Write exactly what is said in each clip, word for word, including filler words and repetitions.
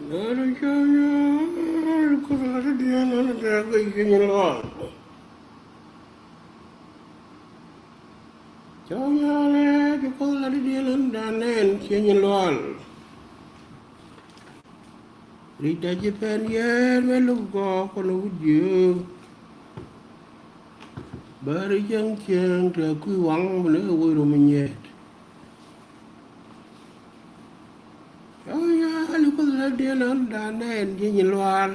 Nɛn cä nyal Kuoth la ti diɛn nɛn dee guic ci nyin lual. Cä nyal ɛ ci Kuoth la ti diɛn nɛn dee nɛn ci nyin lual. Ri̱cdä ji̱ pɛn yɛɛr mɛ luk gɔɔ kɔn wut jiök. Bäri cieŋ cieŋ te kui̱ waŋ ni wec rom nyiet. Cä nyal Kuoth la diɛn nɛn dee nɛn ci nyin lual.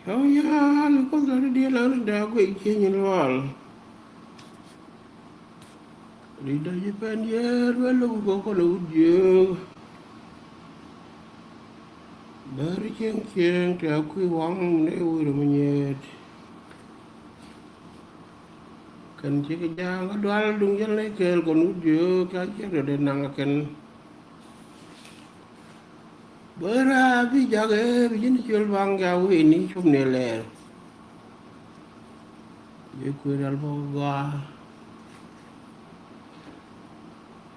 Cä nyal Kuoth la ti diɛn nɛn dee guic ci nyin lual. Ri̱cdä ji̱ pɛn yɛɛr mɛ luk gɔɔ kɔn wut jiök. Bäri cieŋ cieŋ te kui̱ waŋ ni wec rom nyiet. Kɛn cikɛ ja̱a̱ŋ kä dual duŋ jäl ni kɛɛl kɔn wut jiök, cä ciek dee naŋ kɛn. Bä raar bi jakä bi ji̱n col baŋ ca wi̱i̱ni cop ni lɛɛr. Bi kuëë rial bä gɔaa.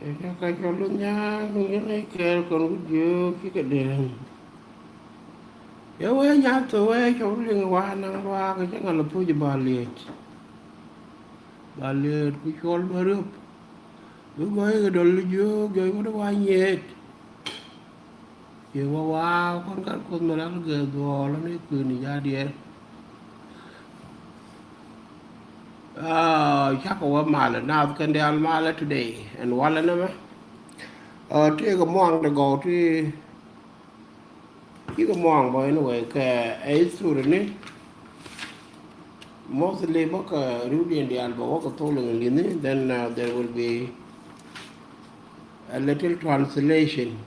Ɛ cä ka cɔl luth nya̱a̱ŋ ni kɛɛl kɔn wut jiök cikɛ dee. Yɛ wee nyath thok wee cɔl liŋ wa naŋ ruaak cä ŋa̱l puc ba liet. Ba liet ku cɔl bä riöp. Bi gɔ̱i kɛ dɔl jiök jɔc wä di wa nyiet. Ciɛ wä waa kɔn gat Kuoth mi ral gɛ dhuɔɔl ni kui̱ni ja̱ diɛɛr. Cakɔ wä malɛ naath kɛn diaal malɛ today ɛn walɛ nɛmɛ. Tëëkɛ muaŋ ti gɔw ti cikɛ muaŋ bä anyway kɛ ɛ history ni. Mostly bä kɛ riwdiɛn diaal bä wä kɛ thok liŋ li̱ni, then there will be a little translation.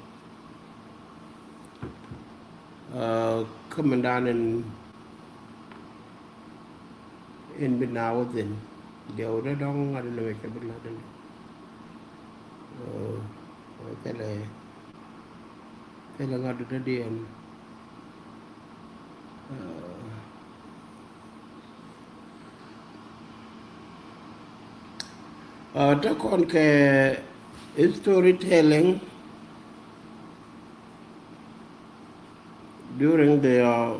Kä mɛndan in in bi na wä thin diɛw dee dɔ̱ŋ ŋa̱t in mɛ cɛ bi la̱t in. Thilɛ thilɛ ŋa̱t in dee diɛn. Te kɔn kɛ storytelling during the uh,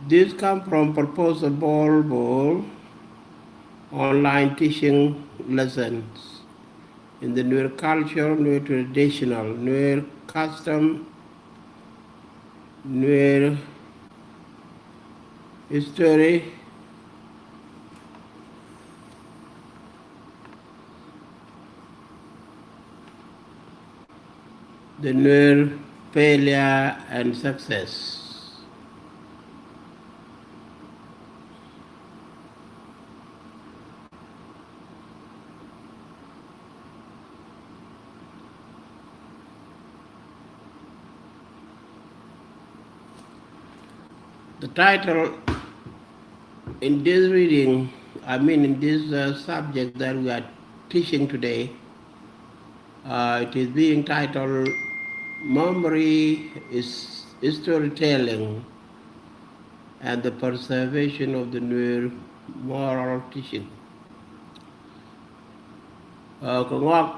this come from proposal ball ball online teaching lessons in the Nuer culture, Nuer traditional, Nuer custom, Nuer history, the Nuer failure and success. The title in this reading, I mean in this uh, subject that we are teaching today, uh, it is being titled Memory is Storytelling and the Preservation of the Nuer Moral Teaching. Kɛ ŋɔak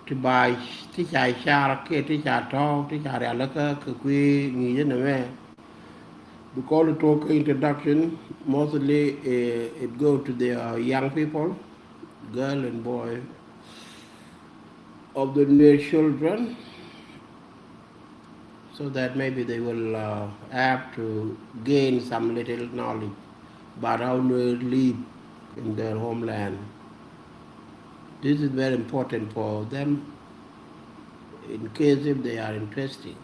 ti ba ti ca car kiɛ ti ca tɔ̱ɔ̱k ti ca rialikä kɛ kui̱ ŋi̱i̱cä nɛmɛ. Because it talk introduction, mostly it go to the young people, girl and boy of the Nuer children. So that maybe they will uh, have to gain some little knowledge about how Nuer live in their homeland. This is very important for them in case if they are interested.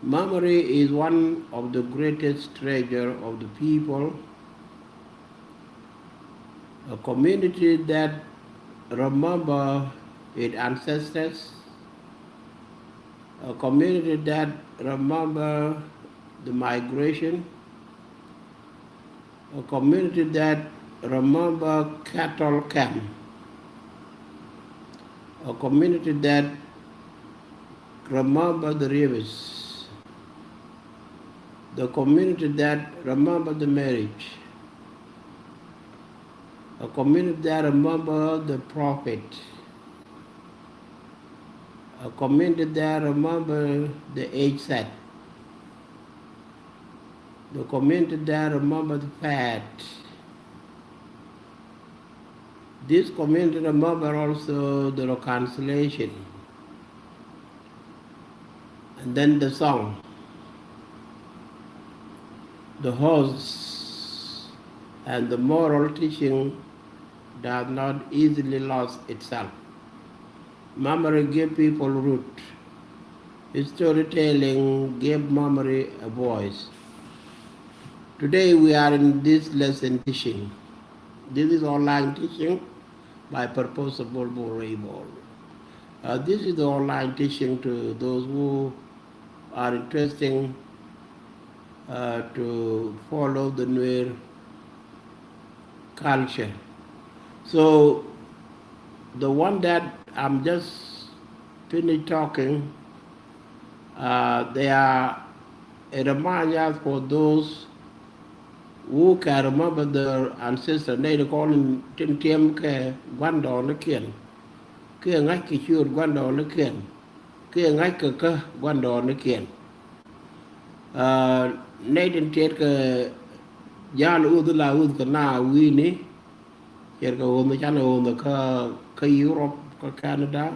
Memory is one of the greatest treasure of the people. A community that remember its ancestors, a community that remember the migration, a community that remember cattle camp, a community that remember the rivers, the community that remember the marriage, A community that remember the prophet. A community that remember the age set. The community that remember the fact. This community remember also the reconciliation. And then the song, the horse, and the moral teaching does not easily lose itself. Memory give people root. Storytelling give memory a voice. Today we are in this lesson teaching. This is online teaching by Purposeful Borable. Uh, this is the online teaching to those who are interesting uh, to follow the Nuer culture. So the one that I'm just finished talking, uh, they are, it reminds us for those who can remember their ancestors. Nɛy ti kɔn tin tiɛm kɛ gua̱ndɔɔŋnikiɛn, kiɛ ŋa̱ckɛ ciöt gua̱ndɔɔŋnikiɛn, kiɛ ŋa̱ckɛ kä gua̱ndɔɔŋnikiɛn. Uh, nɛy tin tiɛt kɛ ja̱a̱l uth la uth kɛ na wi̱i̱ni, ce̱tkɛ ɣöö mi canɛ ɣöö kä, kä Europe, kä Canada,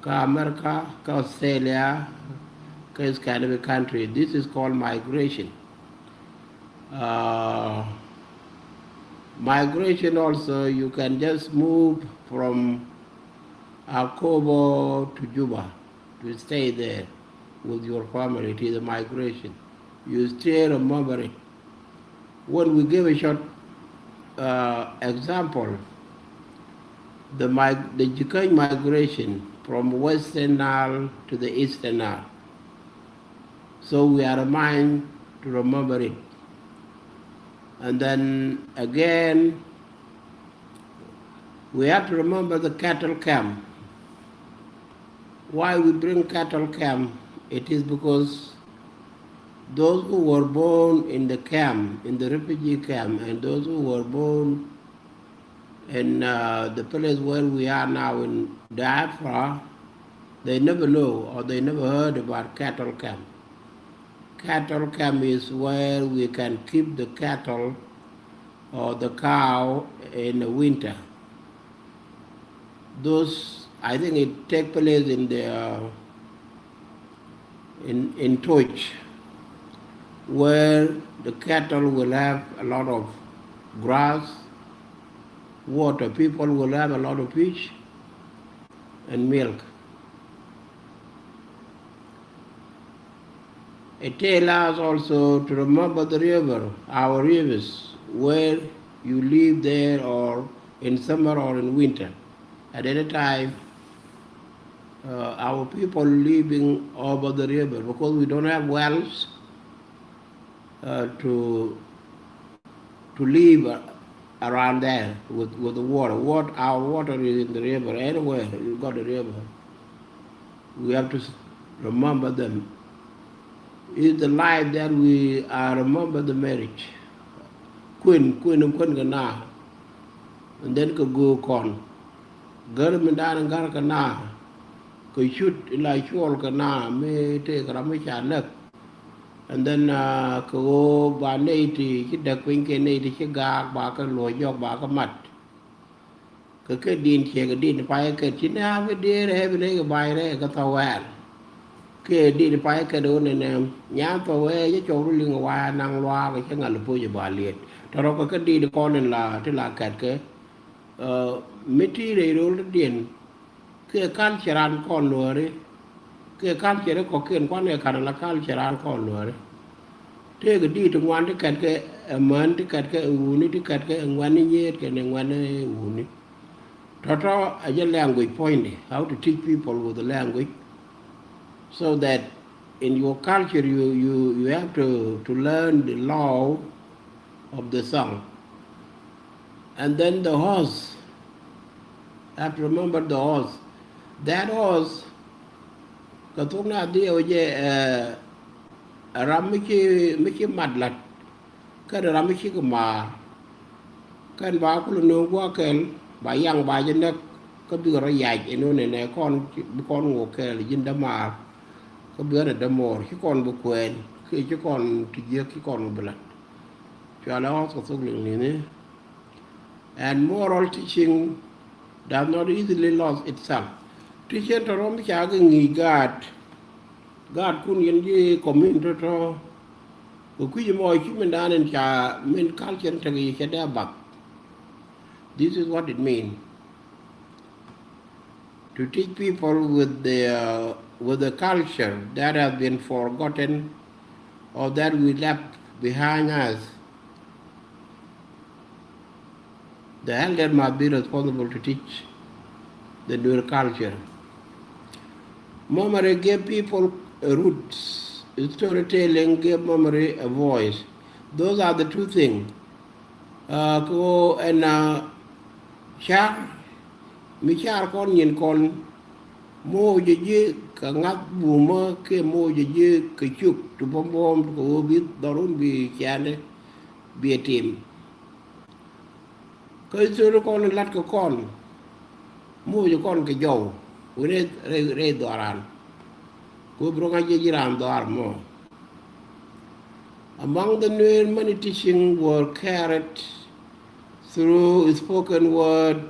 kä America, kä Australia, kä Scandinavian country. This is called migration. Uh, migration also, you can just move from Akobo to Juba to stay there with your family. It is a migration. You still remember it. When we give a short uh, example, the, mig- the Jikany migration from Western Nile to the Eastern Nile. So we are reminded to remember it. And then again, we have to remember the cattle camp. Why we bring cattle camp? It is because those who were born in the camp, in the refugee camp, and those who were born in uh, the place where we are now in Biafra, they never know or they never heard about cattle camp. Cattle camp is where we can keep the cattle or the cow in the winter. Those, I think it take place in the uh, in, in Toch, where the cattle will have a lot of grass, water. People will have a lot of fish and milk. It tell us also to remember the river, our rivers, where you live there or in summer or in winter. At any time, uh, our people living over the river, because we don't have wells uh, to to live uh, around there with, with the water. What our water is in the river, anywhere you got the river. We have to s- remember them. Is the life that we are remember the marriage. Kuën, kuën, kuën kɛ na. And then kɛ go̱o̱k kɔn. Gär mi dan gär kɛ na. Kɛ cut ila cuɔl kɛ na mi tëë kɛ ram mi ca lɛk. And then uh, kɛ ɣöö ba nɛy ti ci däk piny kɛ nɛy ti ci gaak ba kɛ luɔ̱c jɔk ba kɛ mat. Kɛ kɛ din ciɛ kɛ din pay kɛ ci nɛ̈ɛ̈m kɛ dee rɛɛ bi nɛy kɛ bay rɛɛ kɛ thɔwɛɛl. Kɛ din pay kɛ do̱n nɛ nɛm nyan thɔwɛɛl ci cɔw ru liŋ wa naŋ luaak ci ŋal puc ba liet. Tɔrɔ kɛ kɛ din kɔn in la ti la kɛt kɛ uh, mi ti rɛy rol ti din. Kiɛ culture an kɔn luɔri. Kiɛ culture kɔkiɛn kuan ɛ kan la culture an kɔn luɔri. Tëëkɛ di̱i̱t ti ŋuan ti kɛtkɛ ɛ män ti kɛtkɛ ɛ wuni ti kɛtkɛ ɛ ŋuɛ̈ni nyiet kɛnɛ ŋuɛ̈ni wuni. Tɔ̱tɔ̱ ɛ jɛ language puɔ̱nydi, how to teach people with the language so that in your culture you, you, you have to, to learn the law of the song. And then the horse. I have to remember the horse. That horse, kɛ thok na dhiɛ wä jɛ ɛ ram mi ci mi ci mat lat. Kä ram mi ci kɛ maar. Kɛn ba kulɛ no̱o̱ŋ gua̱a̱th kɛl, ba yaŋ ba jɛ näk, kä bikɛ rɔ yac ɛn ɣöö nɛnɛ kɔn, bi kɔn ŋo̱o̱k kɛɛl ji̱n dämaar, kä bi ɣän ɛ dämo̱o̱r, ci kɔn bi kuɛɛn, kiɛ ci kɔn ti jiäk, ci kɔn bi la̱t. Cualɛ ɣɔ̱th kɛ thok liŋ ni̱ni. And moral teaching does not easily lose itself. Teaching tɔ̱tɔ̱ mi ca kɛ ŋi̱i̱c gaat, gaatkun yɛn ji̱ community tɔ̱tɔ̱. Kɛ kui̱c mɔ ci mindan in ca min culture tekɛ yɛ cɛ dee a bath. This is what it means to teach people with the, uh, with the culture that has been forgotten or that we left behind us. The elder must be responsible to teach the Nuer culture. Memory gave people a roots. Storytelling gave memory a voice. Those are the two things. Uh, kɛ ɣöö ɛn, uh, car, mi car kɔn nyin kɔn, moc jɛ ji̱ kɛ ŋa̱th bumä kiɛ moc jɛ ji̱ kɛ cuk ti buɔ̱m buɔ̱m kɛ ɣöö bi dhɔrun bi ciaŋdɛ bi ɛ tim. Kä story kɔn in la̱t kɛ kɔn, moc kɔn kɛ jɔw wi̱n rɛy, rɛy, rɛy dhɔaran. Kɛ ɣöö bi rɔ ŋa̱c jɛ ji̱ raan dhɔaar mɔ. Among the Nuer, many teachings were carried through spoken word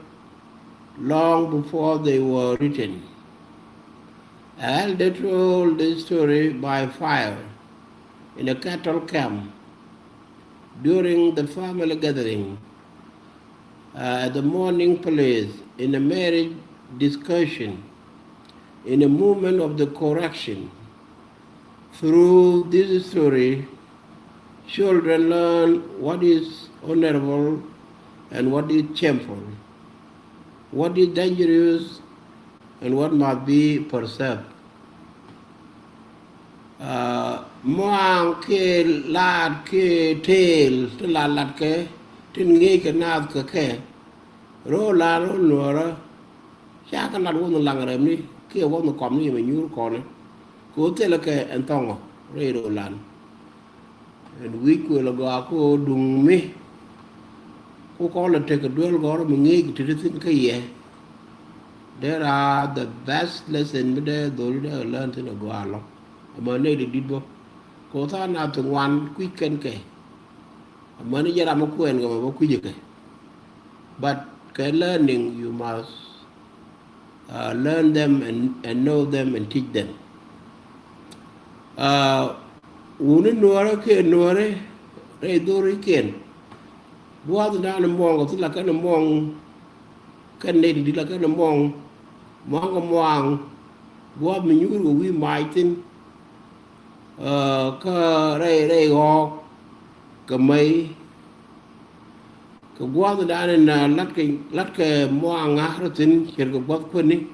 long before they were written. An elder told the story by fire in a cattle camp, during the family gathering, uh, at the mourning place, in a marriage discussion, in a moment of the correction. Through this story, children learn what is honorable and what is shameful, what is dangerous and what must be preserved. Uh, muaŋ kiɛ laat kiɛ tëël ti la latkɛ, tin ŋi̱i̱ckɛ naath kɛ kɛ, ro̱o̱ la ro̱o̱ nuɔ̱ɔ̱rä. Ca kɛ lat wuɔ̱th in laŋ rɛmni kiɛ wuɔ̱th in kɔmni yɛ mɛ nyuur kɔni. Kɛ ɣöö thilɛ kɛ ɛn thɔŋɔ rɛy ro̱o̱ lan. Ɛn wi̱c kuël agɔaa kɛ ɣöö duŋ mi ku kɔn lɛ tekɛ duel gɔ̱rä mi ŋi̱i̱c ti ti thi̱n kä yɛ. Dee raa the best lesson mi dee dholi dee learn thi̱n agɔaa lɔ. Ɛmɛ nɛy ti di̱t bä. Kɛ ɣöö tha̱a̱ŋ nath ti ŋuan kui̱c kɛn kɛ. Amäni jɛ ram mi kuɛn kɛ mɛ bä kui̱cä kɛ. But kɛ learning, you must, uh, learn them and, and know them and teach them. Uh, wuni nuɔrä kiɛ nuɔrä rɛy dhorikiɛn. Gua̱a̱th dan muɔŋ kɛ thil la kɛn muɔŋ. Kɛn nɛy ti di̱t la kɛn muɔŋ. Muaŋ kɛ muaŋ. Gua̱a̱th mi nyuur kɛ wi̱i̱ mac thi̱n. Uh, kä rɛy, rɛy ɣɔ̱ɔ̱k kɛ mäy. Kɛ gua̱a̱th dan in, uh, latkɛ, latkɛ muaŋ ŋa̱r thi̱n ce̱tkɛ gua̱a̱th kuäni.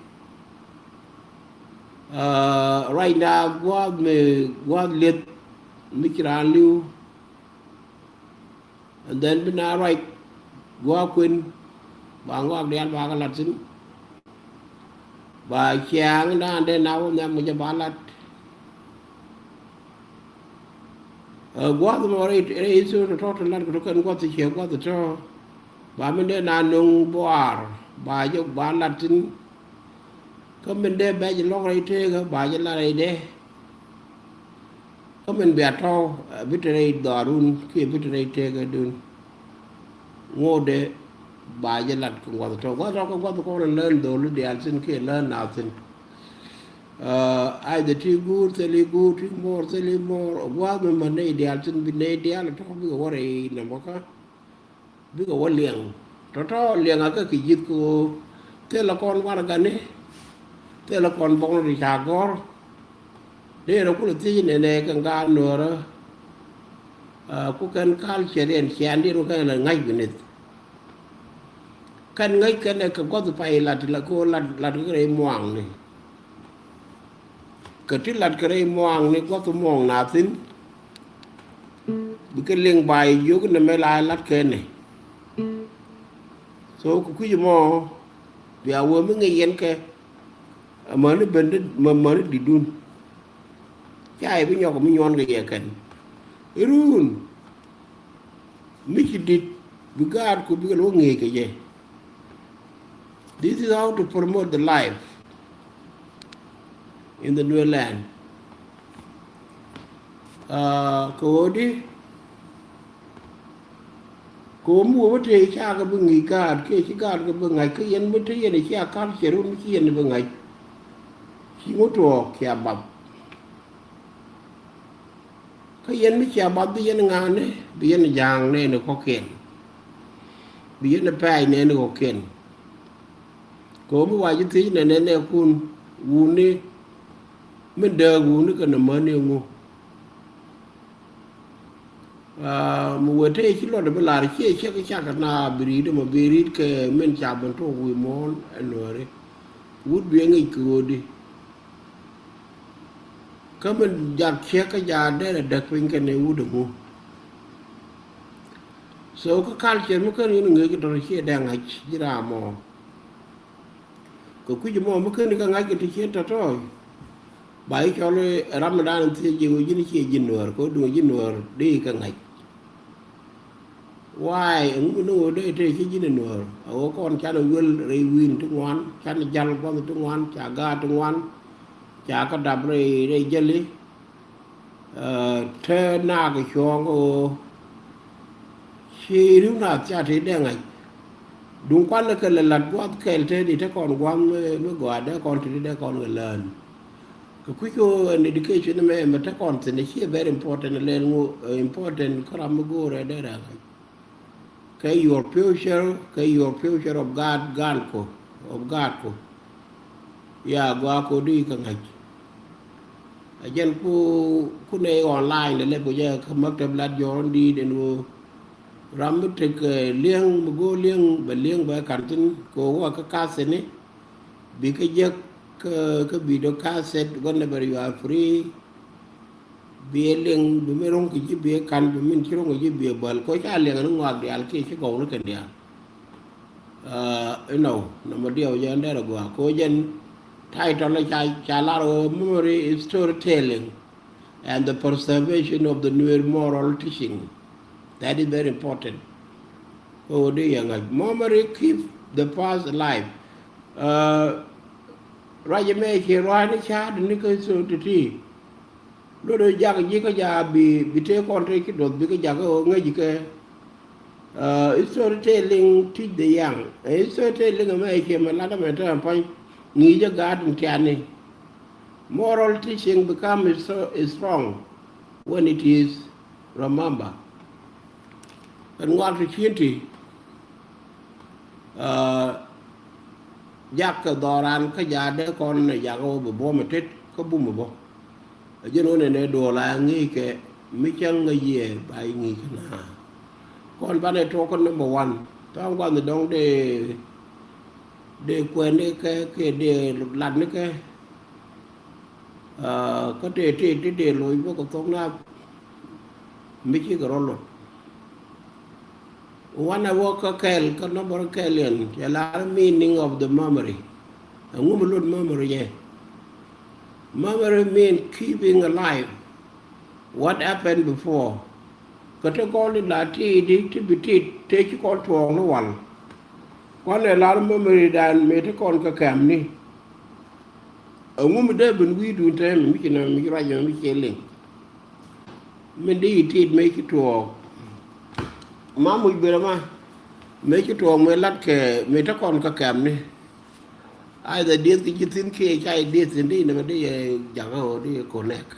Uh, ruacda gua̱a̱th mi gua̱a̱th lieth mi ci raan li̱w. And then bi na ruac gua̱a̱th kuën ba ŋɔak diaal ba kɛ lat thi̱n. Ba ciaŋ dan dee na wä nhiam kɛ jɛ ba lat. Ɛ gua̱th mɔ rɛy, rɛy Israel tɔ̱tɔ̱ ti lat kɛ tɔ̱ kɛn gua̱th ti ciɛ gua̱th tɔ̱. Ba min dee na nöŋ buaar ba jɛ ba lat thi̱n. Kä min dee bɛc lɔ̱k rɛy teekä ba jɛ lat rɛy dee. Kä min bia tɔ̱, ɛ, bi te rɛy dhɔaarun kiɛ bi te rɛy teekädun. Ŋotdɛ ba jɛ lat kɛ gua̱th tɔ̱. Gua̱th tɔ̱ kɛ gua̱th kɔn lään dholi diaal thi̱n kiɛ lään naath thi̱n. Ɛ, ay dhɛ ti guur thil i̱ guur, ti mo̱o̱r thil i̱ mo̱o̱r. Gua̱th mi män nɛy diaal thi̱n bi nɛy diaal tɔ̱ bikɛ wä rɛy nɛmɔkä. Bikɛ wä liɛŋ. Tɔ̱tɔ̱ liɛŋ a kä kɛ ji̱th kɛ ɣöö thilɛ kɔn warɛgani. Thilɛ kɔn bɔkni ti ca gɔ̱r. Dee rɔ kulɛ thiec nɛnɛ kɛ ŋa̱a̱n nuɔ̱ɔ̱rä. Ɛ, ku kɛn culture in ciandiɛn wä kɛn lɛ ŋa̱c bi nith. Kɛn ŋäc kɛn ɛ kɛ gua̱th pay lat ti la ko̱o̱r lat, lat kɛ rɛy muaŋni. Kɛ ti lat kɛ rɛy muaŋni gua̱th muɔ̱ɔ̱ŋ na thi̱n. Bikɛ liŋ ba yio̱k nɛmɛ la lat kɛn ɛ. So kɛ kui̱c mɔ bia wee mi ŋäc yɛn kɛ. Amäni ben di, mä, mäni di̱tdun. Ca yɛ bi nyɔk mi nyuɔn kɛ yɛ kɛn. Irun mi ci di̱t. Bi gaatku bikɛ lɛ wä ŋi̱i̱c kɛ jɛ. This is how to promote the life in the Nuer land. Kɛ ɣöö di kɛ ɣöö mi wä bä tëë cakɛ bi ŋi̱i̱c gaat kiɛ ci gaat kɛ bi ŋa̱c kä yɛn mi te yɛn cia culture wun mi ci yɛn bi ŋa̱c. Ci ŋut tuɔɔk cia bath. Kä yɛn mi cia bath bi yɛn ŋa̱a̱n ni bi yɛn ja̱a̱ŋ nɛɛni kɔ̱kiɛn. Bi yɛn pɛ̈ɛ̈c nɛɛni kɔ̱kiɛn. Kɛ ɣöö mi wa ji̱ thiec nɛ nɛnɛ kun wuni min dääk wuni kɛ nɛ mäni ŋu. Mi wee te ci luɔt bi lar ciɛ cɛ kɛ cak kɛ na bi ri̱i̱t mɔ bi ri̱i̱t kɛ min ca ben tok wi̱i̱ muɔ̱ɔ̱n ɛ nuääri. Wut bi ŋic kɛ ɣöödi. Kä min jak ciek kä ja derɛ däk piny kɛn i̱ wut iŋu. So kä culture mi kän in ŋi̱i̱c kɛ tɔ̱tɔ̱ ciɛ dee ŋa̱c ji̱ ram mɔ. Kɛ kui̱c mɔ mi kän in kɛ ŋa̱c kɛ ti cien tɔ̱tɔ̱. Ba i̱ cɔl ram mi dan in thiec ji̱ wee ji̱n ciɛ ji̱ nuäär kɛ wä duŋ ji̱ nuäär dee i̱ kɛ ŋa̱c. Waay ɛŋu mi ni ɣöö dee tëë ci ji̱n ɛ nuäär a ɣöö kɔn canɛ wel rɛy wi̱i̱n ti ŋuan canɛ jal gua̱th ti ŋuan ca gaat ti ŋuan. Ca kä dap rɛy rɛy jäli. Te naak cuɔ̱ɔ̱ŋ ɣöö ci ri̱w naath ca ti dee ŋa̱c. Duŋ kuan ni kɛ lɛ la̱t gua̱th kɛl te di te kɔn gua̱th mi gɔaa dee kɔn ti di dee kɔn kɛ lään. Kɛ kui̱c ɣöö an education mɛ mɛ te kɔn thin ci very important lɛl ŋu important kä ram mi go̱o̱rɛ dee rɛ ŋa̱c. Kɛ your future kɛ your future of God gan ko of God ko. Ya gɔaa ko di kɛ ŋa̱c. A jɛn ku ku nɛ online lɛ lɛ bɔ jɛ kä maktab lat jɔɔn di den ɣöö ram mi tek liɛŋ mi go̱o̱r liɛŋ bɛ liɛŋ bɛ kan thin ko wä kä kathini. Bikɛ jek kä video cassette whenever you are free. Biɛ liŋ bi mi ro̱ŋ kɛ ji̱ biɛ kan bi min ci ro̱ŋ kɛ ji̱ biɛ bäl ko ca liŋ ni ŋuak diaal kiɛ ci gɔw ni kɛn diaal. Inɔ nɔmɔ diɛw jɛ ɛn derɛ gɔaa ko jɛn title ca ca lar ɣöö memory is storytelling and the preservation of the Nuer moral teaching. That is very important. Ko di yɛ ŋa̱c memory keep the past alive. Ruac ɛmɛ ciɛ rua̱a̱ni ca̱a̱t ni kä so ti̱ti̱. Luɔt jak ji̱ kä ja bi bi tëë kɔn tëë ci duɔth bi kä jak kä ŋäc kɛ. Storytelling teach the young. Storytelling ɛmɛ ciɛ mɛ lat ɛmɛ tɛmɛ pa̱ny ŋi̱i̱cä gaat in tiani. Moral teaching become strong when it is remember. Ɛn ŋuak ti cien ti jak kɛ dhɔran kä ja dee kɔn nɛ jak ɣöö bi buɔ̱m ɛ tet kä bum ɛ bä. A jɛn ɣöö nɛnɛ duɔl a ŋi̱i̱c kɛ mi cäŋ ŋäc yɛ ba i̱ ŋi̱i̱c kɛ na. Kɔn banɛ tuɔk kä number one tɔ̱ gua̱nh dɔ̱ŋ dee dee kuɛn ni kɛ kiɛ dee lat ni kɛ. Kä tëë tëë ti dee loc bä kɛ thok na mi cikɛ rɔ lot. Wanɛ wä kä kɛl kä nɔmɔ rɔ kɛl yɛn cɛ lar meaning of the memory. Ɛŋu mi lot memory jɛ? Memory mean keeping alive what happened before. Kä ti kɔn di la ti di ti bi tit te ci kɔn tuɔɔk ni wal. Kɔn ɛ lar memory dan mëë ti kɔn kä kɛm ni. Ɛŋu mi dee ben wi̱i̱dun tɛmɛ mi ci nɛ mi ci ruac mi ci liŋ. Min di itit mëë ci tuɔɔk. Ma muc ben ama mëë ci tuɔɔk mëë lat kɛ mëë te kɔn kä kɛm ni. Ai the dieth ki ci thin kiɛ ca idieth thin di nɛ mi di yɛ jakä ɣöö di yɛ connect.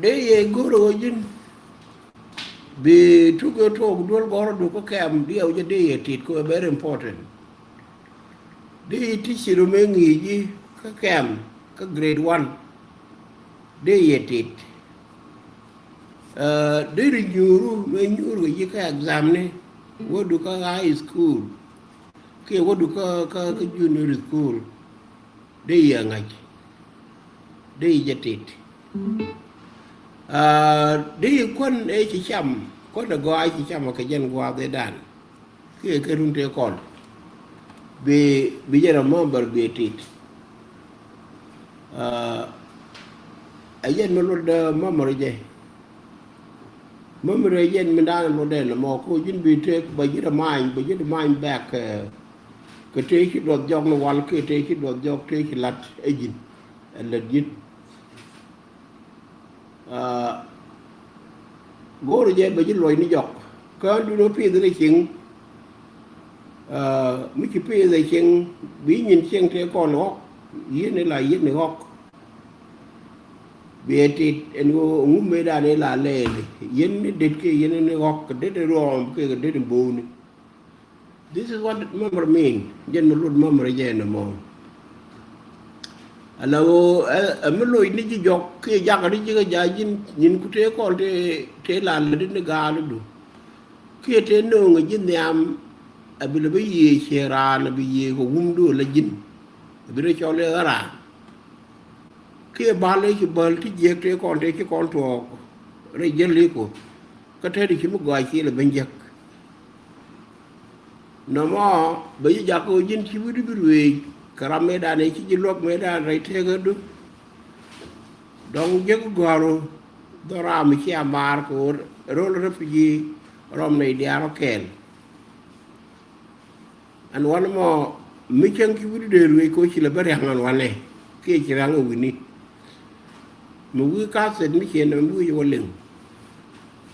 Dee yɛ go̱r ɣöö ji̱n bi tuk ɛ tuɔɔk duel gɔ̱rä duk kä kɛm diɛw jɛ dee yɛ tit kɛ very important. Dee yɛ ti ci rum ɛ ŋi̱i̱c ji̱ kä kɛm kä grade one. Dee yɛ tit. Dee ri nyuuru mɛ nyuur kɛ ji̱ kä exam ni wä duk kä high school kiɛ wä duk kä kä junior school. Dee yɛ ŋa̱c dee yɛ jɛ tit. Dee yɛ kuän ëë ci cam kuän ɛ gɔaa ci cam kɛ jɛn gua̱a̱th ëë dan. Kiɛ kɛ run tëë kɔn bi bi jɛ remember bi tit. Ɛ jɛn mi lot dee memory jɛ. Memory jɛn mi dan luɔt dɛn mɔ ko ji̱n bi tek ba ji̱ remind, ba ji̱ remind back, eh, kɛ tëë ci duɔth jɔk ni wal, kɛ tëë ci duɔth jɔk, tëë ci lat ɛ ji̱n. Ɛ lät ji̱n. Ah, go̱o̱rä jɛ ba ji̱ luɔc ni jɔk. Kä dun wä pi̱th ni cieŋ. Ah, mi ci pi̱th ɛ cieŋ, bi nyin cieŋ tëë kɔn ɣɔk, yieen ni la yieen ni ɣɔk. Biɛ tit ɛn ɣöö ŋu mëëdan ila lɛɛli. Yɛn ni det kiɛ yɛn ni ɣɔk, kɛ det in ruɔɔm kiɛ kɛ det in bo̱o̱ni. This is what memory mean. Jɛn mi lut memory jɛ ɛn ɛmɔ. Ala ɣöö ɛ, ɛ mi loc ni ji̱ jɔk kiɛ jakä ni ji̱ kɛ ja̱ ji̱n, nyin ku tëë kɔn tëë, tëë la lätdi ni gaalidu. Kiɛ tëë nööŋɛ ji̱ nhiam, a bi lɛ bi yiëë ciɛ raan, a bi yiëë kɛ wumdu ala ji̱n. A bi rɛ cɔl i̱ ɣä raan. Kiɛ bal i̱ ci bäl ti jiäk tëë kɔn tëë ci kɔn tuɔɔk rɛy jäl i̱ Kuoth. Kä te di ci mi gɔaa ci lɛ ben jek. Nɔmɔ bɛ ji̱ jak ɣöö ji̱n ci wi̱cdu bi ruëëc kɛ ram mëëdan ëë ci ji̱ luäk mëëdan rɛy tëëkädu. Dɔ̱ŋ jek gɔ̱a̱ru dhɔr ram mi cia maar kɛ ɣöö ro̱l refugee rɔm nɛy diaal rɔ kɛɛl. Ɛn wanɛ mɔ mi cäŋ ci wi̱cdu dee ruëëc kɛ ɣöö ci lɛ ben ria̱ŋ ɛn wanɛ kiɛ ci ria̱ŋ ɛ wi̱ni. Mi wi̱i̱ ka̱thɛt mi ciɛ nɛmɛ mi wi̱i̱ wä liŋ.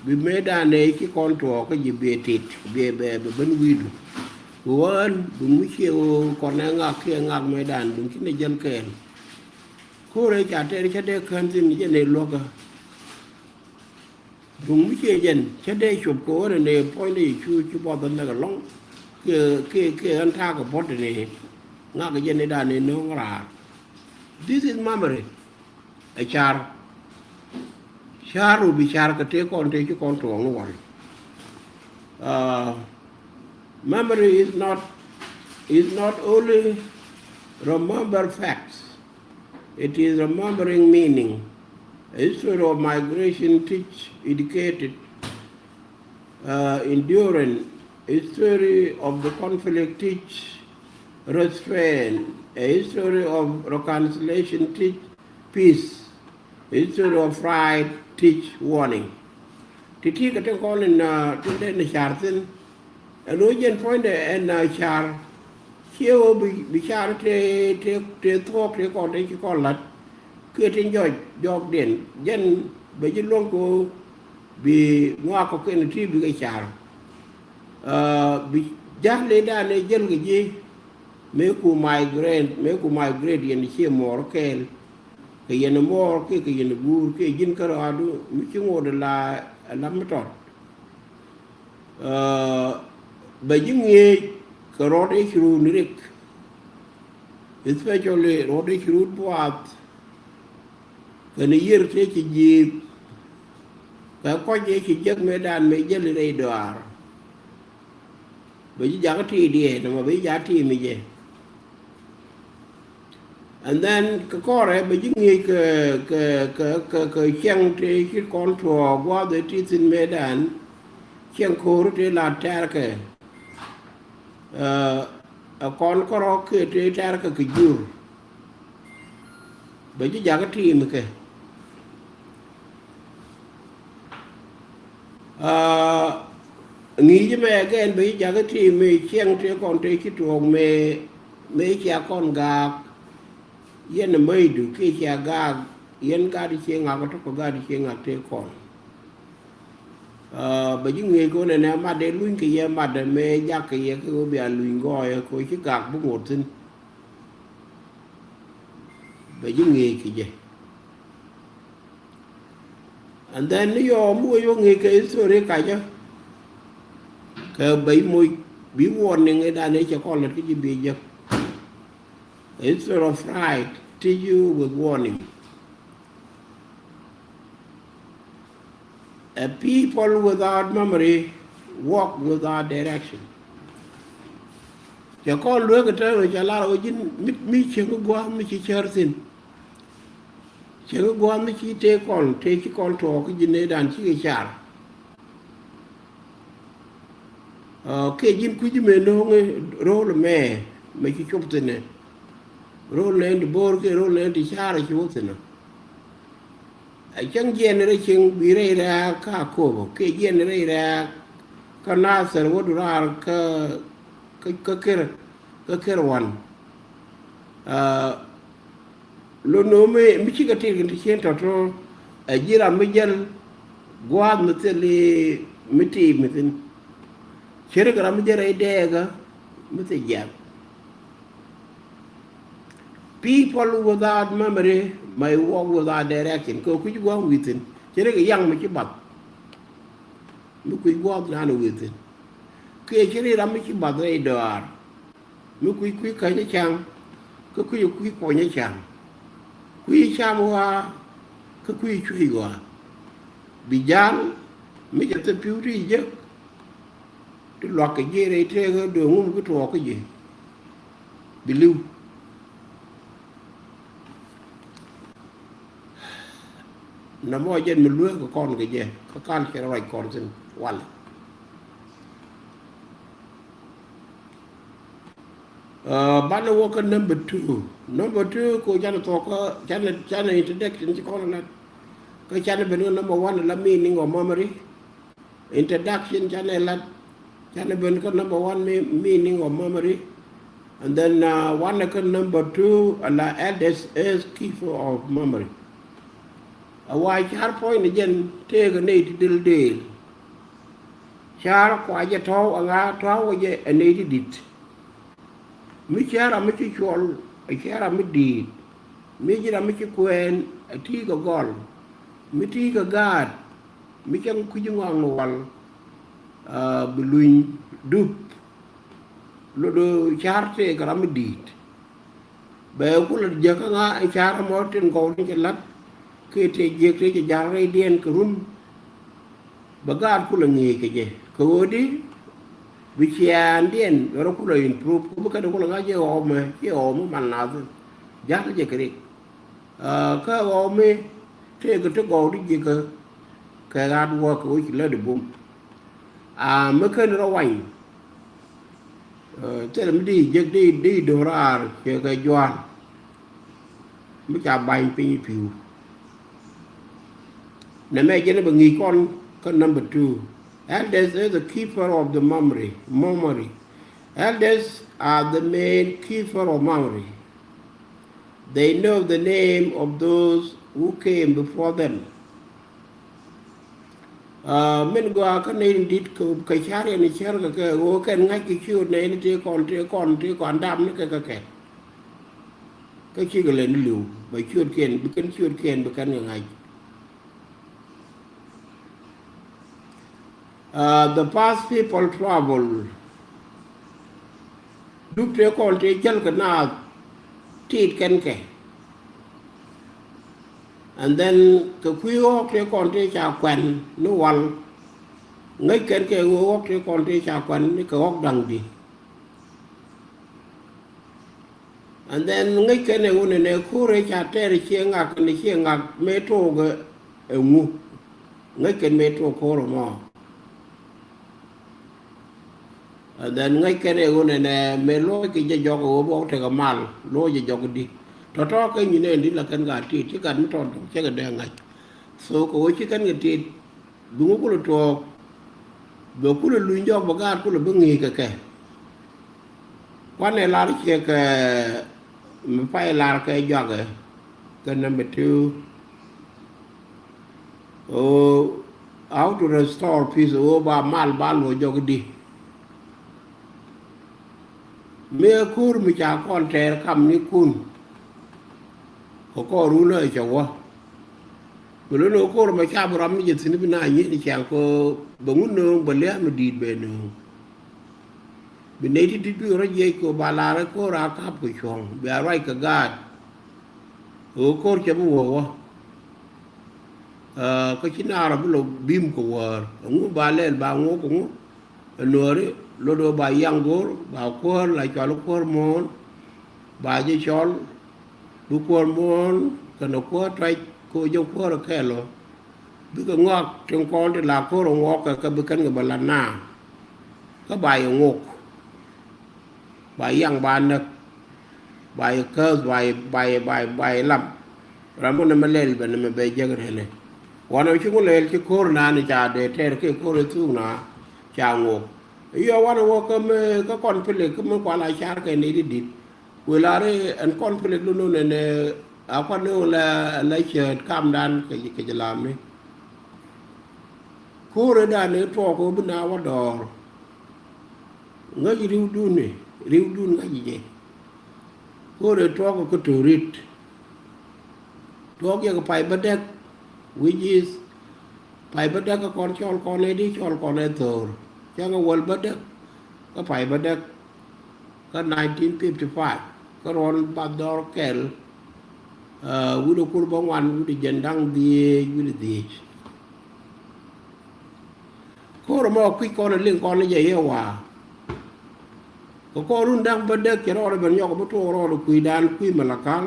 Bi mëëdan ëë ci kɔn tuɔɔk kä ji̱ biɛ tit biɛ bɛ bɛ ben wi̱i̱du. Bi wä ɣän bi mi ciɛ ɣöö kɔn ɛ ŋak kiɛ ŋak mëëdan duŋ ci nɛ jäl kɛɛl. Ko̱r ëë ca tɛɛr cä dee kään thi̱n jɛ nɛ luäkä. Duŋ mi ciɛ jɛn cä dee cop kɛ ɣöö rɛ nɛ puɔ̱nydɛ Yecu ci buɔth ɛ lɛk ɛlɔ̱ŋ. Kiɛ, kiɛ, kiɛ ɣän ta̱a̱ kɛ buɔ̱t ni ŋak jɛn i̱ da̱a̱n ni no̱o̱ŋ raar. This is memory. Ɛ car. Car ru bi car kɛ tëë kɔn tëë ci kɔn tuɔɔk ni wal. Uh, memory is not, is not only remember facts. It is remembering meaning. A history of migration teach educated, uh, endurance. A history of the conflict teach restraint. A history of reconciliation teach peace. A history of pride teach warning. Ti ti kɛ tin kɔn in, uh, tin den in car thin. Ɛn ɣöö jɛn puɔ̱nydɛ ɛn, uh, car. Ciɛ ɣöö bi, bi car tëë, tëë, tëë thuɔ̱k tëë kɔn tëë ci kɔn la̱t. Kiɛ tin jɔc jɔɔkdiɛn. Jɛn bɛ ji̱ luäŋ kɛ ɣöö bi ŋɔak kɔ̱kiɛn ti bikɛ car. Uh, bi ja̱l ni dan ëë jäl kɛ ji̱. Mëë ku migrate, mëë ku migrate yɛn ciɛ muɔɔr kɛɛl. Kɛ yɛn muɔɔr kiɛ kɛ yɛn guur kiɛ ji̱n kärɔadu mi ci ŋot la lam mi tɔt. Uh, bɛ ji̱ ŋi̱eec kɛ rɔɔdɛ ci rut ni rik. Especially rɔɔdɛ ci rut buaath. Kɛn yiër tëë ci ji̱i̱k. Kɛ kɔc ëë ci jek mëëdan mëë jäl rɛy dɔaar. Bɛ ji̱ jakä ti̱i̱diɛn nɔmɔ bɛ ji̱ jakä ti̱i̱ mi jɛ. And then kɛ kɔrɛ bɛ ji̱ ŋi̱i̱c kɛ, kɛ, kɛ, kɛ, kɛ ciɛŋ ti ci kɔn tuɔɔk gua̱a̱th ëë ti thi̱n mëëdan. Ciɛŋ ko̱o̱r ti la tɛ̈rkɛ. Ɛ, ɛ kɔn kärɔ̱ kiɛ ti tɛ̈rkɛ kɛ jur. Bɛ ji̱ jakä ti̱i̱ mi kɛ. Ah, ŋi̱i̱c mɛ again bɛ ji̱ jakä ti̱i̱ mi ciɛŋ tëë kɔn tëë ci tuɔɔk mëë, mëë cia kɔn gaak. Yɛn mäcdu kiɛ cia gaak, yɛn gat cie ŋak tɔ̱ kɛ gat cie ŋak tëë kɔn. Ah, bɛ ji̱ ŋi̱i̱c kɛ ɣöö nɛnɛ mat dee luny kɛ yɛ mat dee mëë jak kɛ yɛ kɛ ɣöö bia luny gɔɔyɛ kɛ ɣöö ci gak bi ŋot thi̱n. Bɛ ji̱ ŋi̱i̱c kɛ jɛ. And then ni yɔɔ mi wec wä ŋi̱i̱c kɛ history kacä. Kɛ bɛ ji̱ moc bi warning i̱ dan i̱ cɛ kɔn lät kä ji̱ bi jek. History of pride teach you with warning. A people without memory walk without direction. Cɛ kɔn lueek kä tɛn wä cɛ lar wä ji̱n mi, mi cieŋ kä gua̱a̱th mi ci cär thi̱n. Cieŋ kä gua̱a̱th mi ci tëë kɔn, tëë ci kɔn tuɔɔk kä ji̱n nɛy dan cikɛ car. Ah, kiɛ ji̱n kui̱c mëë no̱o̱ŋ ro̱o̱l mɛ, mɛ ci cop thi̱n ɛ. Ro̱o̱l nɛn ti bo̱o̱r kiɛ ro̱o̱l nɛn ti car ci wä thi̱n ɛ. Ɛ cäŋ jiɛn rɛy cieŋ bi rɛy rɛ̈ɛ̈k kä Akobo kiɛ jiɛn rɛy rɛ̈ɛ̈k kä Nathir wädu raar kä kä kä ker kä ker wan. Aa, lo no̱o̱ŋ mi mi cikɛ tit kɛ ti cien tɔ̱tɔ̱. Ɛ ji̱ ram mi jäl gua̱a̱th mi thil i̱ mi tiim mi thi̱n. Cierɛ kɛ ram mi jäl rɛy dɛɛkä mi thil jiath. People without memory may walk without direction. Kɛ kui̱ gua̱a̱th wi̱i̱ thi̱n cierɛ kɛ yaŋ mi ci bath. Mi kui̱ gua̱a̱th naan wi̱i̱ thi̱n kiɛ cierɛ ram mi ci bath rɛy dɔaar. Mi kui̱ kui̱ käny ca̱ŋ kä kui̱ kui̱ kuɔny ca̱ŋ. Kui̱ cam ɣɔaa kä kui̱ cui̱ ɣɔaa. Bi ja̱l mi cɛ thil pi̱w ti jek. Ti luak kɛ ji̱ rɛy tëëkä dööŋ ŋum ki tuɔɔk kä ji̱. Bi li̱w. Nɔmɔ jɛn mi lueek kɛ kɔn kɛ jɛ kä kal cɛ ruac kɔn thi̱n walɛ. Aa, banɛ wä kä number two. Number two ko canɛ thɔk kä canɛ canɛ introduction ci kɔn lat. Kä canɛ ben kä number one la meaning of memory. Introduction canɛ lat canɛ ben kä number one me- meaning of memory. And then uh, one kä number two ala elders is keeper of memory. A wa car point jɛn tëëkɛ ney ti del del. Car kua jɛ tɔ̱w a ŋa tɔ̱w jɛ a ney ti dit. Mi cä ram mi ci cuɔl, a cä ram mi di̱i̱t. Mi ci ram mi ci kuɛɛn, a ti̱i̱ kɛ gɔl. Mi ti̱i̱ kɛ gaat, mi cäŋ kui̱ci ŋɔak ni wal. Aa, bi luny dup. Lot car tëëkɛ ram mi di̱i̱t. Bɛ kulɛ jäkä ŋa in ca ram mɔ tin gɔw ni cɛ lat. Kɛ tëë jiɛk tëë cɛ ja̱l rɛydiɛn kɛ run. Bɛ gaat kulɛ ŋi̱i̱c kɛ jɛ kɛ ɣöö di bi ciaandiɛn rɔ kulɛ improve kɛ bi kɛn kulɛ ŋa̱c jɛ ɣɔw mɛ ci ɣɔw mi man nath. Ja̱l jɛ kɛ rik. Aa, kä ɣɔw mi tëëkɛ ti gɔw di ji̱kä kɛ ɣa̱t wäk kɛ ɣöö ci lät ibum. Aa, mi kɛn rɔ wany. Aa, thilɛ mi di jek di di do̱raar cɛ kɛ jua̱a̱n. Mi ca ba̱ny piny i̱ pi̱u. Nɛ mɛ jɛn bɛ ŋi̱i̱c kɔn kä number two. Elders is the keeper of the memory. Memory. Elders are the main keeper of memory. They know the name of those who came before them. Aa, min gɔaa kä nɛy tin di̱t kɛ kɛ ca̱r yɛn i̱ cär kɛ kɛ ɣöö kɛn ŋa̱c kɛ ciööt nɛy ni tëë kɔn tëë kɔn tëë kɔn dap ni kɛ kɛ kɛ. Kä cikɛ lɛ ni li̱w bɛ ciöötkiɛn bi kɛn ciöötkiɛn bi kɛn kɛ ŋa̱c. Aa, the past people travel. Dup tëë kɔn tëë jäl kɛ naath tit kɛn kɛ. And then kɛ kui̱ ɣɔ̱k tëë kɔn tëë ca kuɛn ni wal. Ŋäc kɛn kɛ ɣöö ɣɔ̱k tëë kɔn tëë ca kuɛn ni kɛ ɣɔ̱k da̱ŋ di. And then ŋäc kɛn ɛ ɣöö nɛnɛ ko̱r ëë ca tɛɛr cie ŋak kɛn cie ŋak mëë tookɛ ɛ ŋu. Ŋäc kɛn mëë took ko̱r ɛmɔ. And then ŋäc kɛn ɛ ɣöö nɛnɛ mëë lo̱c kɛ jɛ jɔk ɛ ɣöö bɔk tekɛ mal lo̱c jɛ jɔk di. Tɔ̱tɔ̱ kɛ nyin ɛn di la kɛn ka tit ci gat mi tɔt dɔ̱ŋ cɛ kɛ dee ŋa̱c. So kɛ ɣöö ci kɛn kɛ tit. Bi ŋu kulɛ tuɔɔk bɛ kulɛ luny jɔk bɛ gaat kulɛ bi ŋi̱i̱c kɛ kɛ. Kuanɛ lar ciɛ kɛ mi pay lar kɛ jɔakɛ kɛ number two. Ɣöö how to restore peace ɣöö ba mal ba luɔ jɔk di. Mi ɛ ko̱r mi ca kɔn tɛɛr kam ni kun. Kɛ kɔn run ɛ cɛ wä. Bɛ lo̱n ɛ ko̱r mɛ ca bi ram mi jɛ thi̱n bi na nyiet cɛŋ kɛ bɛ ŋun nööŋ bɛ lia̱a̱ mi di̱i̱t bɛ nööŋ. Bi nɛy ti di̱t bi rɔ jiɛc kɛ ba la̱r ɛ ko̱r a ka̱p kɛ cuɔ̱ŋ bia ruac kɛ gaat. Ɣöö ko̱r cɛ bi wä wä. Aa, kä ci naar a bi lɔ bim kɛ wäär ɛŋu ba lɛl ba ŋuɔk kɛ ŋu. Ɛ nuɔ̱ɔ̱ri lot ɣöö ba yaŋ go̱o̱r ba kuäär la cɔal kuäär muɔ̱ɔ̱n. Ba jɛ cɔl bi kuäär muɔ̱ɔ̱n kɛnɛ kuäär tuac kɛ ɣöö jɛ kuäär ɛ kɛɛl ɔ. Bikɛ ŋɔak tin kɔn ti la ko̱r ɛ ŋuɔk kɛ kɛ bi kɛn kɛ bɛ la naaŋ. Kä ba yɛ ŋok. Ba yaŋ ba näk. Ba yɛ kääth ba yɛ ba yɛ ba yɛ ba yɛ lam. Ram bä nɛmɛ lɛl bɛ nɛmɛ bɛ jek rɛlɛ. Wanɛ ci ŋu lɛl ci ko̱r naan ca dee tɛr kɛ ko̱r ɛ thuk na ca ŋok. Yɔ wanɛ wä kä mi kä kɔn pilik kä mi kual a car kɛ ni di dit. Wëë lar ɛn kɔn pilik lu nunɛ nɛ a kuan ni wä la la cɛ kamdan kɛ kɛ jɛ lam ni. Ko̱r ɛ dan ni tuɔk wä bi na wä dɔɔr. Ŋäc riwdun ni riwdun ŋäc jɛ. Ko̱r ɛ tuɔk kä torit. Tuɔk yɛ kɛ pay bädäk, which is pay bädäk kä kɔn cɔl kɔn ɛ di cɔl kɔn ɛ thor. Cäŋ ɛ wäl bädäk kä pay bädäk kä nineteen fifty-five kä ruɔn bath dɔr kɛl. Wi̱dɛ kur bä ŋuan wi̱dɛ jɛn daŋ dhiec wi̱dɛ dhiec. Ko̱r ɛmɔ kui̱c kɔn ɛ liŋ kɔn ɛ jɛ yɛ waa. Kɛ kɔn run da̱ŋ bädäk cɛ rɔɔdɛ ben nyɔk bi tuɔɔk rɔɔdɛ kui̱dan kui̱ mi la ka̱l.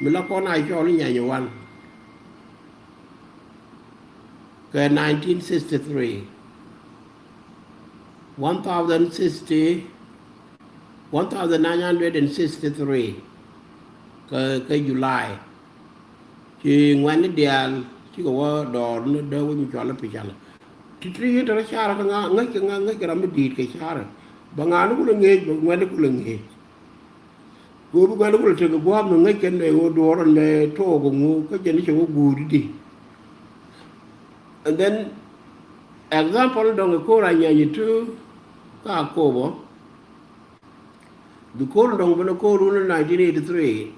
Mi la kɔn a cɔl i̱ nyany wan. Kɛ nineteen sixty-three, one thousand sixty, one thousand nine hundred and sixty-three kɛ kɛ July. Ci ŋuɛ̈ni diaal cikɛ wä dɔɔr ni dee wä mi cɔal i̱ picalɛ. Ti ti yin te rɔ car kä ŋa ŋäc kɛ ŋa ŋäc kɛ ram mi di̱i̱t kɛ car. Bɛ ŋa̱a̱ni kulɛ ŋi̱eec bɛ ŋuɛ̈ni kulɛ ŋi̱eec. Kɛ ɣöö bi ŋuɛ̈ni kulɛ tekɛ gua̱a̱th mi ŋäc kɛn mɛ ɣöö duɔɔr ɛn mɛ took ɛ ŋu kä jɛn i̱ cɛ wä guut i̱di. And then example dɔ̱ŋ ɛ ko̱r a nyany i̱ tu ka kopɔ. Bi ko̱r dɔ̱ŋ ben ɛ ko̱r wun nineteen eighty-three.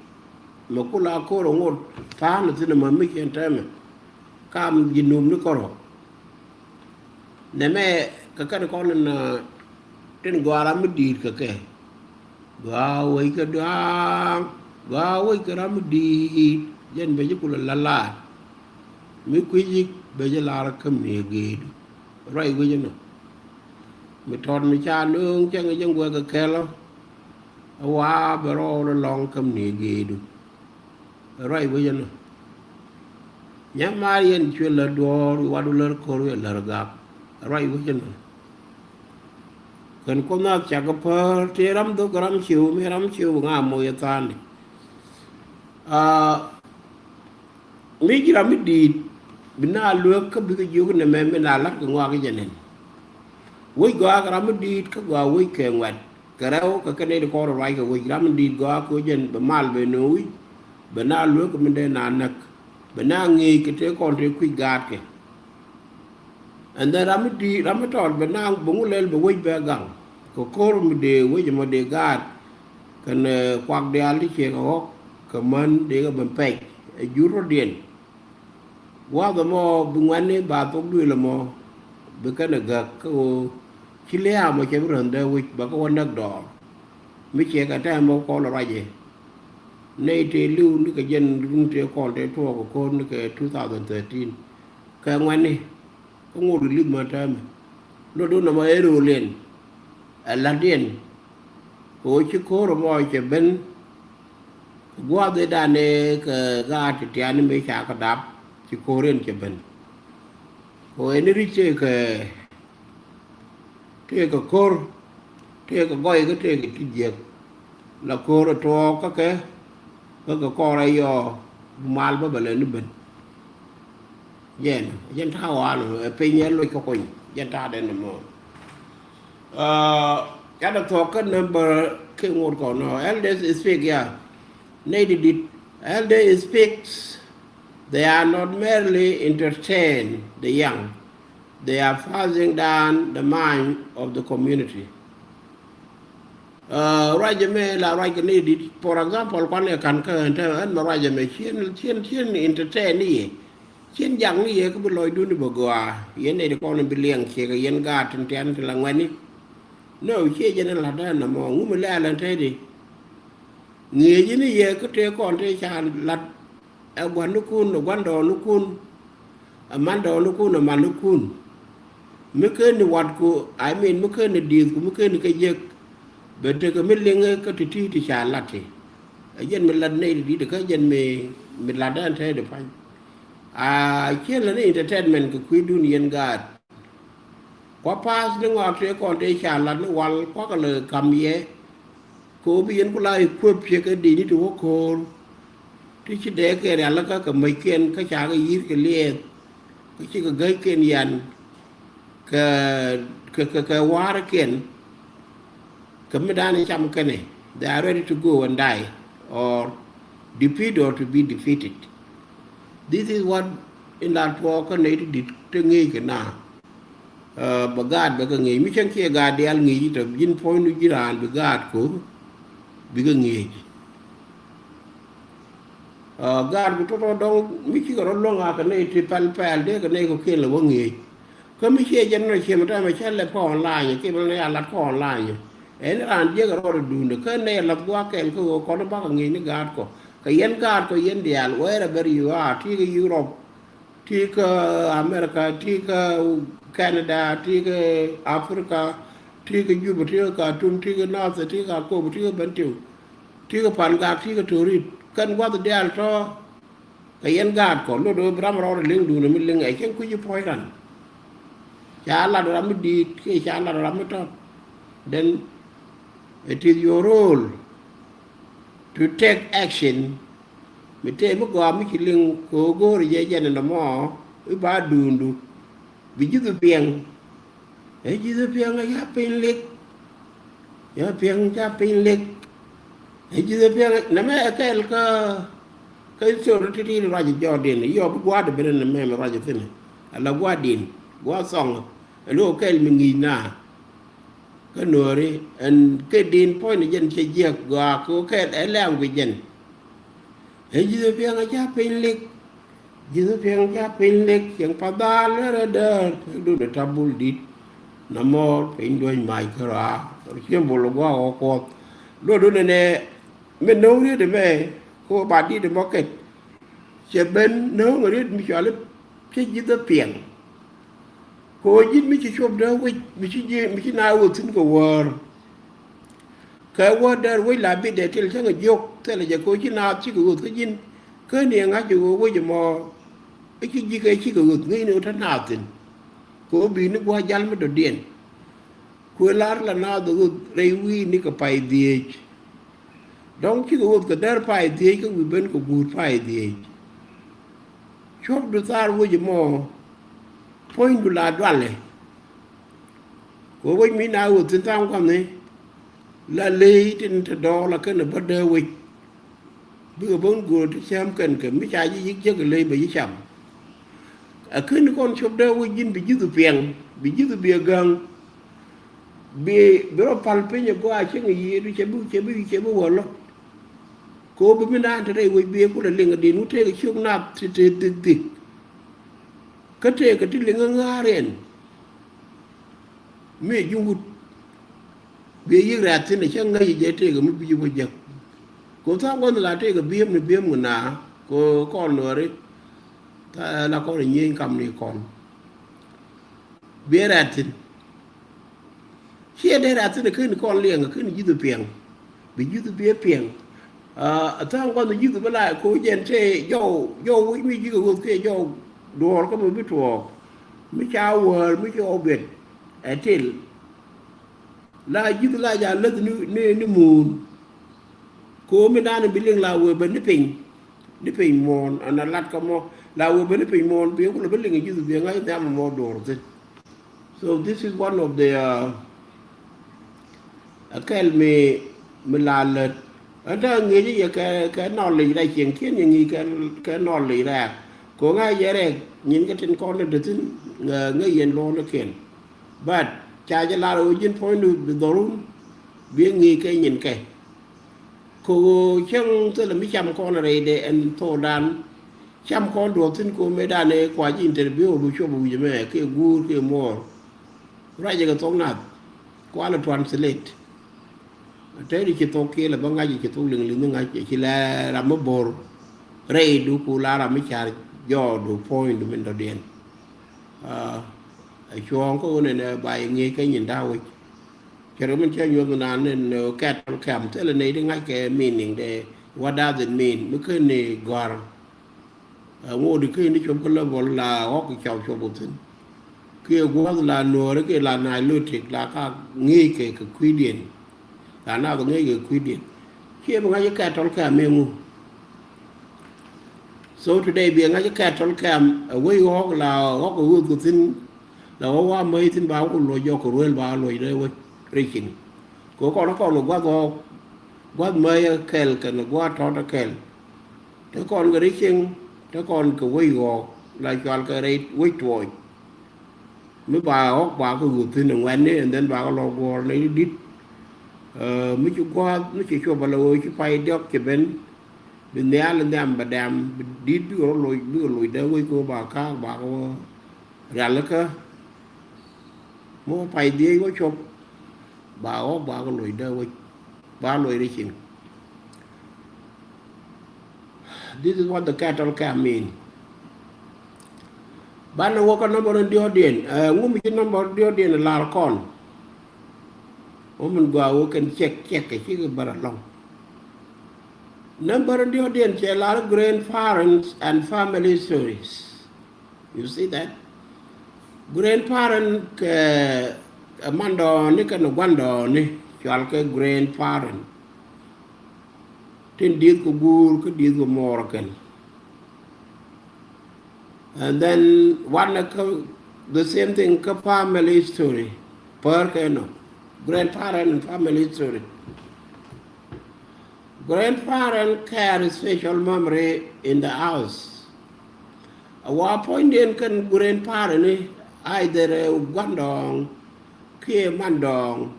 Mɛ kula ko̱r ɛ ŋot tha̱a̱n ɛ thi̱n ɛmɛ mi cɛn tɛmɛ. Kam ji̱ num ni kɔrɔ. Nɛmɛ kɛ kɛn kɔn in tin gɔaa ram mi di̱i̱t kɛ kɛ. Gɔaa wec kɛ duaaŋ gɔaa wec kɛ ram mi di̱i̱t. Jɛn bɛ ji̱ kulɛ la laat. Mi kui̱ci bɛ ji̱ lar käm ni ɛ geedu. Ruac wec inɔ. Mi tɔt mi ca nööŋ cäŋ jɛ ŋuɛk kɛ kɛlɔ. Ɛ waa bɛ rɔɔl lɔŋ käm ni geedu. Ɛ ruac wec inɔ. Nyam maar yɛn cuɛ lär duɔɔr wi̱i̱ wat wä lär ko̱r wi̱i̱ lär gak. Ɛ ruac wec inɔ. Kɛn kuoth naath cak kɛ päär tëë ram dhok kɛ ram ciëw mi ram ciëw ŋa moc ɛ tha̱a̱ŋdi. Aa, Mi ji̱ ram mi di̱i̱t bi na luek kä bikɛ jiök nɛmɛ mi na la̱t kɛ ŋɔak i̱ jɛ nɛn. Wec gɔaa kɛ ram mi di̱i̱t kä gɔaa wec kɛ ŋuɛt kɛ rɛw kɛ kɛ nɛy ti kɔn ruac kɛ wec ram mi di̱i̱t gɔaa kɛ wec jɛn bɛ mal bɛ nööŋ wi̱c bɛ na luek kɛ mi dee na näk bɛ na ŋi̱i̱c kɛ tëë kɔn tëë kui̱c gaatkɛ. And then ram mi di̱i̱t ram mi tɔt bɛ na bɛ ŋu lɛl bɛ wec bɛ gaŋ kɛ ko̱r mi dee wec ɛmɔ dee gaat. Kɛn kuak diaal ti ciek ɛ ɣɔ̱k kɛ män dee kɛ ben pɛc ɛ jur rɔ̱diɛn. Gua̱a̱th ɛmɔ bi ŋuɛ̈tni ba thok duëël ɛmɔ bi kɛn ɛ gäk kä ɣöö ci liaam ɔ cɛ bi rän dee wec bɛ kɛ wä näk dɔɔr. Mi ciɛ kɛ tɛm ɔ kɔl ɛ ruacɛ. Nɛy tëë li̱w ni kɛ jɛn run tëë kɔl tëë tuɔɔk ɛ ko̱r ni kɛ two thousand thirteen. Kɛ ŋuɛ̈tni kä ŋot kɛ li̱th män täämɛ. Lotdun ɛmɔ ɛ ro̱o̱liɛn ɛ la̱tdiɛn. Kɛ ɣöö ci ko̱r ɛmɔ cɛ ben. Kɛ gua̱a̱th ëëdan ëë kɛ gaat ti tiani mëë ca kɛ dap ci ko̱r in cɛ ben. Kɛ ɣöö ɛn ri̱c tëëkɛ tëëkɛ ko̱r tëëkɛ gɔy kä tëëkɛ ti jiäk. La ko̱r ɛ tuɔɔk kä kɛ kä kɛ kɔr ɛ yɔɔ mal bä bɛ lɛ ni ben. Jɛn jɛn ta̱a̱ ɣɔaa nɔ ɛ piny ɛ loc kä kony jɛn ta̱a̱ dɛn nɔmɔ. Aa, kä dɛ thuɔ̱k kä number kɛ ŋot kɔn nɔ elders speak ya. Nɛy di dit elders speak. They are not merely entertain the young. They are passing down the mind of the community. Ruac ɛmɛ la ruac kɛ nɛy dit. For example kuan ɛ ka̱n kä ɛn tɛ ɛn mɛ ruac ɛmɛ cien cien cien entertain ni yɛ. Cien jak ni yɛ kä bi lɔcdun i̱ bɛ gɔaa yɛn nɛy ti kɔn in bi liɛŋ ciek ɛ yɛn gaat tin tian ti la ŋuɛ̈tni. No ciɛ jɛn in la̱t ɛn ɛmɔ ŋumɛ lɛ̈ɛ̈l ɛn tɛ̈tdi. Ŋi̱eec in yɛ kä tëë kɔn tëë ca la̱t. Ɛ gua̱nikun ɛ gua̱ndɔɔŋnikun. Ɛ mandɔɔŋnikun ɛ manikun. Mi ken ni watku, I mean mi ken ni di̱i̱thku mi ken ni kɛ jek. Bɛ tekɛ mi liŋɛ kä ti̱ti̱ ti ca lat ti. Ɛ jɛn mi lat nɛy ti di̱t kä jɛn mi mi lat ɛn tɛy di pa̱ny. A ciɛ lɛ ni entertainment kɛ kui̱dun yɛn gaat. Kua pa̱a̱th ni ŋɔak tëë kɔn tëë ca lat ni wal kuakɛ lɛ ka̱m yɛ. Kɛ ɣöö bi yɛn ku la equip ciɛ kɛ dini ti wä ko̱o̱r. ti ci dee kɛn rial kä kɛ mäc kɛn kä ca kɛ yi̱r kɛ liɛɛth kä ci kɛ gäc kɛn yan kɛ kɛ kɛ kɛ wa̱a̱r kɛn. Kɛ mi dan cam kɛnɛ, they are ready to go and die or defeat or to be defeated. This is what in that war kä nɛy ti dit te ŋi̱i̱c kɛ na. Bɛ gaat bɛ kɛ ŋi̱i̱c mi cäŋ kiɛ gaat diaal ŋi̱i̱c tɔ ji̱n puɔ̱nydu ji̱ raan bi gaat ko̱ bikɛ ŋi̱i̱c. Gaat bi tɔtɔ dɔŋ mi cikɛ rɔ luäŋ a kɛ nɛy ti pɛl pɛl dee kɛ nɛy kɔ kiɛn lɛ wä ŋi̱i̱c. Kä mi ciɛ jɛn nɔ ciɛ mi tɔmɛ cä lɛp kä online kiɛ mi nɔ ya lat kä online. Ɛn raan jiɛk rɔɔdɛ duundɛ kä nɛy lath gua̱a̱k kɛl kä ɣöö kɔn bakɛ ŋi̱i̱c ni gaat kɔ kɛ yɛn gaat kɔ yɛn diaal wherever you are, ti kä Europe, ti kä America, ti kä Canada, ti kä Africa, ti kä Juba, ti kä Khartoum, ti kä Nasir, ti kä Akobo, ti kä Bentiu, ti kä Pangak, ti kä Torit. Kɛn gua̱th diaal tɔ kɛ yɛn gaat kɔ lot ɣöö bi ram rɔɔdɛ liŋ duundɛ mi liŋ ɛ cɛn kui̱ci puɔ̱c ran. Ca lat ram mi di̱i̱t kiɛ ca lat ram mi tɔt. Then it is your role to take action. Mi tëë mi gɔaa mi ci liŋ kɛ ɣöö go̱o̱ri jɛ jɛn ɛn ɛmɔ i̱ ba duundu bi ji̱thu piɛŋ. Ɛ ji̱thu piɛŋ ɛ ya piny lik. Ya piɛŋ ca piny lik. Ɛ ji̱thu piɛŋ nɛmɛ ɛ kɛl kä kä story ti̱ti̱ ruac jɔɔdiɛn yɔ bi gua̱a̱r di ben nɛmɛ mi ruac thi̱n. Ala gua̱a̱r din gua̱a̱r thɔŋ. Ɛ lo̱o̱ kɛl mi ŋi̱i̱c na. Kä nuɔɔri ɛn kɛ din puɔ̱ny ni jɛn cɛ jiäk gɔaa kɛ ɣöö kɛl ɛ lɛ̈ɛ̈ŋ guic jɛn. Ɛ ji̱th ɛ piɛŋ ɛ ca piny lik. Ji̱th ɛ piɛŋ ɛ ca piny lik cieŋ pa dhaal ɛ rɛ däär pek dun ɛ tabul dit. Na mɔɔr piny duɔ̱ny mac kä rɔaa rɔ cieŋ bul ɛ gua̱a̱k ɛ kuɔth. Luɔt dun ɛnɛ min no̱o̱ŋ riet ɛmɛ kɛ ɣöö ba dit ɛmɔ kɛt. Cɛ ben no̱o̱ŋ riet mi cɔal i̱ cä ji̱th ɛ piɛŋ. Kɛ ɣöö ji̱n mi ci cuɔp dee wec mi ci ji̱ mi ci na ɣöö thi̱n kɛ wäär. Kɛ wäär dee wec la bi dee til cäŋ ɛ jiök thilɛ jɛ kɛ ɣöö ci naath cikɛ ɣöth kä ji̱n. Kä ni ɛ ŋa̱c ɛ ɣöö wec ɛmɔ i̱ ci ji̱ kɛ cikɛ ɣöth ŋäcni ɣöö te naath thi̱n. Kɛ ɣöö bi̱i̱ni gua̱a̱c jal mi dɔ̱diɛn. Kuëë lar la naath ɛ ɣöth rɛy wi̱i̱ni kɛ pay dhieec. Dɔ̱ŋ cikɛ ɣöth kɛ dɛr pay dhieec kä wi̱i̱ ben kɛ guur pay dhieec. Cuɔ̱pdu thaar wec ɛmɔ puɔ̱nydu la dualɛ. Kɛ wec mi na ɣöth thi̱n tha̱a̱ŋ gua̱thni la ley tin te dɔɔk la kɛn ɛ bä dee wec. Bikɛ ben go̱o̱r ti cäm kɛn kɛ mi ca ji̱ yi̱k jiäk ɛ ley bɛ ji̱ cam. Ɛ ken kɔn cop dee wec ji̱n bi ji̱thu piɛŋ bi ji̱thu bi ɛ gäŋ. Bi bi rɔ pal piny ɛ gɔaa cieŋ ɛ yiëëdu cɛ bi cɛ bi cɛ bi wä lɔ. Kɛ ɣöö bi mi naan te rɛy wec bi ɛ kulɛ liŋ ɛ din wä tëëk ɛ ciök nath ti te dhik dhik. Kä tëëk ɛ ti liŋ ɛ ŋa̱a̱r ɛn. Mi ji̱ wut bi yiëk rɛ̈th thi̱n cä ŋäc jɛ tëëkɛ mi bi ji̱ bä jäk. Kɛ tha̱a̱ŋ gua̱n la tëëkɛ bi̱em ni bi̱em ŋu na kɛ kɔn luɔri. Tha̱a̱ la kɔn nyieny kam ni kɔn bi rɛ̈th thi̱n. Ciɛ dee rɛ̈th thi̱n ken kɔn liɛŋ ken ji̱th piɛŋ. Bi ji̱th bi piɛŋ. A tha̱a̱ŋ gua̱n ji̱th bi la ko jɛn tëë jɔw jɔw wi̱c mi ji̱k ɛ ɣöth kiɛ jɔw duɔɔr kä mi bi tuɔɔk. Mi ca wäär mi ci ɣɔw biɛt ɛ til. La ji̱th la ja läth ni ni ni muun. Ko mi dan bi liŋ la wee ben ni piny. Ni piny muɔ̱ɔ̱n ɛn a lat kä mɔ la wee ben ni piny muɔ̱ɔ̱n bi kulɛ bi liŋ ji̱th bi ŋa̱c nhiam mɔ duɔɔr thi̱n. So this is one of the a kɛl mi mi la lät. Ɛn te ŋi̱i̱c yɛ kɛ kɛ knowledge rɛy cieŋ kiɛn yɛ ŋi̱i̱c kɛ kɛ knowledge rɛɛk. Ko ŋa̱c yɛ rɛɛk nyin kɛ tin kɔn ni dee thi̱n ŋäc yɛn luɔ̱ɔ̱n ni kiɛn. But ca jɛ lar ɣöö ji̱n puɔ̱nydu bi dhɔrun bi ŋi̱i̱c kɛ nyin kɛ. Kɛ ɣöö cäŋ thilɛ mi cam kɔn rɛydɛ ɛn thokdan. Cam kɔn duɔth thi̱n kɛ ɣöö mëëdan ëë kua ji̱ interview bi cuɔp wi̱c ɛmɛ kiɛ guur kiɛ muɔɔr. Ruacɛ kɛ thok nath kualɛ translate. Tëëdi ci thok kiɛ lɛ bä ŋa̱c ci thok liŋ liŋ ŋa̱c ci lɛ ram mi bo̱r. Rɛydu ku la ram mi car jɔɔdu puɔ̱nydu min dɔ̱diɛn. Ɛ cuɔ̱ɔ̱ŋ kä ɣöö nɛnɛ ba yɛ ŋi̱i̱c kä nyin da̱a̱ wec. Cɛ rɛ min cä nyuɔth naan ni ni kɛt kɛm thilɛ nɛy ti ŋa̱ckɛ meaning dɛ. What does it mean mi ken ni gɔ̱a̱r? Ɛ ŋot di ken ni cop kä level la ɣɔk cɔw cop wä thi̱n. Kiɛ gua̱th la nuɔɔri kiɛ la Nilotic la ka ŋi̱i̱c kɛ kɛ kui̱diɛn. La nath ŋi̱i̱c kɛ kui̱diɛn. Ciɛ bi ŋa̱c kɛt tɔl kɛm iŋu. So today bi ŋa̱c kɛ tɔl kɛm ɛ wec ɣɔ̱k la ɣɔ̱k ɛ ɣöth kɛ thi̱n, la ɣɔ̱k wa mäc thi̱n ba ku luɔc jɔk kɛ ruel ba luɔc rɛ wec rɛ ciŋ. Kɛ kɔn kɔn kɛ gua̱th ɣɔ̱k, gua̱th mäc ɛ kɛl kɛn gua̱th tɔt ɛ kɛl. Te kɔn kɛ rɛ ciŋ, te kɔn kɛ wec ɣɔ̱k la cual kɛ rɛ wec tuɔɔc. Mi ba ɣɔ̱k ba kɛ ɣöth thi̱n ɛ ŋuɛ̈tni, and then ba kɛ lɔ guɔ̱ɔ̱r ni di̱t. Ɛ, mi ci gua̱a̱th, mi ci cuɔp ala ɣöö ci pay diɔ̱k ci ben, bi nhial nhiam bɛ dɛm, bi di̱t bikɛ rɔ loc, bikɛ loc dee wec kɛ ɣöö ba ka̱a̱k ba kɛ wä rialikä. Mi wä pay dhiec wä cuɔp, ba ɣɔ̱k ba kɛ loc dee wec, ba loc ri ciŋ. This is what the cattle camp mean. Banɛ wä kä number in diɔ̱ɔ̱diɛn. Ɛ, ŋu mi ci number diɔ̱ɔ̱diɛn lar kɔn. Wä min gɔaa wä kɛn check, check kɛ cikɛ bär alɔŋ. Number in diɔ̱ɔ̱diɛn cɛ lar grandparents and family stories. You see that? Grandparent kɛ, kɛ mandɔɔni kɛn guandɔɔni cual kɛ grandparent. Tin dieth kɛ guur kä dieth kɛ mɔɔr kɛn. And then one kä, the same thing kä family story. Per kɛ nɔ. Grandparent and family story. Grandparent carry special memory in the house. A wa puɔ̱nydiɛn kɛn grandparent ni, either ɛ guandɔɔŋ kiɛ mandɔɔŋ,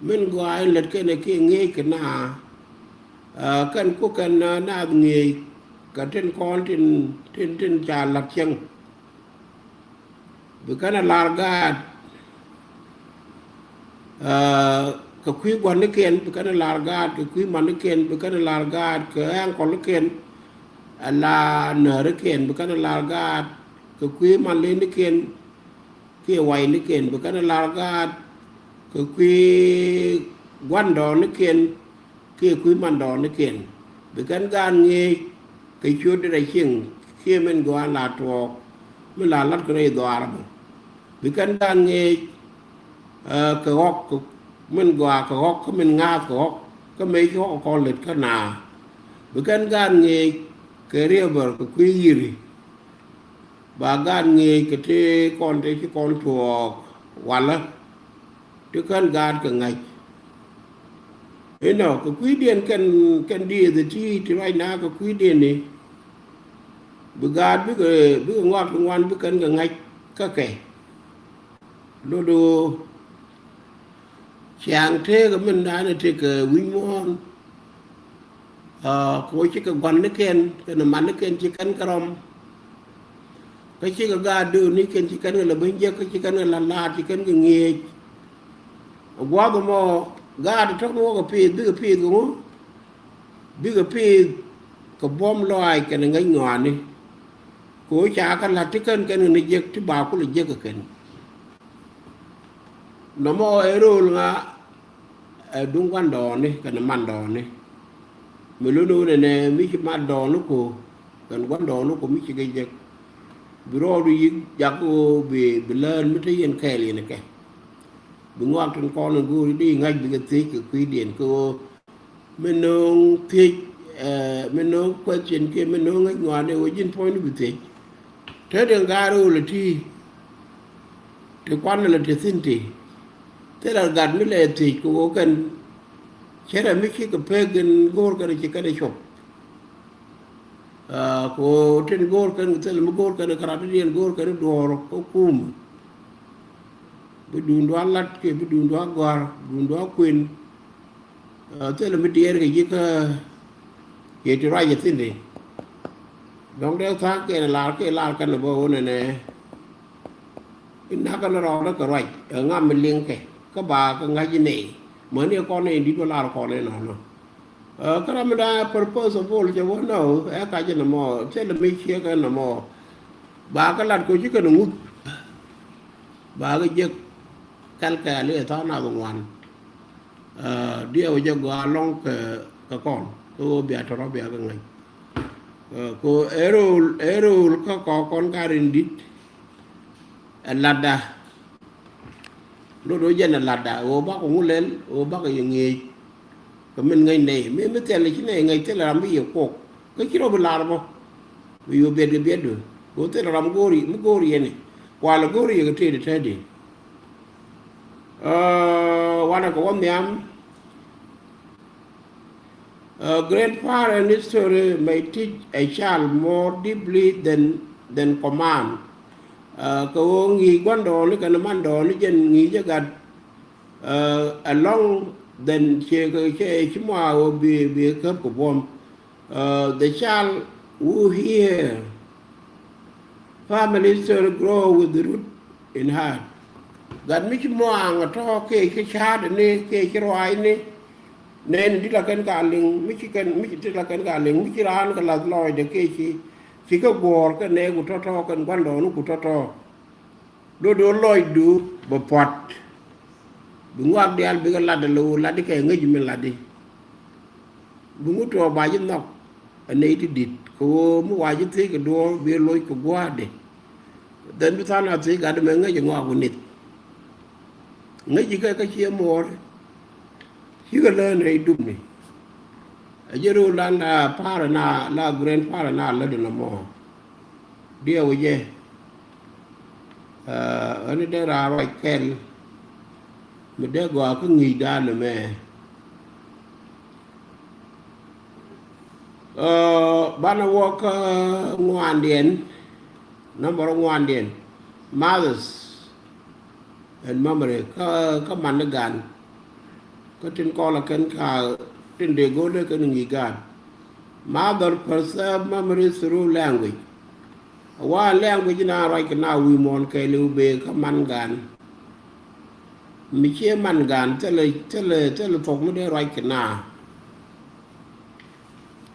min gɔaa in lät kɛn ɛ kiɛ ŋi̱eec kɛ na, ɛ, kɛn ku kɛn, ɛ, naath ŋi̱eec kɛ tin kɔn tin, tin, tin ca la̱t cieŋ. Bi kɛn a lar gaat, ɛ, kɛ kui̱ gua̱nikiɛn, bi kɛn a lar gaat kɛ kui̱ manikiɛn, bi kɛn a lar gaat kɛ ɛŋkɔlikiɛn, a la näärikiɛn, bi kɛn a lar gaat kɛ kui̱ manlinikiɛn kiɛ waynikiɛn, bi kɛn a lar gaat kɛ kui̱ gua̱ndɔɔnikiɛn kiɛ kui̱ mandɔɔnikiɛn. Bi kɛn gaat ŋi̱eec kɛ ciötdɛ rɛy cieŋ kiɛ min gɔaa la tuɔɔk, min la la̱t kɛ rɛy dhɔaar ɛmɔ. Bi kɛn gaat ŋi̱eec, ɛ, kɛ ɣɔ̱k, kɛ min gɔaa kɛ ɣɔ̱k, kä min ŋa̱a̱th kɛ ɣɔ̱k, kä mëë ci ɣɔ̱k kɔn lät kä naath. Bi kɛn gaat ŋi̱eec kɛ river kɛ kui̱ yi̱ri. Ba gaat ŋi̱eec kɛ ti kɔn ti ci kɔn tuɔɔk walä. Ti kän gaat kɛ ŋa̱c. Inɔ kɛ kui̱diɛn kɛn, kɛn dieth ti, ti ruacna kɛ kui̱diɛn ni. Bi gaat bikɛ, bikɛ ŋɔak ti ŋuan bi kɛn kɛ ŋa̱c kä kɛ. Lot ɣöö ciaŋ tëëkɛ min da̱a̱n ɛ tëëkɛ wi̱ny muɔ̱ɔ̱n. Aa, kɛ ɣöö cikɛ gua̱nikiɛn kɛnɛ manikiɛn ci kɛn kɛ rɔm. Kä cikɛ gaat döönikiɛn ci kɛn kɛ lɛ ben jek, kä ci kɛn kɛ la̱t la̱a̱t, ci kɛn kɛ ŋi̱eec. Gua̱a̱th ɛmɔ gaat tɔ̱ mi wä kɛ pi̱i̱th, bikɛ pi̱i̱th kɛ ŋu? Bikɛ pi̱i̱th kɛ buɔ̱m lɔaac kɛnɛ ŋäc ŋɔaani. Kɛ ɣöö ca kɛ la̱t ti kɛn kɛn kɛ ni jek ti ba kulɛ jek kɛ kɛn. Nɔmɔ ɛ rööl ŋa, ɛ duŋ gua̱ndɔɔŋni kɛnɛ mandɔɔŋni. Mi luni wunɛ nɛ mi ci mandɔɔŋni ko kɛn gua̱ndɔɔŋni ko mi ci kɛ jek. Bi rɔɔdu yi̱k jak ɣöö bi, bi lään mi te yɛn kɛɛl yɛn kɛ. Bi ŋɔak tin kɔn in go̱o̱ri di ŋa̱c bikɛ thiec kɛ kui̱diɛn kɛ ɣöö mi no̱o̱ŋ thiec, ɛ, mi no̱o̱ŋ question kiɛ mi no̱o̱ŋ ŋäc ŋɔaani ɣöö ji̱n puɔ̱nydu bi thiec. Te den gaat rööl ɛ ti, ti kuan lɛ ti thi̱n ti. Thilɛ gat mi lɛ thiec kɛ ɣöö kɛn cärɛ mi cikɛ pek in go̱o̱r kɛn ci kɛn ɛ cuɔp. Aa, kɛ ɣöö tin go̱o̱r kɛn kɛ thilɛ mi go̱o̱r kɛn kɛ rat ti diɛn go̱o̱r kɛn duɔ̱ɔ̱r kä kum. Bi duundu a lat kiɛ bi duundu a gɔ̱a̱r, duundu a kuën. Aa, thilɛ mi diɛɛr kɛ ji̱ kä kiɛ ti ruac ɛ thi̱n ti. Dɔ̱ŋ dee tha̱a̱ŋ kɛn lar kiɛ lar kɛn bä ɣöö nɛnɛ. Inä kɛn rɔɔdä kɛ ruac ɛ ŋam mi liŋ kɛ kä ba kɛ ŋa̱c inɛy. Mäni ɛ kɔn in di̱t bä lar kɔn inɔnɔ. Ɛ, kä ram mi da purpose of all cɛ wä nɔ ɛ kac inɔ mɔ thilɛ mi ciek inɔ mɔ. Ba kɛ lat kɛ ci kɛn ŋuth. Ba kɛ jek kɛl kɛɛl i̱ tha̱a̱ŋ nath ŋuan. Ɛ, diɛw jɛ gɔaa lɔŋ kɛ, kɛ kɔn kɛ ɣöö bia tɔrɔ bia kɛ ŋäc. Ɛ, kɛ ɣöö ɛ rööl, ɛ rööl kä kɔ kɔn ka rin di̱t. Ɛ latda. Lot ɣöö jɛn ɛ latda ɣöö bakɔ ŋu lɛl ɣöö bakɔ yɛ ŋi̱eec. Kɛ min ŋäc nɛy mi, mi thilɛ ci nɛy ŋäc thilɛ ram bi yɛ kuɔk. Kä ci rɔ bi lar bä. Bi yu biɛt kɛ biɛtdu. Kɛ ɣöö thilɛ ram go̱o̱ri mi go̱o̱ri yɛn i̱ kualɛ go̱o̱ri yɛ kɛ tëëdi tëëdi. Wanɛ kɛ wä nhiam. Grandparent history may teach a child more deeply than than command. Kɛ ɣöö ŋi̱i̱c gua̱ndɔɔŋni kɛnɛ mandɔɔŋni jɛn ŋi̱i̱c ɛ gat along then ciɛ kɛ ciɛ ci mɔ a ɣöö bi bi käp kɛ buɔ̱m. The child who hear family history grow with the root in heart. Gat mi ci muaŋ a tɔ̱ kɛ ci ca̱a̱tni kɛ ci ruaacni. Nɛn ti la kɛn ka liŋ mi ci kɛn mi ci ti la kɛn ka liŋ mi ci raan kɛ lath lɔɔcdɛ kɛ ci ci kɛ guɔ̱ɔ̱r kɛ nɛɛku tɔ̱tɔ̱ kɛn gua̱ndɔɔŋniku tɔ̱tɔ̱. Do̱do̱ lɔcdu bɛ pua̱t. Bi ŋuak diaal bikɛ lat ala ɣöö lat ikɛ ŋäc mi lat i̱ bi ŋut tuɔɔk ba ji̱ nhɔk. Ɛ nɛy ti di̱t kɛ ɣöö mi wa ji̱ thiec kɛ duɔ̱ɔ̱r bi loc kɛ gua̱a̱thdɛ. Dhɛn bi tha̱a̱ŋ a thiec gat ɛmɛ ŋäc ɛ ŋɔak wä nith. Ŋäc ikɛ kä ciɛ muɔɔr. Cikɛ lään rɛy dupni. A jɛ ro̱o̱l dan la parent na la grandparent na lätdɛ nɔmɔ. Diɛw jɛ. Ɣän dee raan ruac kɛl mi dee gɔaa kä ŋi̱i̱cdan ɛmɛ. Banɛ wä kä ŋuandiɛn. Number ŋuandiɛn, mothers and memory. Kä kä man ni gan. Kä tin kɔlɛ kɛn ka tin dee go̱o̱lɛ kɛn ŋi̱i̱c gan. Mother preserve memory through language. A wa language na ruac kɛ na wi̱i̱ muɔ̱ɔ̱n kɛɛliw bee kä man gan. Mi ciɛ man gan thilɛ thilɛ thilɛ thok mi dee ruac kɛ na.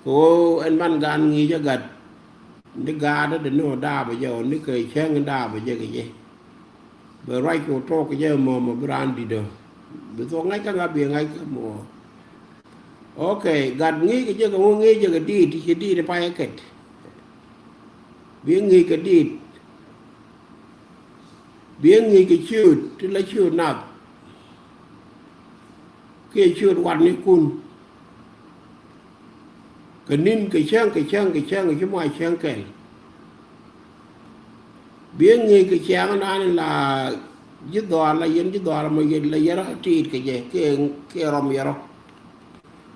Kɛ ɣöö ɛn man gan ŋi̱i̱c ɛ gat. Ni gaat dee ni ɣä daapä jɛ ɣä ni kɛ cäŋ daapä jɛ kɛ jɛ. Bɛ ruac kɛ ɣä tok kɛ jɛ mɔ mɔ bi raan di̱t ɣä. Bi thok ŋa̱c kä ŋa̱ bi ŋa̱c kä mɔ. Ok, gat ŋi̱i̱c kɛ jɛ kɛ ŋu ŋi̱i̱c jɛ kɛ diit ti ci diit pay ɛ kɛt. Bi ŋi̱i̱c kɛ diit. Bi ŋi̱i̱c kɛ ciööt ti la ciööt nath. Kiɛ ciööt watnikun. Kɛ ni̱n kɛ cäŋ kɛ cäŋ kɛ cäŋ kɛ ci mɔ a cäŋ kɛl. Bi ŋi̱i̱c kɛ cäŋ naan la ji̱ dhɔaar la yɛn ji̱ dhɔaar mɔ yɛn la yɛn rɔ tiit kɛ jɛ kiɛ kiɛ rɔm yɛn rɔ.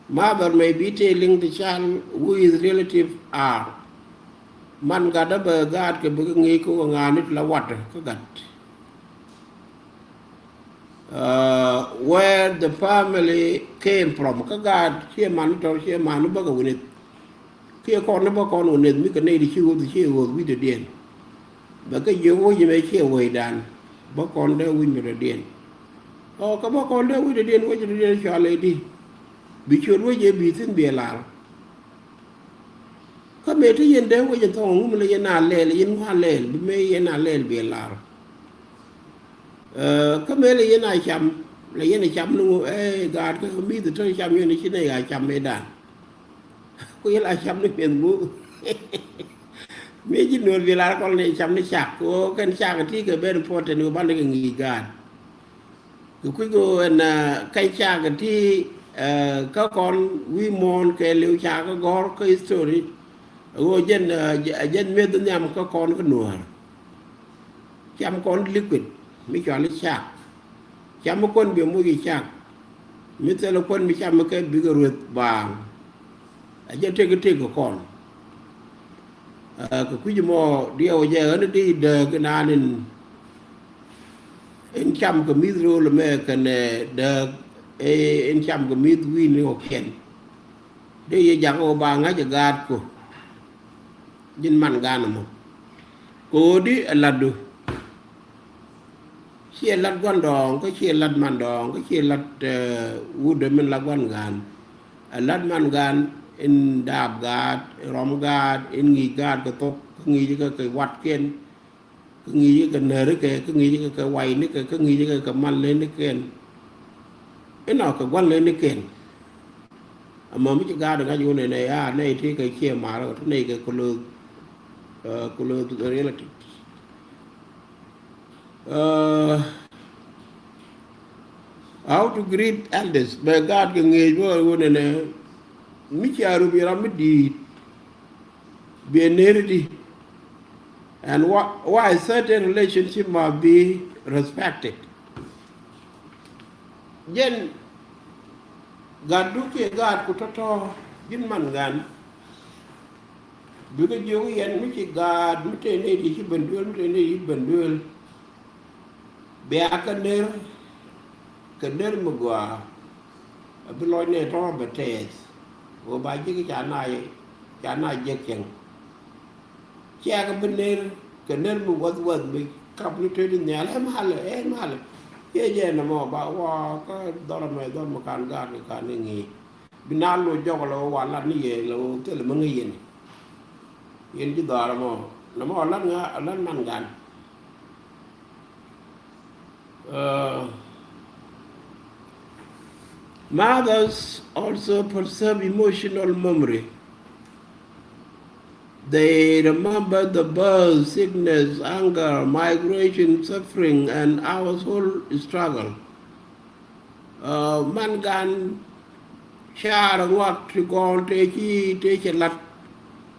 Mother may be telling the child who his relative are. Man gatdä bɛ gaat kɛ bikɛ ŋi̱i̱c kä wä ŋa̱a̱n ni ti la watä kä gat. Where the family came from. Kä gaat ciɛ man ni tɔr ciɛ man ni bäkɛ wi̱nith. Kiɛ kɔn ni bä kɔn wi̱nith mi kɛ nɛy di ci ɣöth ciɛ ɣöth wi̱cdädiɛn. Bɛ kɛ jiök wec mɛ ciɛ wecdan. Bä kɔn dee wi̱c mi dɔ̱diɛn. Ɔ kä bä kɔn dee wi̱cdädiɛn wec dɔ̱diɛn cɔal ɛ di. Bi ciöt wec ɛ bi thi̱n bi ɛ lar. Kä mëë ti yɛn dee wec in thɔŋ ŋum la yɛn a lɛɛl yɛn ŋuan lɛɛl bi mëë yɛn a lɛɛl bi lar. Kä mëë la yɛn a cam la yɛn a cam ni ŋu ɛ gaat kä mi̱th tɔ cam yɛn ci nɛy a cam mëë dan. Ku yɛn a cam ni mi̱eth ŋu. Mëë ji̱ nuɔ̱ɔ̱r bi lar kɔn ni cam ni cak ku kɛn cak ti kɛ ben puɔ̱t tɛn ku ban ni kɛ ŋi̱i̱c gaat. Kɛ kui̱ kɛ ɣöö ɛn kɛn cakɛ ti kä kɔn wi̱i̱ muɔ̱ɔ̱n kɛ liw cakɛ gɔ̱r kä history. Ɣöö jɛn jɛn mi̱eth nhiam kä kɔn kä nuäär. Cam kɔn liquid mi cɔal i̱ cak. Cam mi kuän biɛ moc i̱ cak. Mi thilɛ kuän mi cam mi kɛ bikɛ rueth baaŋ. A jɛ tëk i̱ tëk kɛ kɔn. Kɛ kui̱c mɔ diɛw jɛ ɣän di dääk inaan in in cam kɛ mi̱th ro̱o̱l ɛmɛ kɛnɛ dääk in cam kɛ mi̱th wi̱i̱ni ɣɔ̱kiɛn. Dee yɛ jakä ɣöö ba ŋa̱c ɛ gaatku. Ji̱n man gan ɛmɔ kɛ ɣöö di ɛ la̱tdu. Ciɛ la̱t gua̱n dɔɔŋ kä ciɛ la̱t man dɔɔŋ kä ciɛ la̱t wut dee min la gua̱n gan. Ɛ la̱t man gan in daap gaat in rɔm gaat in ŋi̱i̱c gaat kɛ thok kä ŋi̱i̱c kɛ kɛ watkiɛn. Kä ŋi̱i̱c kɛ nääri kɛ kä ŋi̱i̱c kɛ kɛ wayni kɛ kä ŋi̱i̱c kɛ kɛ man leni kɛn. Inɔ kɛ gua̱n leni kɛn. Ama mi ci gaat ŋa̱c wun ɛnɛ ya nɛy ti kɛ ciɛ mar kɛ ti nɛy kɛ close, close relatives. How to greet elders bɛ gaat kɛ ŋi̱i̱c bä wun ɛnɛ. Mi ci a rup yɛ ram mi di̱i̱t. bi ɛ ner di. And why, why certain relationship must be respected. Jɛn gat du kiɛ gaat ku tɔ̱tɔ̱ ji̱n man gan. Bikɛ jiök yɛn mi ci gaat mi tëë nɛy di ci ben duel, mi tëë nɛy di ben duel. Bia kä ner, kɛ ner mi gɔaa. A bi lɔc nɛ tɔ̱ bɛ tɛɛth. Wä ba ji̱ ki ca na, ca na jiäk cɛŋ. Ciɛ kɛ bi ner, kɛ ner mi wäth wäth mi kap ni tëë di nhial, ɛ malɛ, ɛ malɛ. Ciɛ jɛ nɛ mɔ ba wa kä dhɔr mɛ, dhɔr mi kan gaat ni kan ni ŋi̱i̱c. Bi na lo jɔk lɛ wä wa lat ni yɛ lɛ wä thilɛ mi ŋi̱i̱c yɛn. Yɛn ji̱ dhɔaar ɛmɔ nɔmɔ lat ŋa, lat man gan. Uh, mothers also preserve emotional memory. They remember the birth, sickness, hunger, migration, suffering, and household struggle. Uh, man gan car ŋuak ti gɔɔn tëë ci, tëë ci lat,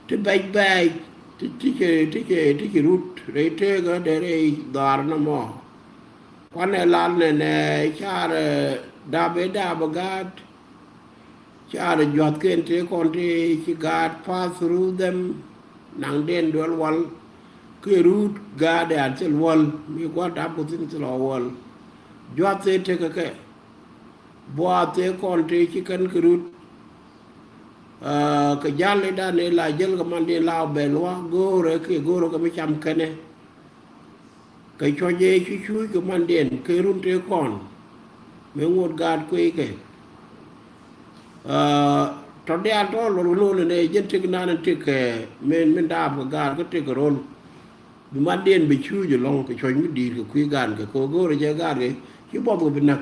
ti bɛc bɛc, ti, ti ci, ti ci, ti ci rut rɛy tëëkä dee rɛy dhɔaar nɔmɔ. Kuanɛ lat nɛnɛ car, eh, dap ëë dap ɛ gaat. Car jua̱thkiɛn tëë kɔn tëë ci gaat pass through them. Naŋdiɛn duel wal. Kɛ rut gaat ɛ a thil wal mi gua̱th dap ku thi̱n thil ɔ wal. Jua̱th tëë tekɛ kɛ buath tëë kɔn tëë ci kɛn kɛ rut. Ah, kɛ ja̱l i̱ dan ila jäl kɛ mandiɛn la bɛ lua̱k go̱o̱rɛ kiɛ go̱o̱rɛ kɛ mi cam kɛnɛ. Kɛ cuɔ̱c ëë ci cuuc kɛ mandiɛn kɛ run tëë kɔn. Mëë ŋot gaat kueykɛ. Ah, tɔ diaal tɔ luɔr wä lo̱l ɛnɛ jɛn tëk nan tëk kɛ min, min daap kɛ gaat kä tëk kɛ ro̱l. Bi mandiɛn bi cuuc ɛlɔ̱ŋ kɛ cuɔ̱c mi di̱i̱t kɛ kui̱ gaan kɛ kɛ ɣöö go̱o̱rɛ jɛ gaat kɛ ci buɔth kɛ bi näk.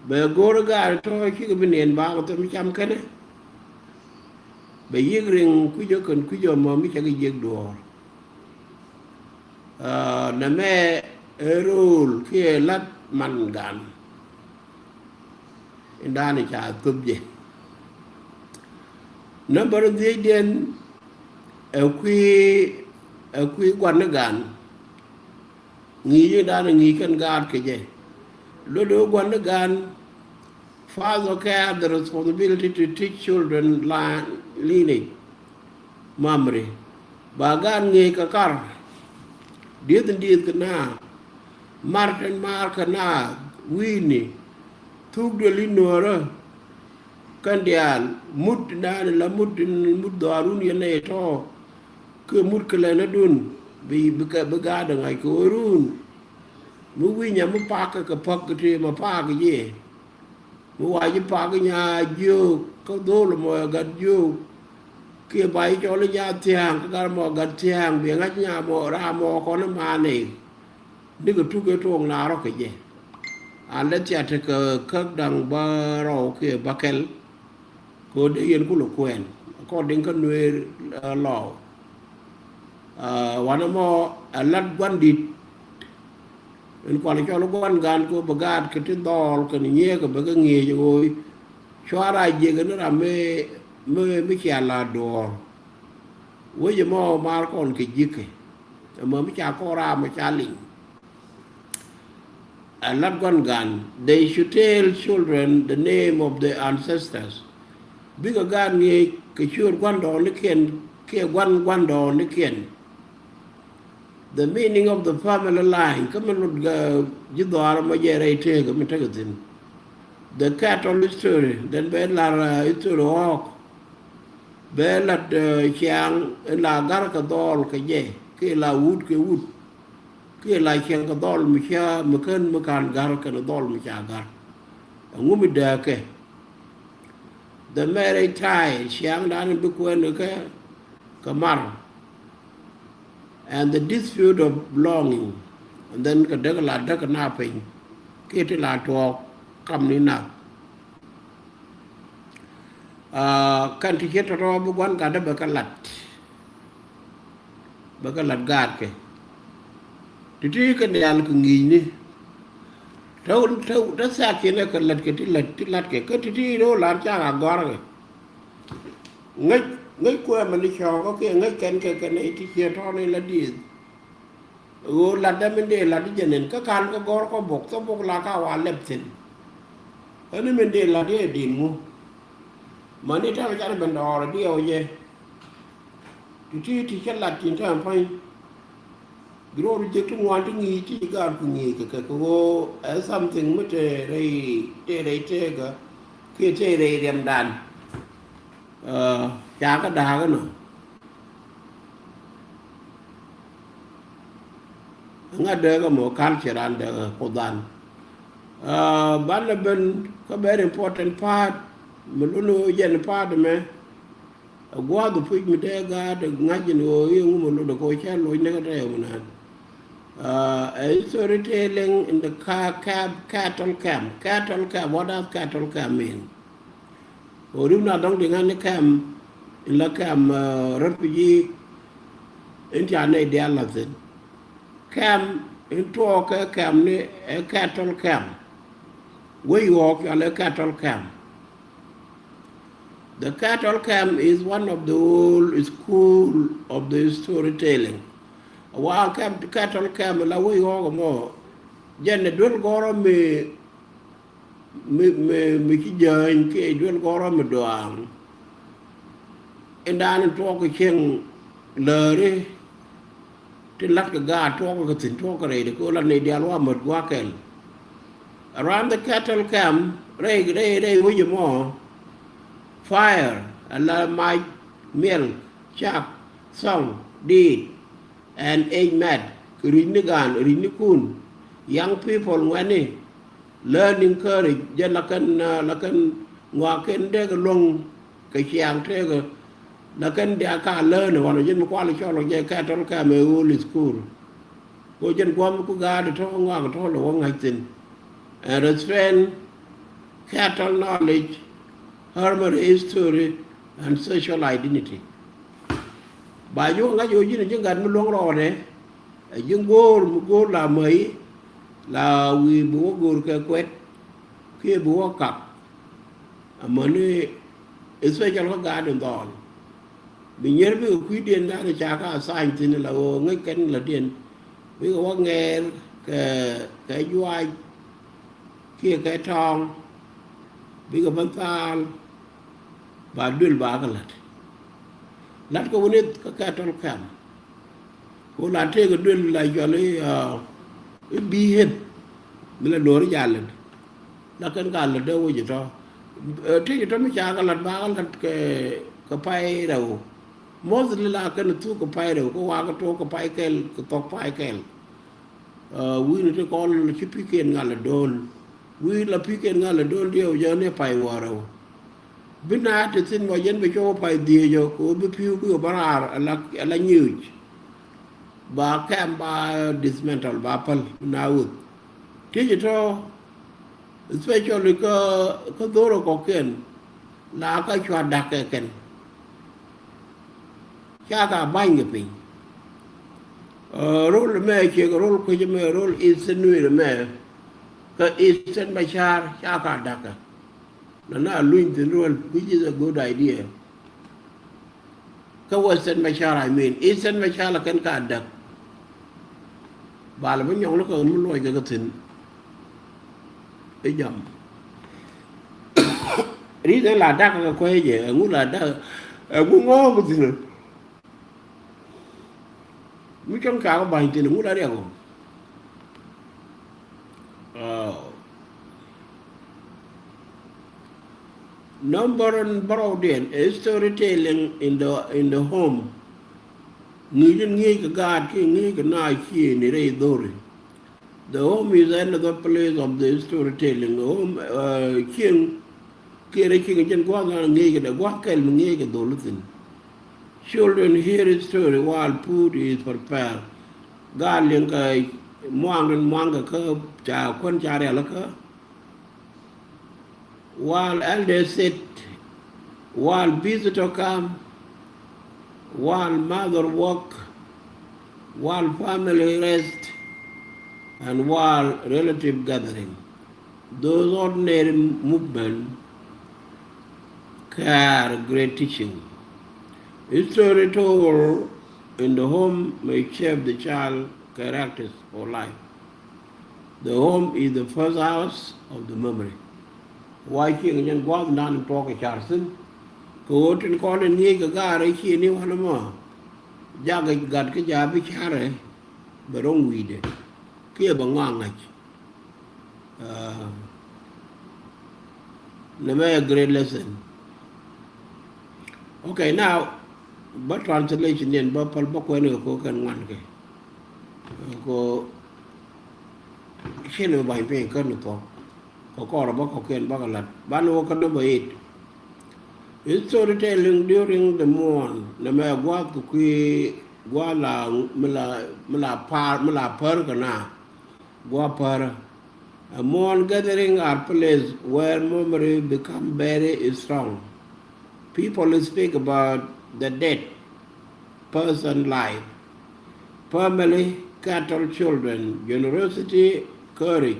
Bɛ go̱o̱r gaat tɔ̱ cikɛ bi niɛn ba kɛ thom cam kɛnɛ. Bɛ yiëk riŋ kui̱cä kɛn kui̱cä mɔ mi cakɛ jiëk duɔ̱ɔ̱r. Ah, nɛmɛ ɛ rööl kiɛ la̱t man gan. Indan ca thop jɛ. Nambär dhiecdiɛn ɛ kui̱, ɛ kui̱ gua̱n ni gan. Ŋi̱i̱c indan ŋi̱i̱c kɛn gaat kɛ jɛ. Lot ɛ wä gua̱n ni gan. Father care the responsibility to teach children li-, lineage, memory. Ba gaat ŋi̱i̱c kɛ kar. Dieth in dieth kɛ naath. Mar tin mar kɛ naath. Wi̱i̱ni. Thuk duel in nuɔ̱ɔ̱rä. Kɛn diaal mut indan la mut in mut dhɔaarun yɛn nɛy tɔ̱. Kɛ mut kɛ lɛnädun bi, bi kɛ, bi gaat ɛ ŋa̱c kɛ ɣöö run. Mi wi̱i̱ nyam mi pakä kɛ päk kɛ tëë mɛ pakä jɛ. Mi wa ji̱ pakä nya jiök kä dho̱l mɔ ɛ gat jiök. Kiɛ ba ji̱ cɔl i̱ nya thia̱a̱ŋ kä gat mɔ gat thia̱a̱ŋ bi ŋa̱c nya mɔ ram mɔ kɔn i̱ manɛ. Nikɛ tuk ëë tuɔɔk na rɔ̱ kɛ jɛ. An lɛ thiat tekɛ käk da̱ŋ bä rɔw kiɛ bä kɛl. Kɛ ɣöö dee yɛn kulɛ kuɛɛn according kä Nueer, eh, law. Ah, wanɛ mɔ ɛ lat gua̱n di̱t. Ɛn kual cɔl gua̱n gan kɛ ɣöö bɛ gaat kɛ ti dhɔɔl kɛn nyiee kɛ bɛ kɛ ŋi̱eec ɣöö cua rac jiɛk ni ram mi, mi, mi cia la duɔ̱ɔ̱r. Wec ɛmɔ maar kɔn kɛ ji̱kɛ. Ɛmɔ mi ca kɔn ram mɔ ca liŋ. Ɛ lat gua̱n gan, they should tell children the name of the ancestors. Bikɛ gaat ŋi̱eec kɛ ciöör gua̱ndɔɔŋnikiɛn kiɛ gua̱n gua̱ndɔɔŋnikiɛn. The meaning of the family line, kä mi lut, uh, ji̱ dhɔaar mɔ jɛ rɛy tëëk mi tekɛ thi̱n. The cattle history, then bɛ lar, uh, history ɣɔ̱ɔ̱k. Bɛ lat, uh, ciaŋ in la ga̱r kɛ dhɔɔl kɛ jɛ kiɛ la wut kɛ wut. Kiɛ la ciɛŋ kɛ dhɔl mi ca mi kän mi ka̱n ga̱r kɛnɛ dhɔl mi ca ga̱r. Ɛŋu mi dääkɛ? The marriage tie, ciaŋdan in bi kuɛn kɛ, kɛ mar. And the dispute of belonging. And then kɛ däk la däk na piny kiɛ ti la tuɔɔk kam ni nath. Ah, kɛn ti cɛ tɔ̱tɔ̱ bi gua̱n gatdä bɛ kɛ lat. Bɛ kɛ lat gaatkɛ. Ti ti kɛ diaal kɛ ŋi̱i̱cni. Te, te, te thiak cinɛ kɛ lat kɛ ti lat, ti lat kɛ. Kä ti ti rɛw lar cak a gɔ̱a̱rkɛ. Ŋäc Ŋäc kuɛ mɛn i̱ cɔɔk kä kiɛ ŋäc kɛn kɛ kɛn i̱ ti ciɛ tɔɔn i̱ la dieth. Ɣöö latdä min dee lat i̱ jɛn in kä ka̱n kä gɔ̱r kä bok thok bok la ka wa lɛp thi̱n. Ɣän i̱ min dee lat i̱ ɛ di̱n ŋu. Mäni ta̱rɛ cat ben dɔɔr ɛ diɛw jɛ. Ti ti ti cä lat tin ta̱a̱ pa̱ny. Bi rɔɔd jek ti ŋuan ti ŋi̱i̱c ti gaat ku ŋi̱i̱c kɛ kɛ kɛ ɣöö ɛ something mi te rɛy te rɛy teekä kiɛ te rɛy riɛmdan. Ca kä da̱a̱k inɔ. Ŋa dee kä mɔ culture an dee kä kuthan. Banɛ ben kä very important part mi luni jɛn part mɛ. A gua̱a̱th puc mi dee gaat ŋa̱c in ɣöö i̱ ŋu mi luni kɛ cɛ loc ni kä tɛɛ mi naan. A storytelling in the ca- cab cattle camp. Cattle camp, what does cattle camp mean? Ɣöö rim na dɔ̱ŋ di ŋa̱n ni kɛm in la kɛm refugee in ca nɛy diaal la thi̱n. Kɛm in tuɔɔk kɛ kɛm ni ɛ cattle camp. Wec ɣɔɔk cɔal ɛ cattle camp. The cattle camp is one of the old school of the storytelling. Wa kɛm cattle camp la wec ɣɔɔk mɔ jɛn ɛ duel gɔrɔ mi mi, mi, mi ci jäny kiɛ duel gɔrɔ mi duaaŋ. Indan in tuɔɔk kɛ cieŋ läri ti lat kɛ gaat tuɔɔk kɛ thi̱n tuɔɔk kɛ rɛy di kɛ ɣöö lat nɛy diaal wa mät gua̱a̱k kɛl. Around the cattle camp rɛy rɛy rɛy wec mɔ fire ala mac, milk, cak, thɔŋ, diit. And age mat kɛ ri̱c ni gaan ri̱c ni kun. Young people ŋuɛni learning courage jɛ la kɛn la kɛn ŋuak kɛn dee kɛ luäŋ kɛ ciaŋ tëëkɛ la kɛn diaal ka learn ɣɔn jɛ mi kual cɔl jɛ cattle camp ɛ old school. Ko jɛn guam ku gaat tɔ̱ ŋuak tɔ̱ lɛ wä ŋa̱c thi̱n. And restrain cattle knowledge, armoury history and social identity. Ba ji̱ wä ŋa̱c ɣöö ji̱n ji̱ gat mi luäŋ rɔɔdɛ. Ɛ ji̱ go̱o̱r mi go̱o̱r la mäi la wi̱i̱ bi wä go̱o̱r kɛ kuɛt kiɛ bi wä kak. Amäni especial kä gaat in dhɔɔl bi nyier bikɛ kui̱diɛn dan ca ka assign thi̱n la ɣöö ŋäc kɛn la diɛn bikɛ wä ŋɛɛr kɛ kɛ juaac kiɛ kɛ tɔ̱ɔ̱ŋ bikɛ bä thaal. Ba duel ba kɛ la̱t la̱t kɛ wä ni kä cattle camp. Ko la tëëkɛ duel la jɔl i̱ i̱ bi̱i̱ hep mi la do̱r i̱ jal lät. La kɛn ka lät dee wec itɔ tëëc itɔ mi ca kɛ la̱t ba kɛ la̱t kɛ kɛ pay rɛw. Mostly la kɛn thuk kɛ pay rɛw kä wakɛ tuɔɔk kɛ pay kɛl kɛ thɔk pay kɛl. Wi̱i̱ni ti kɔn ci pi̱kiɛn ŋa̱l ɛ do̱l wi̱i̱ la pi̱kiɛn ŋa̱l ɛ do̱l diɛw jɛ ni pay wäärä wä. Bi na ti thin mɔ jɛn bi cɔw pay dhieec ɔ kɛ wä bi pi̱w bi wä bä raar ala nyiuc. Ba kɛm ba dismantle ba päl bi na wuth. Ti ci tɔ especially kä kä dhorä kɔkiɛn la kä cua da̱k kɛ kɛn. Ca ka ba̱ny kɛ piny. Rol mɛ ciek rol kuec mɛ rol Eastern Nuer mɛ kä Eastern Machar ca ka da̱k kɛ. Na na luny thin rol, which is a good idea. Kä Western Machar, I mean Eastern Machar la kɛn ka da̱k. Bal bi nyɔŋ ni kɛ mi luɔc kɛ kɛ thi̱n. I̱ jam. Ri dee la dak kɛ kuec jɛ ɛŋu la dak ɛŋu ŋɔɔk thi̱n. Mi cɔŋ ca kɛ ba̱ny thi̱n ɛŋu la riɛk ɔ. Number bärɔwdiɛn ɛ storytelling in the in the home. Ŋi̱i̱c in ŋi̱i̱c kɛ gaat kiɛ ŋi̱i̱c kɛ naath ciëëni rɛy dhori. The home is another place of the storytelling. Home cieŋ kiɛ rɛy cieŋ jɛn gua̱a̱th ŋa̱n ŋi̱i̱c kɛ dee gua̱a̱th kɛl mi ŋi̱i̱c kɛ dholi thi̱n. Children hear story while food is prepared. Gaat liŋ kɛ muaŋ in muaŋ kɛ kä ca kuän ca rialikä. While elders sit, while visitor come, while mother work, while family rest, and while relative gathering. Those ordinary movement carry great teaching. History told in the home may shape the child characters for life. The home is the first house of the memory. Why king jen guath nan tuɔk car thin. Ko tin kɔn in ŋiec ke gar ci ni wan ma. Jaga gat ke ja bi care. Bɛ rong wide. Kiɛ bɛ ŋɔaŋ ŋac. Uh, nɛ mɛ a great lesson. Okay, now, ba translation nin ba pal ba kuɛn kɛ ko kɛn ŋuan kɛ. Ko cin mi bany piny kɛn ni thok. Ko kɔr ba ko kɛn ba ka lat. Ban wä ka number eight. Is storytelling during the mourn. Nɛ mɛ guath kɛ kui guath la mi la mi la par mi la par kɛ na. Guapara. A mourn gathering are places where memory become very strong. People speak about the dead person life, family, cattle, children, generosity, courage,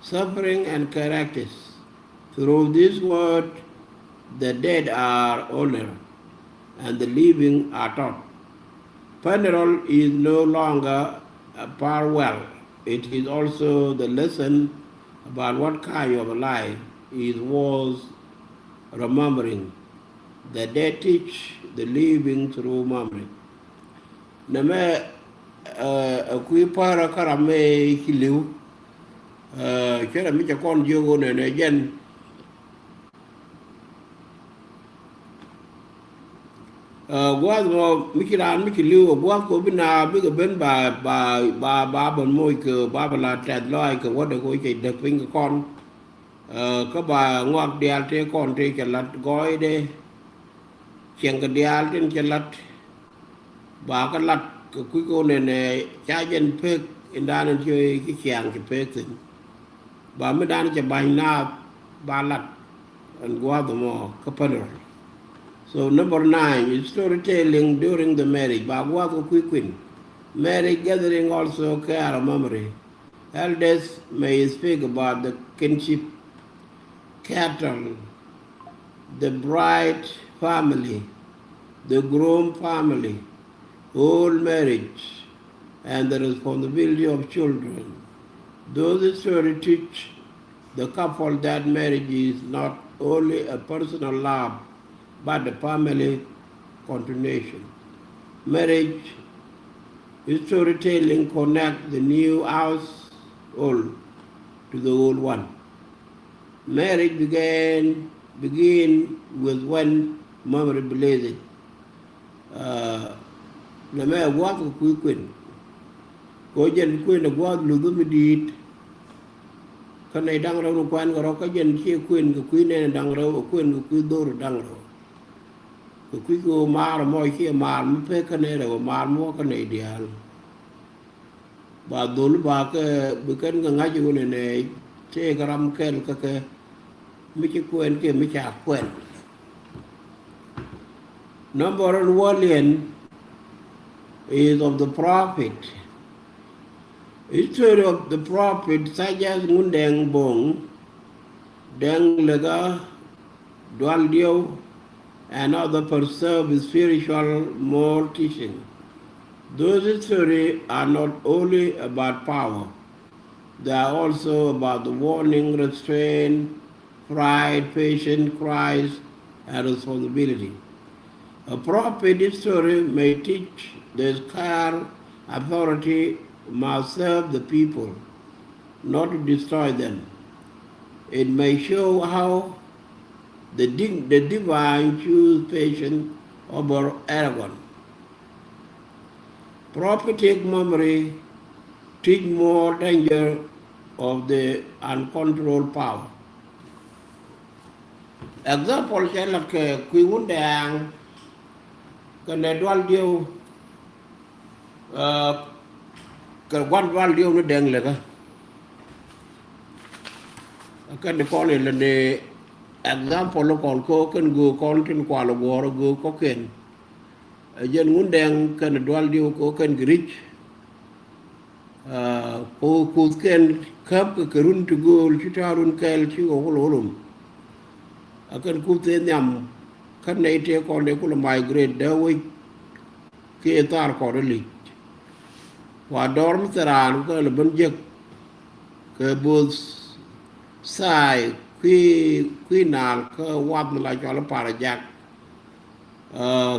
suffering, and characters. Through this word, the dead are honored and the living are taught. Funeral is no longer a farewell. It is also the lesson about what kind of a life is worth remembering. The dead teach the living through memory. Nɛ mɛ, eh, a kui̱ pärä kä ram mɛ ci li̱w. Eh, cɛ ram mi cɛ kɔn jiök ɣöö nɛnɛ jɛn. Eh, gua̱a̱th mɔ mi ci raan mi ci li̱w, gua̱a̱th kɔ bi na bikɛ ben ba, ba, ba, ba ben moc kɛ ba, ba la tɛth lɔac kɛ wädɛ kɛ wä cɛ däk piny kɛ kɔn. Eh, kä ba ŋɔak diaal tëë kɔn tëë cɛ lat gɔɔydɛ. Ciɛŋ kɛ diaal tin cɛ lat. Ba kä lat kɛ kui̱ kɛ wä nɛnɛ ca jɛn pek indan in ci, ci ciaŋ ci pek thin. Ba mi dan cɛ ba̱ny naath ba lat ɛn gua̱a̱th mɔ kä funeral. So number nine is storytelling during the marriage. Ba gua̱a̱th kɛ kui̱ kui̱n. Marriage gathering also carry memory. Elders may speak about the kinship, cattle, the bride family, the groom family, old marriage, and the responsibility of children. Those stories teach the couple that marriage is not only a personal love, but a family continuation. Marriage storytelling connect the new household to the old one. Marriage began, begin with when memory blazed. Uh, nɛ mɛ gua̱a̱th kɛ kui̱ kuën. Kɛ jɛn kuën ɛ gua̱a̱th luth mi di̱i̱t. Kä nɛy da̱ŋ rɛw ni kuɛn kɛ rɔ kä jɛn ciɛ kuën kɛ kui̱ nɛn da̱ŋ rɛw, kuën kɛ kui̱ dhor da̱ŋ rɛw. Kɛ kui̱ kɛ ɣöö maar mɔ ciɛ maar mi pek kä nɛy rɛw, maar mɔ kä nɛy diaal. Ba dhol ba kɛ bi kɛn kɛ ŋa̱c wun ɛnɛ tëëkɛ ram kɛl kä kɛ mi ci kuɛn kiɛ mi ca kuɛn. Number one, wäliɛn is of the prophet. History of the prophet such as Ŋundɛŋ Boŋ, Dɛŋ Lɛkä, Dual Dieu, and other preserve spiritual moral teaching. Those stories are not only about power, they are also about the warning, restraint, pride, patience, Christ, and responsibility. A prophet story may teach the scar authority must serve the people, not to destroy them. It may show how the, di- the divine choose patience over arrogance. Prophetic memory teach more danger of the uncontrolled power. Example cɛ lat kɛ kui̱ Ŋundɛŋ kɛnɛ Dual Dieu, uh, kɛ gua̱n Dual Dieu ni Dɛŋ Lɛkä. Kɛn di kɔn ilɛ ni example kɔn ko kɛn go̱o̱k kɔn tin kual guɔ̱ɔ̱r go̱o̱k kɔ̱kiɛn. Ɛ jɛn Ŋundɛŋ kɛnɛ Dual Dieu ko kɛn kɛ ri̱c. Ah, ko kuth kɛn käp kɛ kɛ run ti gööl ci ta̱a̱ run kɛl ci kɛ wul wulum. A kɛn kuth thee nhiam kä nɛy tëë kɔn dee kulɛ migrate dee wec kiɛ thar kɔn dee lic. Wa dɔɔr mi thil raan kä lɛ ben jek kɛ both side, kui̱, kui̱ naal kä wath mi la cɔl i̱ Parajak,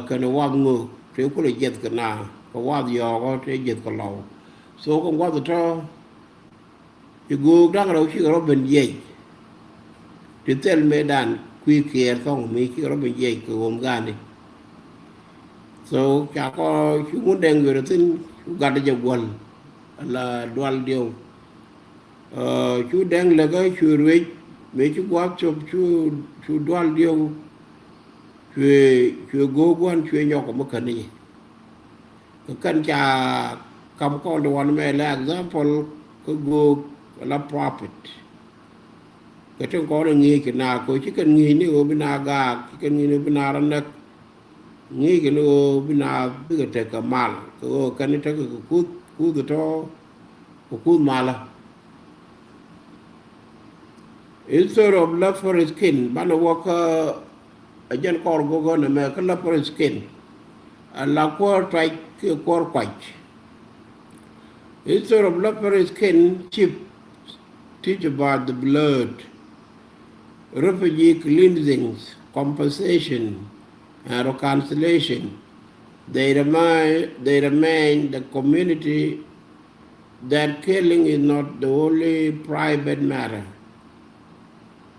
kɛnɛ wath ŋö tëë kulɛ jiɛth kɛ na kɛ wath yɔɔkɔ tëë jiɛth kɛ lɔw. So kɛ wath tɔ̱ ci göök da̱ŋ rɛw cikɛ rɔ ben jiɛc ti thil mëëdan kui̱ kiɛɛr thɔŋ mi cikɛ rɔ ben jiɛc kɛ ɣöm ga̱a̱ni. So ca kɔ ci Ŋundɛŋ yuɛr thi̱n cu gat jɛ guäl ala dual diɛw. Cu Dɛŋ läkä cu ruec mëë ci gua̱a̱th cop cu, cu dual diɛw. Cuɛ, cuɛ göök gua̱n cuɛ nyɔk kɛ mi käni. Kɛ kɛn ca kam kɔn di wan mɛ la example kä göök la prophet. Kɛ tin kɔn ŋi̱i̱c kɛ na ko ci kɛn ŋi̱i̱c ni ɣöö bi na gaak, ci kɛn ŋi̱i̱c ni bi na rɔ näk. Ŋi̱i̱c kɛ ni ɣöö bi na bikɛ tek kɛ mal kɛ ɣöö kɛn ni tekɛ kɛ kuth, kuth tɔ kɛ kuth malä. History of leopard skin banɛ wä kä a jɛn kɔr gogä nɛ mɛ kä leopard skin. A la kuäär tuac kiɛ kuäär kuac. History of leopard skin chief teach about the blood, refugee cleansings, compensation, and reconciliation. They remind, they remind the community that killing is not the only private matter.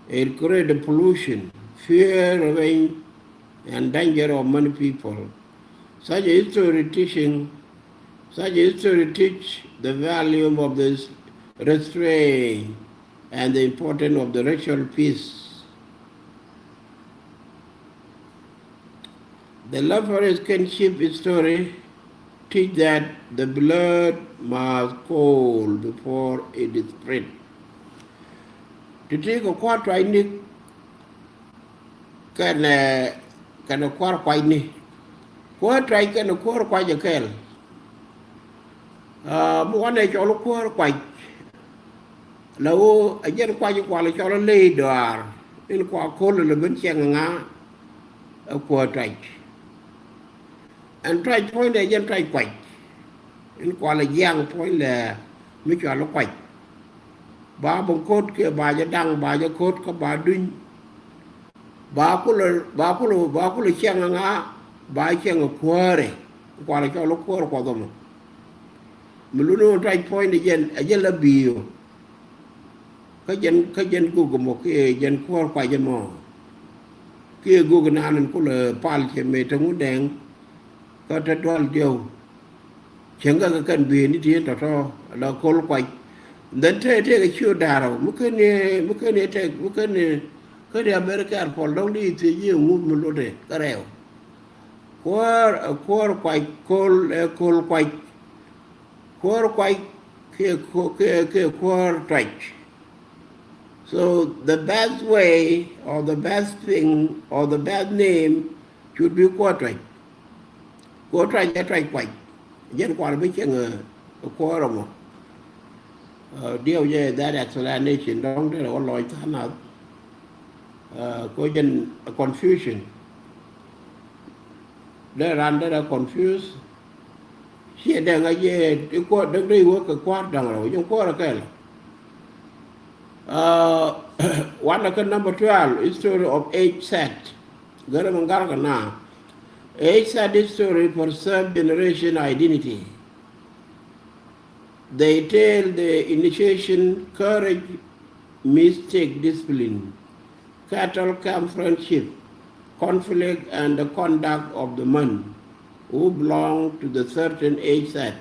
It creates pollution, fear, revenge, and danger of many people. Such a history teaching, such a history teach the value of this restraint and the importance of the racial peace. The leopard skin chief story teach that the blood must cool before it is spread. Ti ti kɛ kua̱r tuac ni kɛnɛ, kɛnɛ kua̱r kuac ni. Kua̱r tuac kɛnɛ kua̱r kuac ɛ kɛl. Mi wanɛ cɔl kuäär kuac. La ɣöö a jɛn kuac kual cɔl ley dɔaar in kua ko̱l lɛ ben ciɛŋ ŋa ɛ kuäär tuac. Ɛn tuac puɔ̱nydɛ jɛn tuac kuac in kual jiaŋ puɔ̱nydɛ mi cual kuac. Ba bä ko̱t kiɛ ba jɛ daŋ ba jɛ ko̱t kä ba duny. Ba kulɛ, ba kulɛ, ba kulɛ ciɛŋ ŋa ba ciɛŋ kuäärɛ kual cɔl kuäär kuɔth ɛmɔ. Mi luni wä tuac puɔ̱nydɛ jɛn a jɛ la bi̱i̱ ɔ. Kä jɛn, kä jɛn gök mɔ kiɛ jɛn kuäär kuac ɛmɔ. Kiɛ gök nan in kulɛ pal cɛ mëë te Ŋundɛŋ. Kä te dual diɛw. Cieŋ kä kɛ kɛn bi̱i̱ ni ti tɔ̱tɔ̱ la ko̱l kuac. Dhɛn te tëëkɛ ciö da̱rä mi ken ni, mi ken ni tɛk mi ken ni, ken ni America puɔl dɔ̱ŋ di thiec yi ŋup mi lotdɛ kä rɛw. Kuäär, kuäär kuac ko̱l ɛ ko̱l kuac. Kuäär kuac kiɛ, kiɛ, kiɛ kuäär tuac. So the best way or the best thing or the best name should be kuäär tuac. Kuäär tuac ɛ tuac kuac. Jɛn kual bi cieŋ ɛ kuäär ɛmɔ. Diɛw jɛ that explanation dɔ̱ŋ derɛ wä lɔc tha̱a̱ŋ nath. Ko jɛn confusion. Derɛ ran derɛ confuse. Ciɛ dee ŋa̱c yɛ i kuäär dee dee iwä kɛ kuäär da̱ŋ rɛw jɛn kuäär ɛ kɛl. Wanɛ kä number twelve, history of H Z. Gärɛ mi ŋa̱rkɛ na. H Z history preserve generation identity. They tell the initiation, courage, mistake, discipline, cattle camp friendship, conflict, and the conduct of the men who belong to the certain H Z.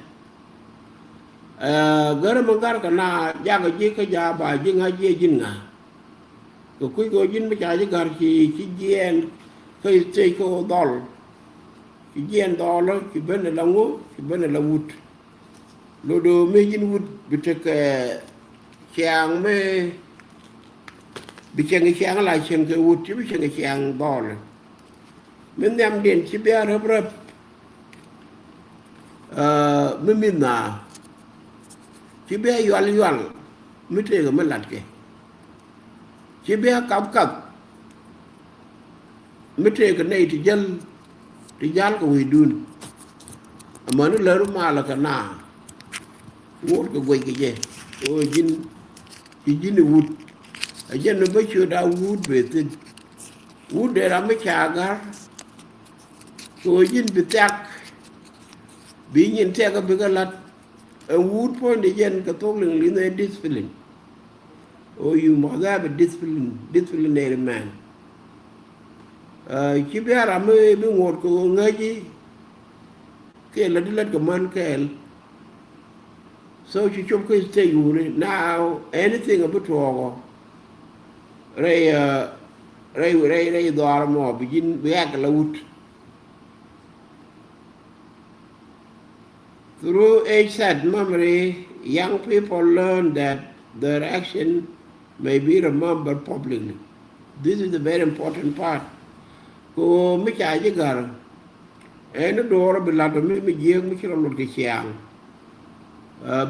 Gärɛ mi ŋa̱rkɛ na jakɛ ji̱ kä ja̱ ba ji̱ ŋa̱ ji̱ ji̱n ŋa̱. Kɛ kui̱ kɛ ji̱n mi ca ji̱ ga̱r ci, ci jiɛɛn kä stage kä ɣöö dhɔl. Ci jiɛɛn dhɔl ci ben ala ŋu, ci ben ala wut. Lot ɣöö mëë ji̱n wut bi tekɛ ciaŋ mi bi cieŋ ciaŋ la cieŋ kɛ wut ci bi cieŋ ciaŋ dhɔl. Mi nhiamdiɛn ci bia räp räp. Mi mi̱th na ci bia yual yual mi tëëkɛ mi latkɛ. Ci bia kap kap mi tëëkɛ nɛy ti jäl, ti jäl kɛ wecdun. Amäni lät ru malä kɛ na ŋot kɛ guec kɛ jɛ. Ɣöö ji̱n, ci ji̱n i̱ wut. Ɛ jɛn ni bä ciöt a wut bɛ thi̱n. Wut dee ram mi ca ga̱r. Kɛ ɣöö ji̱n bi thiak, bi nyin thiak bikɛ la̱t. Ɛn wut puɔ̱nydɛ jɛn kɛ thok liŋ li̱nh ɛ discipline. Oh, you must have a discipline, disciplinary man. Ci bia ram mi bi ŋot kɛ ɣöö ŋäci kiɛ lät di lät kɛ män kɛɛl. So ci cop kä stage wuni. Now anything a bi tuɔɔkɔ rɛy, rɛy, rɛy, rɛy dhɔaar mɔ bi ji̱n bi ɣak la wut. Through age set memory, young people learn that their action may be remembered publicly. This is the very important part. Ko mi ca ji̱ gär, ɛn ni do̱r bi lat mi mi jiek mi ci rɔ lot kɛ ciaŋ.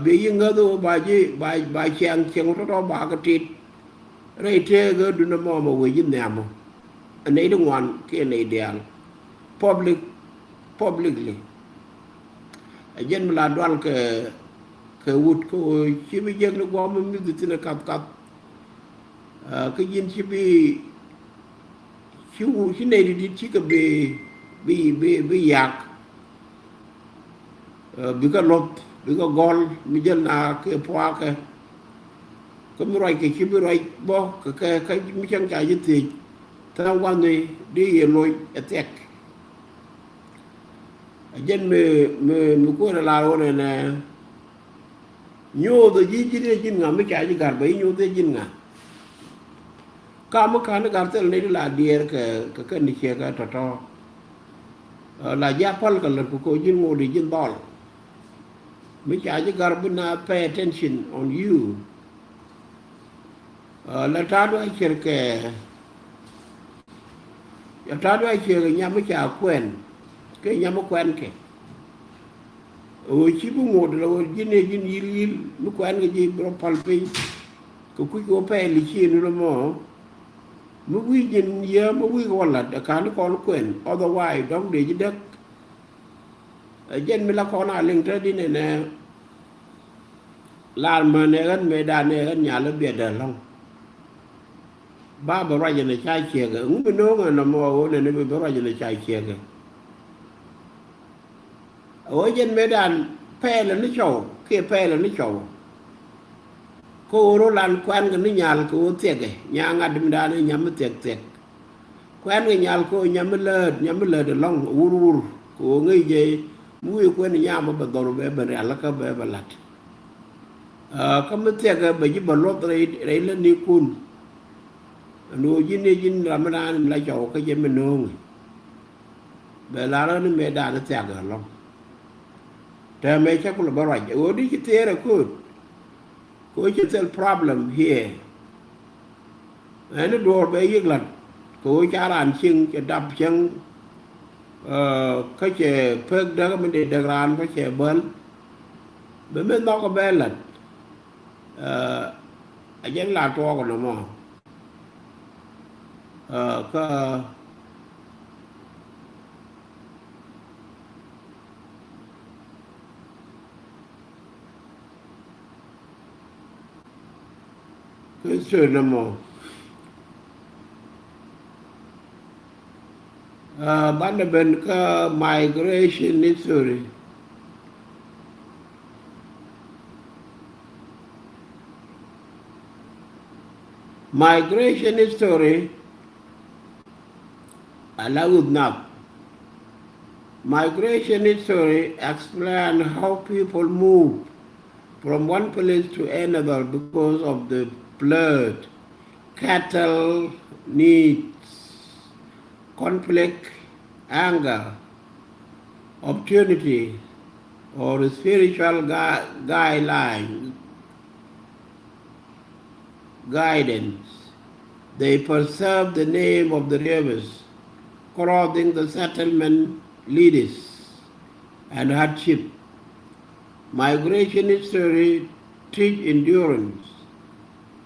Bi yi ŋäth ɣöö ba ji̱ ba, ba ciaŋ cieŋ tɔ̱tɔ̱ ba kɛ tit. Rɛy tëëk ɣä dunä mɔmɔ wee ji̱ nhiamä. Ɛ nɛy di ŋuan kiɛ nɛy diaal. Public, publicly. Ɛ jɛn mi la dual kɛ, kɛ wut kɛ ɣöö ci bi jiäk ni guɔ̱m mi mi̱th thi̱n ɛ kath kath. Kä ji̱n ci bi, ci wu, ci nɛy di dit cikɛ bi, bi, bi, bi yak. Bikɛ luɔth, bikɛ gɔl mi jäl na kɛ puakɛ. Kä mi ruac kɛ ci bi ruac bä kɛ, kɛ, kɛ mi cäŋ ca ji̱ thiec. Tha̱a̱ŋ wa̱nhi di yɛ loc ɛ thiɛk. Ɛ jɛn mi, mi, mi kuäär ɛ lar ɣöö nɛnɛ. Nyooth ɛ ji̱ ji̱ dee ji̱n ŋa mi ca ji̱ ga̱r bɛ ji̱ nyooth dee ji̱n ŋa. Ka mi ka̱n i̱ ga̱r thil ni di la diɛɛr kɛ, kɛ kɛn di ciɛ kɛ tɔ̱tɔ̱. La ji̱ a päl kɛ lät ku ko̱ ji̱n ŋot i̱ ji̱n dhɔl. Mi ca ji̱ ga̱r bi na pay attention on you. La ta̱a̱ dua̱c cier kɛ, la ta̱a̱ dua̱c cier kɛ nyam mi ca kuɛn kɛ nyam mi kuɛn kɛ. Ɣöö ci bi ŋot la ɣöö ji̱n ëë ji̱n yi̱l yi̱l mi kuɛn kɛ ji̱ bi rɔ päl piny. Kɛ kui̱c kɛ ɣöö pɛl i̱ ci ni lɔ mɔ. Mi wi̱i̱ ji̱n yɛ mi wi̱i̱ kɛ wä la̱t ɛ ka̱n ni kɔn kuɛn, otherwise dɔ̱ŋ dee ji̱ däk. Ɛ jɛn mi la kɔn a liŋ te di nɛnɛ. Lar män ɛ ɣän mëëdan ɛ ɣän nyal ɛ biɛt dee lɔ̱ŋ. Ba bɛ ruac ɛn ɛ ca ciɛkɛ ŋu mi no̱o̱ŋ ɛn ɛmɔ ɣöö nɛn ɛ bi bɛ ruac ɛn ɛ ca ciɛkɛ. Ɛ ɣöö jɛn mëëdan pɛɛlɛ ni cɔw kiɛ pɛɛlɛ ni cɔw. Kä ɣöö rɔ lan kuɛn kɛ ni nyal kɛ ɣöö thiɛkɛ nyaŋ ŋa̱t dimdan ɛ nyam mi thiɛk thiɛk. Kuɛn kɛ nyal kɛ ɣöö nyam mi läät, nyam mi läät ɛlɔ̱ŋ wur wur kɛ ɣöö ŋäc jɛ mi wi̱i̱ kuɛn nyam bɛ dhɔr bɛ ben rial kä bɛ bɛ la̱t. Kä mi thiɛkɛ bɛ ji̱ bɛ luɔth rɛy, rɛy lätnikun. Ɛn ɣöö ji̱n ni ji̱n ram mi raan mi la cɔw kä jɛ mi no̱o̱ŋi. Bɛ lar ɣän ni mëëdan thiakɛ ɛlɔ̱ŋ. Täämɛ cä kulɛ bä ruac ɛ ɣöö di ci thiëër ɛ kööt. Kɛ ɣöö ci thil problem here. Ɛn ni duɔ̱ɔ̱r bɛ yiëk la̱t kɛ ɣöö ca raan cieŋ cɛ dap cieŋ. Kä cɛ pek däk mi dee däk raan bä cɛ bäl. Bɛ mi nhɔk kɛ bɛ la̱t. A jɛn la tuɔɔk nɔmɔ. Kä History nɔmɔ. Banɛ ben kä migration history. Migration history. Ala wuthnap. Migration history explain how people move from one place to another because of the blood, cattle needs, conflict, anger, opportunity, or spiritual guideline. Guidance. They preserve the name of the rivers crossing the settlement, leaders, and hardship. Migration history teach endurance.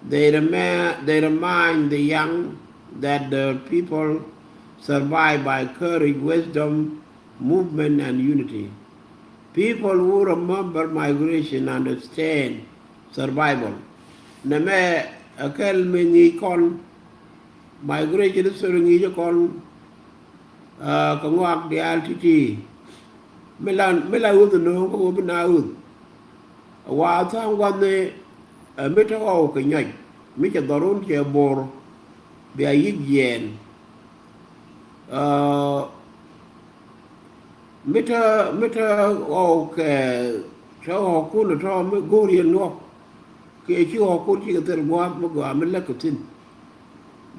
They remind, they remind the young that the people survive by courage, wisdom, movement, and unity. People who remember migration understand survival. Nɛmɛ ɛ kɛl mi ŋi̱i̱c kɔn, migration history ŋi̱i̱c kɔn, ah, kɛ ŋɔak diaal ti̱ti̱. Mi la, mi la ɣöth nööŋ kä ɣöö bi na ɣöth. Wa tha̱a̱ŋ gua̱thni, ɛ, mi te ɣɔw kɛ nyɔc, mi cɛ dhɔrun cɛ bor, bia yi̱k jiɛɛn. Ɛ, mi te, mi te ɣɔw kɛ, te ɣɔwkun tɔ̱ mi go̱o̱r yɛn luɔk. Kiɛ ci ɣɔwkun cikɛ thil gua̱a̱th mi gɔaa mi läk kɛ thi̱n.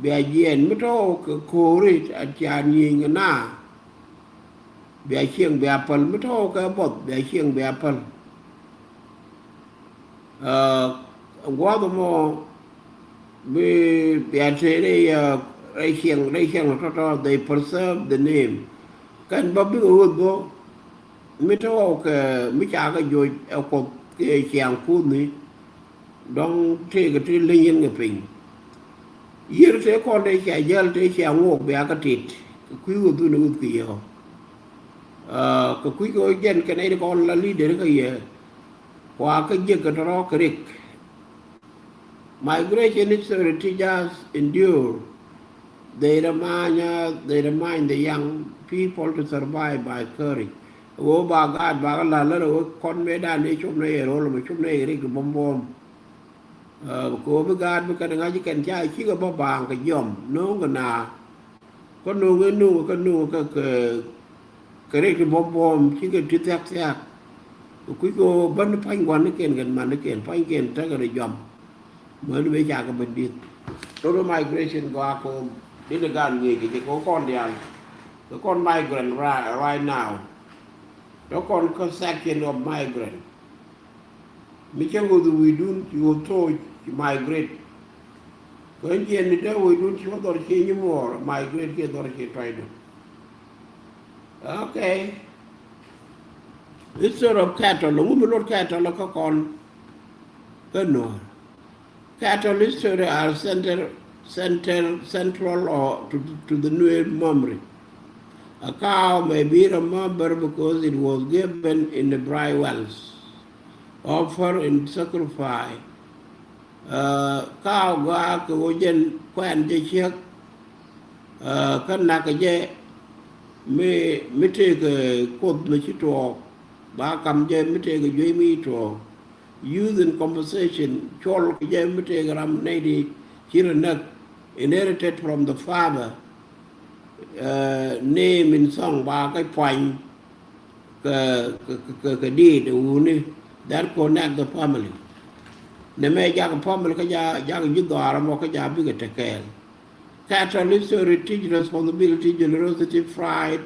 Bia jiɛɛn mi te ɣɔw kɛ ko̱o̱ri a cia nyieny kɛ naa. Bia cieŋ bia päl mi tɔ̱ kɛ buɔth bia cieŋ bia päl. Ɛ, gua̱a̱th mɔ bi bia te rɛy, ɛ, rɛy cieŋ, rɛy cieŋ tɔ̱tɔ̱, they preserve the name. Kɛn bä bikɛ ɣöth bä mi tɔ̱ kɛ mi ca kɛ joc ɛ Kuoth kɛ ciaŋ kuthni. Dɔ̱ŋ tëëkɛ ti leny yɛn kɛ piny. Yiër tëë kɔn tëë cia jäl tëë cia ŋuɔk bia kä tit. Kɛ kui̱ ɣöth wun ɣöth kɛ yɛ ɣɔw. Ɛ, kɛ kui̱ kɛ ɣöö jɛn kɛn nɛy ti kɔn la leader kä yɛ. Kua kä jiäk kɛ tɔ̱rɔ̱ kɛ rik. Migration history teach us endure. They remind us, they remind the young people to survive by courage. Ɣöö ba gaat ba kä la̱r lär ɣöö kɔn mëëdan ni cop ni yɛ ro̱l mɛ cop ni yɛ rik buɔ̱m buɔ̱m. Ɛ, kɛ ɣöö bi gaat bi kɛn ŋa̱c kɛn ca cikɛ bä baaŋ kɛ jiɔm no̱o̱ŋ kɛ naa. Kä no̱o̱ŋ ɛ no̱o̱ŋ kä no̱o̱ŋ kä kɛ, kɛ rik ti buɔ̱m buɔ̱m cikɛ ti thia̱k thia̱k. Kɛ kui̱ kɛ ɣöö bän pa̱ny gua̱n ni kɛn kɛn man ni kɛn pa̱ny kɛn tekɛ ri jɔam. Män mëë ca kɛ ben dieth. Total migration gɔaa ko̱o̱m. Dini gan ŋi̱i̱c kɛ jɛ kɛ kɔn diaal. Kɛ kɔn migrant right, right now. Tɔ kɔn kä section of migrant. Mi cä ɣöth wi̱i̱dun ci ɣöth thooc ci migrate. Kɛ jiɛn ni dee wi̱i̱dun ci wä dhɔr ci nyimuɔɔr migrate kiɛ dhɔr ci tɔcdun. Okay. History of cattle, ŋu mi luɔt cattle kä kɔn kä Nuɔr. Cattle history are center, center, central or to, to the Nuer memory. A cow may be remembered because it was given in the bridal wells, offered in sacrifice. Ɛ, cow gɔaa kɛ ɣöö jɛn kuɛn jɛ ciek. Ɛ, kä nak kɛ jɛ mi, mi tëëkɛ Kuoth mi ci tuɔɔk ba kam jɛ mi tëëkɛ juey mi ci tuɔɔk. Used in conversation, cuɔl kɛ jɛ mi tëëkɛ ram nɛy ti ci rɛ näk, inherited from the father, ɛ, name in song ba kɛ puany kɛ, kɛ, kɛ, kɛ, kɛ diit ɛ wuni that connect the family. Nɛ mɛ jakɛ family kä ja, jakɛ ji̱ dhɔaar ɛmɔ kä ja bikɛ te kɛɛl. Cattle history teach responsibility, generosity, pride,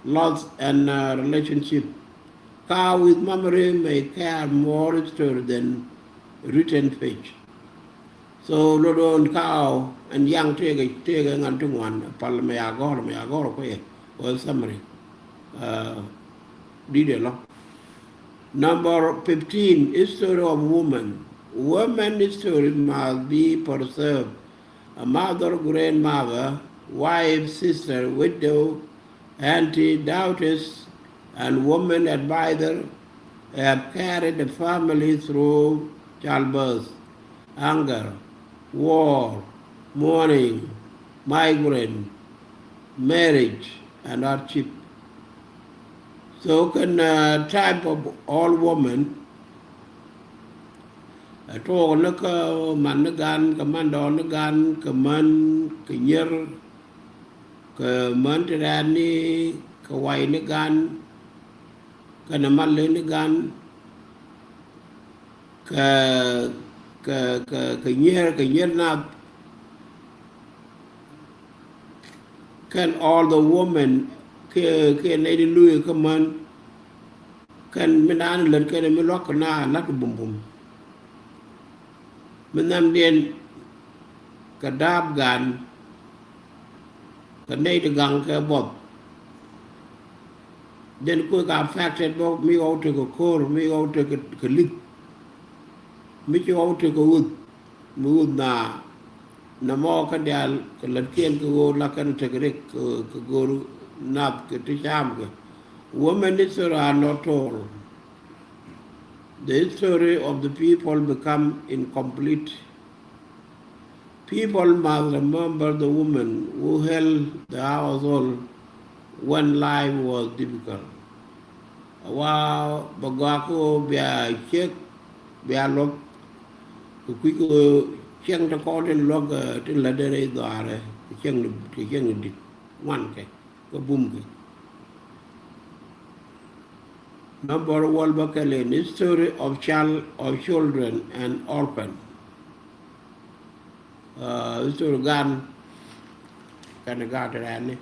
loss, and, uh, relationship. Cow with memory may carry more history than written page. So lot on cow and young tëëkɛ, tëëkɛ ŋa̱n ti ŋuan pal mɛ ya gɔ̱r, mɛ ya gɔ̱r kuɛ. Well, summary. Uh, did a lot. Number fifteen, history of woman. Women history must be preserved. A mother, grandmother, wife, sister, widow, auntie, daughters, and women advisor have carried the family through childbirth, hunger, war, mourning, migrant, marriage, and hardship. So kɛn, uh, type of all women, ɛ tuɔɔk ni kä man ni gan, kä man dɔɔr ni gan, kä man kä nyier, kä man ti rɛɛt ni, kä way ni gan, kä ni mal ni gan, kä, kä, kä, kä nyier, kä nyier nath. Kɛn all the women kɛ, kɛ nɛy di luy kä män. Kɛn mi naan lät kɛn mi luak kɛ na lat kɛ bum bum. Mi nham diɛn kɛ daap gan kɛ nɛy di gaŋ kɛ buɔth. Jɛn kuek affected bä mi ɣɔw tekɛ ko̱r, mi ɣɔw tekɛ, kɛ lith. Mi ci ɣɔw tekɛ wuth, mi wuth na, nɔmɔ kä diaal kɛ lätkiɛn kɛ ɣöö la kɛn tekɛ rik kɛ, kɛ go̱o̱r nath kɛ ti cam kɛ. Women history are not told. The history of the people become incomplete. People must remember the women who held the household when life was difficult. A wa bɛ gɔaa kä ɣöö bia ciek, bia luɔk, kɛ kui̱ kɛ ɣöö cieŋ ti kɔn tin luɔk, eh, tin lätdɛ rɛy dhɔaarɛ, kɛ cieŋ, kɛ cieŋ di̱t ŋuan kɛ, kɛ bum kɛ. Number one, bä kɛl in history of child, of children and orphan. Uh, history gan kɛn gaat rɛni.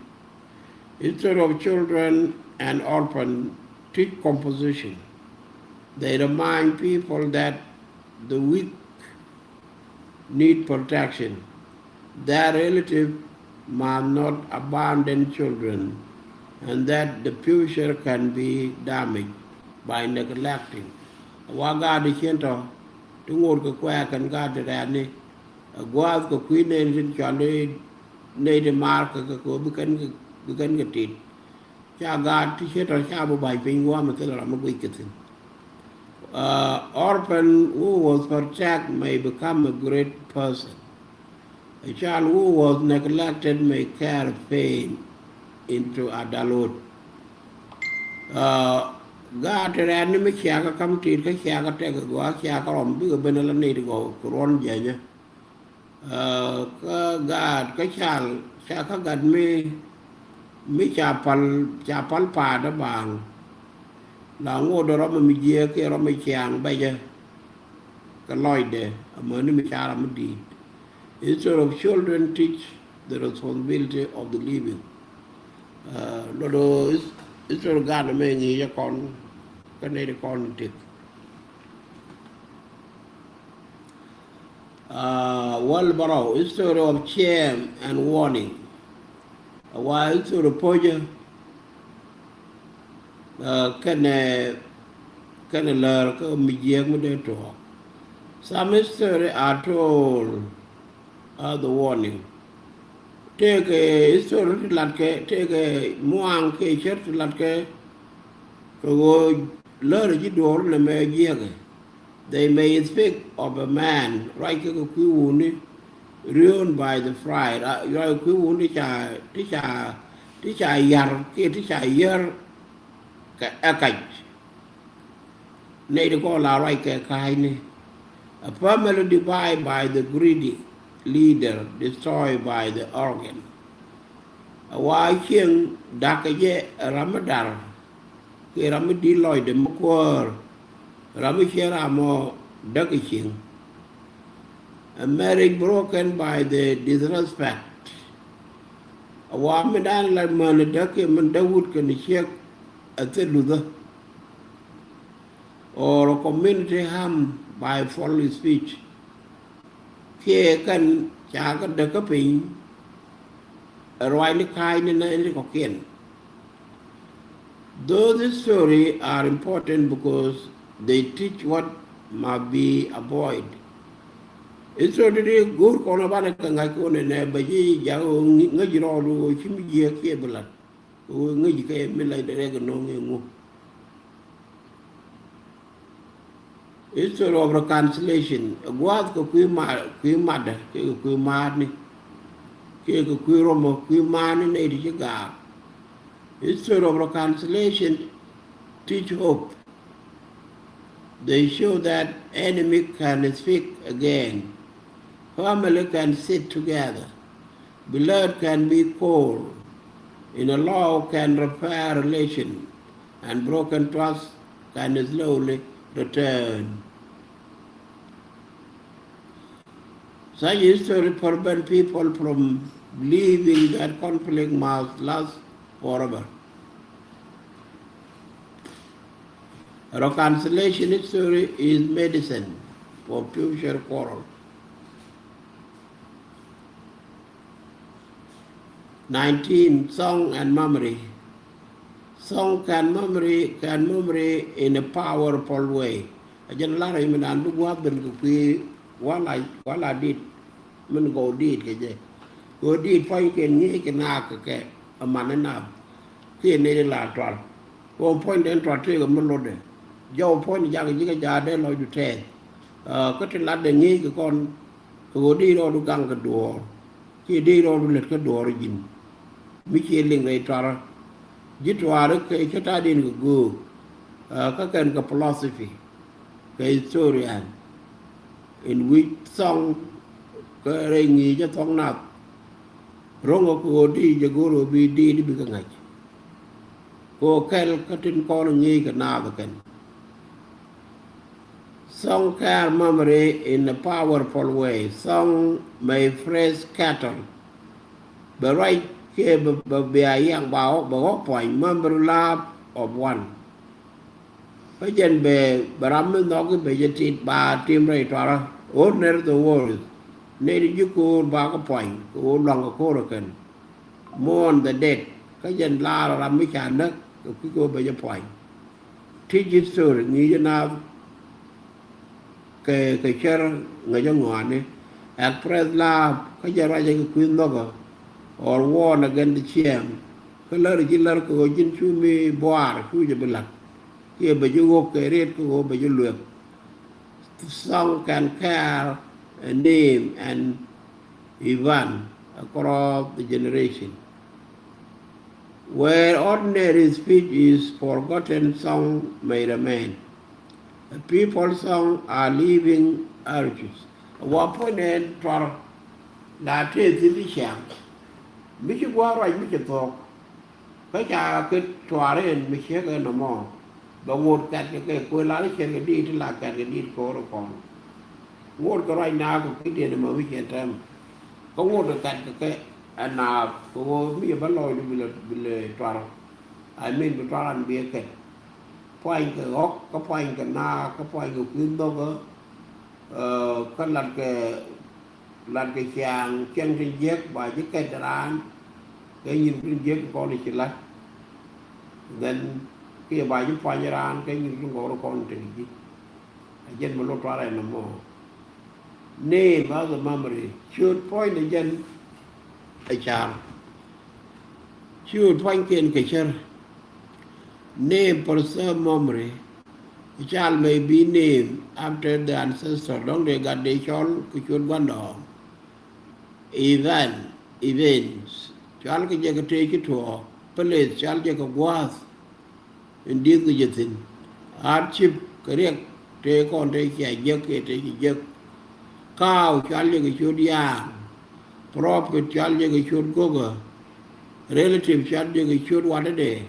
History of children and orphan teach composition. They remind people that the weak need protection, that relative must not abandon children, and that the future can be damaged by neglecting. Wa gaat di cien tɔ ti ŋot kɛ kuɛɛk kɛn gaat di rɛɛni. A gua̱a̱th kɛ kui̱ nɛy tin cɔal i̱ nɛy ti maar kɛ kɛ kɛ bi kɛn kɛ, bi kɛn kɛ tit. Ca gaat ti ce̱t tɔ ca bi ba̱ny piny gua̱a̱m mi thil ram mi guic kɛ thi̱n. Uh, orphan who was protect may become a great person. A child who was neglected may carry pain into adulthood. Uh, gaat ti rɛɛni mi ciakä kam tit kä ciakä tɛk gua̱a̱ ciakä rɔm bikɛ ben ala nɛy ti gɔw kɛ ruɔn jiɛnyä. Kä gaat kä cal ca kä gat mi, mi ca pal, ca pal paat a baaŋ. La ŋot rɔm mi jiɛ kiɛ rɔm mi ciaŋ bɛcɛ kɛ lɔcdɛ amäni mi ca ram mi di̱i̱t. History of children teach the responsibility of the living. Lɔt ɣöö history gaat mɛ ŋi̱i̱cä kɔn kä nɛy ti kɔn tëk. Wäl bärɔw, history of shame and warning. A wa history puɔ̱cä kɛnɛ, kɛnɛ lär kä mi jiɛk mi dee tuɔɔk. Some history are told as the warning. Tëëkɛ history ti latkɛ, tëëkɛ muaŋ kɛ cär ti latkɛ kɛ ɣöö lärä ji̱ duɔ̱ɔ̱r nɛmɛ jiɛkɛ. They may speak of a man, ruac kɛ kɛ kui̱ wuni, ruined by the pride, ruac kɛ kui̱ wuni ti ca, ti ca, ti ca yar kiɛ ti ca yär kɛ ɛ kac. Nɛy ti kɔn la ruac kɛ ka̱a̱cni. A family divided by the greedy leader, destroyed by the arrogant. A wa cieŋ da̱k kɛ jɛ ram mi dar kiɛ ram mi di̱t lɔcdɛ mi kuäär, ram mi ciɛ ram mɔ däk kɛ cieŋ. A marriage broken by the disrespect. A wa mi dan la män däk kiɛ min däk wut kɛn ciek a thil luthä. Or a community harmed by foul speech. Kiɛ kɛn ca kɛ däk kä piny ɛ ruacni ka̱a̱cni nɛy ti kɔ̱kiɛn. Those history are important because they teach what must be avoid. History ti go̱o̱r kɔn a banɛ kɛ ŋa̱c kɔn ɛnɛ bɛ ji̱ jakä ŋäc rɔɔdu ɣöö ci mi jiääk kiɛ bi la̱t. Ŋäc kɛ mi la rɛk nɔŋ ŋu. History of reconciliation. Gua̱a̱th kɛ kui̱ ma, kui̱ matdä kɛ kui̱ maatni kɛ kui̱ romɔ kui̱ maatni nɛy ti ci gaak. History of reconciliation teach hope. They show that enemy can speak again. Family can sit together. Blood can be cold. In a law can repair relation, and broken trust can slowly return. Such history prevent people from believing that conflict must last forever. Reconciliation history is medicine for future quarrel. Nineteen, song and memory. Song can memory, can memory in a powerful way. A jɛn lar i̱ mi naan bi gua̱a̱th ben kɛ kui̱ wala, wala dit. min gɔw diit kɛ jɛ. Gɔw diit pua̱nykiɛn ŋi̱i̱c kɛ naath kɛ kɛ aman ni naath. Kiɛ nɛy di la tuar kɛ ɣöö puɔ̱nydɛ in tuar tëëkɛ mi lotdɛ. Jɔw puɔ̱ny jakä ji̱ kä jaatdɛ lɔcdu tɛɛth. Kä ti latdɛ ŋi̱i̱c kɛ kɔn kɛ ɣöö dee rɔɔdu gaŋ kɛ duɔ̱ɔ̱r kiɛ dee rɔɔdu lät kä duɔ̱ɔ̱r ji̱n. Mi ciɛ liŋ rɛy tuarä ji̱ tuaari kɛ cä ta̱a̱diɛn kɛ göök. Kä kɛn kɛ philosophy kɛ historian in wi̱c thɔŋ kä rɛy ŋi̱i̱c ɛ thɔŋ nath. Ro̱ŋ ɛ kɛ ɣöö di jɛ go̱r ɣöö bi diit bi kɛ ŋa̱c kɛ ɣöö kɛl kä tin kɔn ŋi̱i̱c kɛ naath ɛ kɛn. Song care memory in a powerful way. Song may fresh cattle. Bɛ ruac kiɛ bɛ bɛ bia yiaŋ ba bɛ ɣɔk puany memory love of one. Kä jɛn bɛ bɛ ram mi nhɔk i̱ bɛ jɛ tit ba tim rɛy tuarä. Honor the words. Nɛy ti ji̱ ko̱o̱r ba kä puany kɛ ɣöö luaŋ kɛ ko̱o̱r ɛ kɛn. Mourn the dead. Kä jɛn laar ram mi ca näk kɛ kui̱ kɛ ɣöö bɛ jɛ puany. Teach history ŋi̱i̱c ɛ naath kɛ kɛ cär ŋäcä ŋɔaani. Express love kä jɛ ruacä kɛ kui̱ nhɔkä or warn against the shame. Kä lär ji̱ lär kɛ ɣöö ji̱n cu mi buaar cu jɛ bi la̱t kiɛ bɛ ji̱ ɣöök kɛ riet kɛ ɣöö bɛ ji̱ luek. Song can carry a name and event across the generation. Where ordinary speech is forgotten, song may remain. A people song are living archives. Wa puɔ̱ny ɛn tuar la tëë thi̱n ti ciaŋ. Mi ci gua̱a̱r ruac mi ci thuɔ̱k. Kä ca kɛ tuar ɛn mi ciek ɛn nɔmɔ. Bɛ ŋot kɛt kɛ kɛ kuëë la ni ciɛn kɛ diit ti la kɛt kɛ diit ko̱r kɔn. Ŋot kɛ ruac na kɛ kui̱diɛn ɛmɔ mi ciɛ tɛm. Kä ŋot kɛ kɛt kɛ kɛ ɛn na kɛ ɣöö mi cɛ bä lɔcdu bi lɛ bi lɛ tuar. I mean bi tuar an bi ɛ kɛt. Puany kɛ ɣɔk kä puany kɛ naath kä puany kɛ kui̱ nhɔkä. Kä lat kɛ lat kɛ ciaŋ ciaŋ tin jiäk ba ji̱ kɛt raan. Kɛ nyin tin jiäk kɔn ci lat. Then kiɛ ba ji̱ puany raan kɛ nyin tin gɔr kɔn tin ji̱. A jɛn mi lot tuarɛ nɔmɔ. Name as a memory. Ciöt puɔ̱nydɛ jɛn a car. Ciöt pua̱nykiɛn kɛ cär. Name preserve memory. A child may be named after the ancestor. Dɔ̱ŋ dee gat dee cɔl kɛ ciöt gua̱ndɔɔŋ. Event, events. Cɔal kɛ jɛ kɛ tëë ci tuɔɔk. Place cɔal jɛ kɛ gua̱a̱th in di̱th kɛ jɛ thi̱n. Hardship kɛ riɛk tëë kɔn tëë cia jiäk kiɛ tëë ci jiäk. Cow cɔal jɛ kɛ ciöt yaaŋ. Prophet cɔal jɛ kɛ ciöt go̱kä. Relative cɔal jɛ kɛ ciöt watdɛ.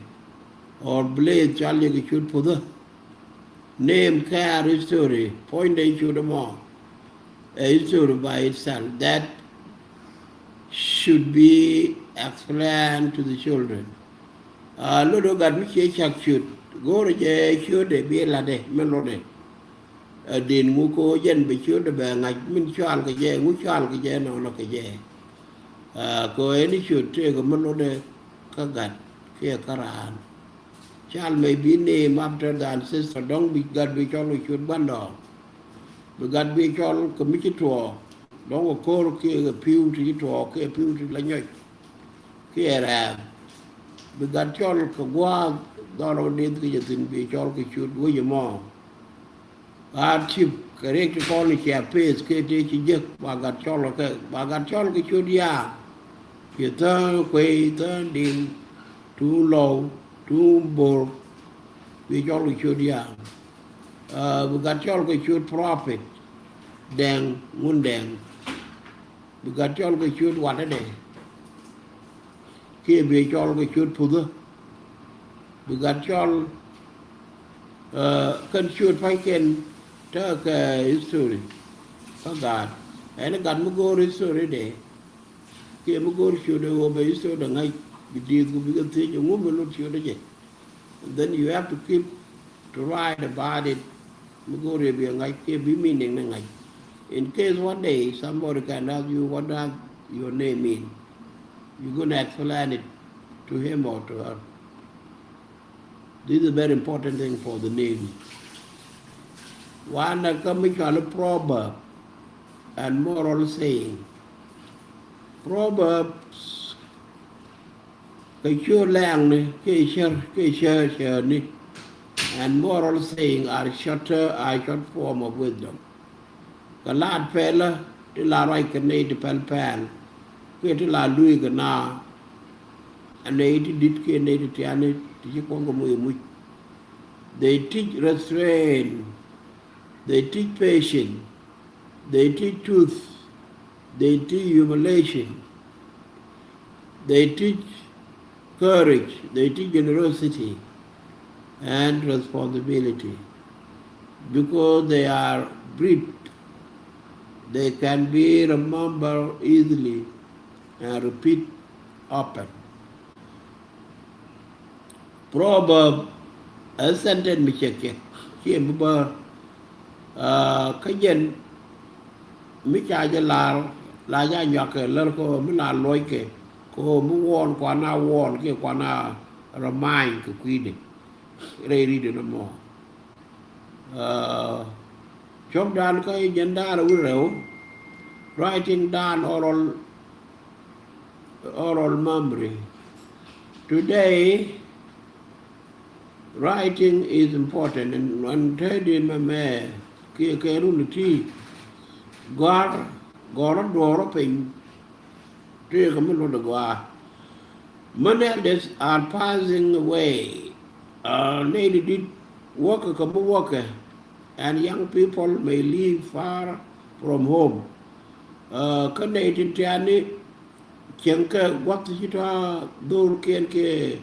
Or blade cɔal jɛ kɛ ciöt puthä. Name care history, puɔ̱nydɛ ciöt ɛmɔ. A history by itself that should be explained to the children. Lot ɣöö gat mi ciɛ cak ciöt go̱o̱rɛ jɛ ciötdɛ bi latdɛ mi lotdɛ. Ɛ den ŋu ko jɛn bɛ ciötdɛ bɛ ŋa̱c min cɔal kɛ jɛ ŋu cɔal kɛ jɛ nɔnɔ kɛ jɛ. Ko ɛn ciöt tëëkɛ mi lotdɛ kä gat kiɛ kä raan. Child may be named after the ancestor. Dɔ̱ŋ bi gat bi cɔl kɛ ciöt gua̱ndɔɔŋ. Bi gat bi cɔl kɛ mi ci tuɔɔk. Dɔ̱ŋ kɛ ko̱r kiɛ kɛ pi̱w ti ci tuɔɔk kiɛ pi̱w ti la nyɔc. Kiɛ rɛɛth. Bi gat cɔl kɛ gua̱a̱th dhɔl rɔ deth kɛ jɛ thi̱n bi cɔl kɛ ciöt wec ɛmɔ. Hardship kɛ riɛk ti kɔn i̱ cia peth kɛ tëë ci jek ba gat cɔl kɛ ba gat cɔl kɛ ciöt yaaŋ. Ci thäŋ kuey thäŋ din tuun lɔw tuun bor. Bi cɔl kɛ ciöt yaaŋ. Bi gat cɔl kɛ ciöt prophet dɛŋ ŋun dɛŋ. Bi gat cɔl kɛ ciöt watdɛ kiɛ bi cɔl kɛ ciöt puthä. Bi gat cɔl kɛn ciöt pa̱ckiɛn tekɛ history. Kä gat ɛn gat mi go̱o̱r history dɛ kiɛ mi go̱o̱r ciötdɛ ɣöö bɛ history dɛ ŋa̱c bi dieth ku bikɛ thiec ɛŋu mi lot ciötdɛ jɛ. And then you have to keep to write about it. Mi go̱o̱r ɛ bi ŋa̱c kiɛ bi meaning ni ŋa̱c. In case one day somebody can ask you what does your name mean, you gonna explain it to him or to her. This is a very important thing for the name. Wanɛ kä mi cɔal proverb and moral saying. Proverbs kɛ ciöt lɛŋni kiɛ cär kiɛ cär cärni. And moral saying are shorter, are short form of wisdom. Kɛ laat pɛlä ti la ruac kɛ nɛy ti pɛl pɛl kiɛ ti la luui kɛ na. A nɛy ti dit kiɛ nɛy ti tiani ti ci kuɔŋ kɛ muc muc. They teach restraint. They teach patience. They teach truth. They teach humiliation. They teach courage. They teach generosity and responsibility. Because they are brief, they can be remembered easily and repeat often. Proverb ɛ sentence mi ciek ciek, ciɛ mi bä, ah, kä jɛn mi ca jɛ lar, la ja nyuak kɛ lär kɛ mi la luɔc kɛ, kɛ mi wɔn kuan a wɔn kiɛ kuan a remind kɛ kui̱dɛ rɛy ri̱dɛ nɔmɔ. Ah, cɔk dan kä jɛn dan wi̱i̱ rɛw, writing down oral, oral memory. Today, writing is important, and, and tɛdi mɛmɛ kiɛ kɛ run ti gɔr, gɔr duɔr piny. Tëëkɛ mi lot ɛ gɔaa. Many elders are passing away. Uh, nɛy ti dit wäkɛ kɛ mi wäkɛ, and young people may live far from home. Uh, kä nɛy tin tiani cieŋ kɛ gua̱th ti ci tɔ̱ dhorkiɛn kiɛ,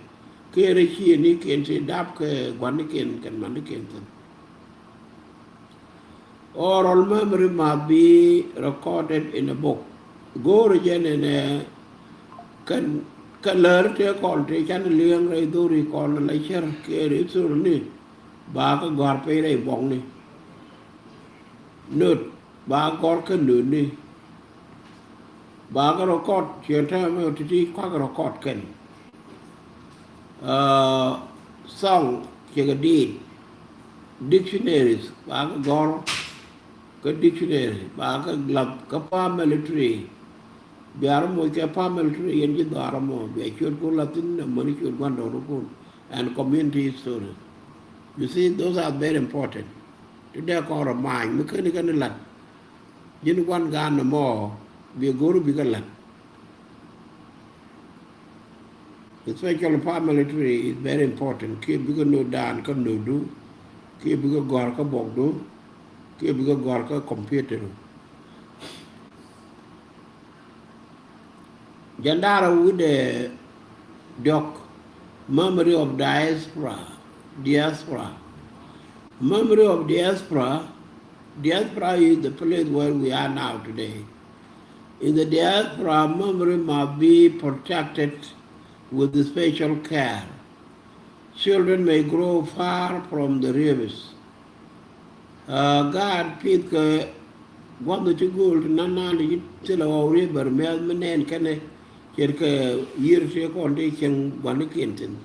kiɛ rɛy ciënikiɛn ti dap kɛ gua̱nikiɛn kɛn manikiɛn thi̱n. Oral memory must be recorded in a book. Go̱o̱rä jɛn ɛn ɛ kɛn, kɛ lär tëë kɔn tëë can li̱eŋ rɛy dhori kɔn la cär kɛ rɛy thorni. Ba kä gɔ̱a̱r piny rɛy buɔkni. Note, ba gɔ̱r kä nöötni. Ba kä record, ciɛ täämɛ ti̱ti̱ kuak record kɛn. Uh, song, ciɛ kɛ diit. Dictionaries, ba kä gɔ̱r kä dictionary, ba kä lath kä family tree. Bia rɔ moc kɛ family tree yɛn ji̱ dhɔaar ɛmɔ, bia ciötkun lath thi̱n amäni ciöt gua̱ndɔɔŋnikun. And community history. You see, those are very important. Ti dee kɔn rɔ ma̱a̱ny mi ken kɛn la̱t. Ji̱n gua̱n gaan nɔmɔ bi go̱r bikɛ la̱t. Especially family tree is very important. Kiɛ bikɛ no̱o̱t daan kä nöötdu, kiɛ bikɛ gɔ̱a̱r kä buɔkdu, kiɛ bikɛ gɔ̱a̱r kä computer. Jɛn da̱rä wi̱cdɛ diɔ̱k, memory of diaspora, diaspora. Memory of diaspora, diaspora is the place where we are now today. In the diaspora, memory must be protected with special care. Children may grow far from the rivers. Uh, gaat pith kɛ gua̱th ti go̱o̱l ti nan nan ti thilɛ ɣɔw river miath mi nɛn kɛnɛ ce̱tkɛ yiër ti kɔn ti cieŋ gua̱nikiɛn thi̱n.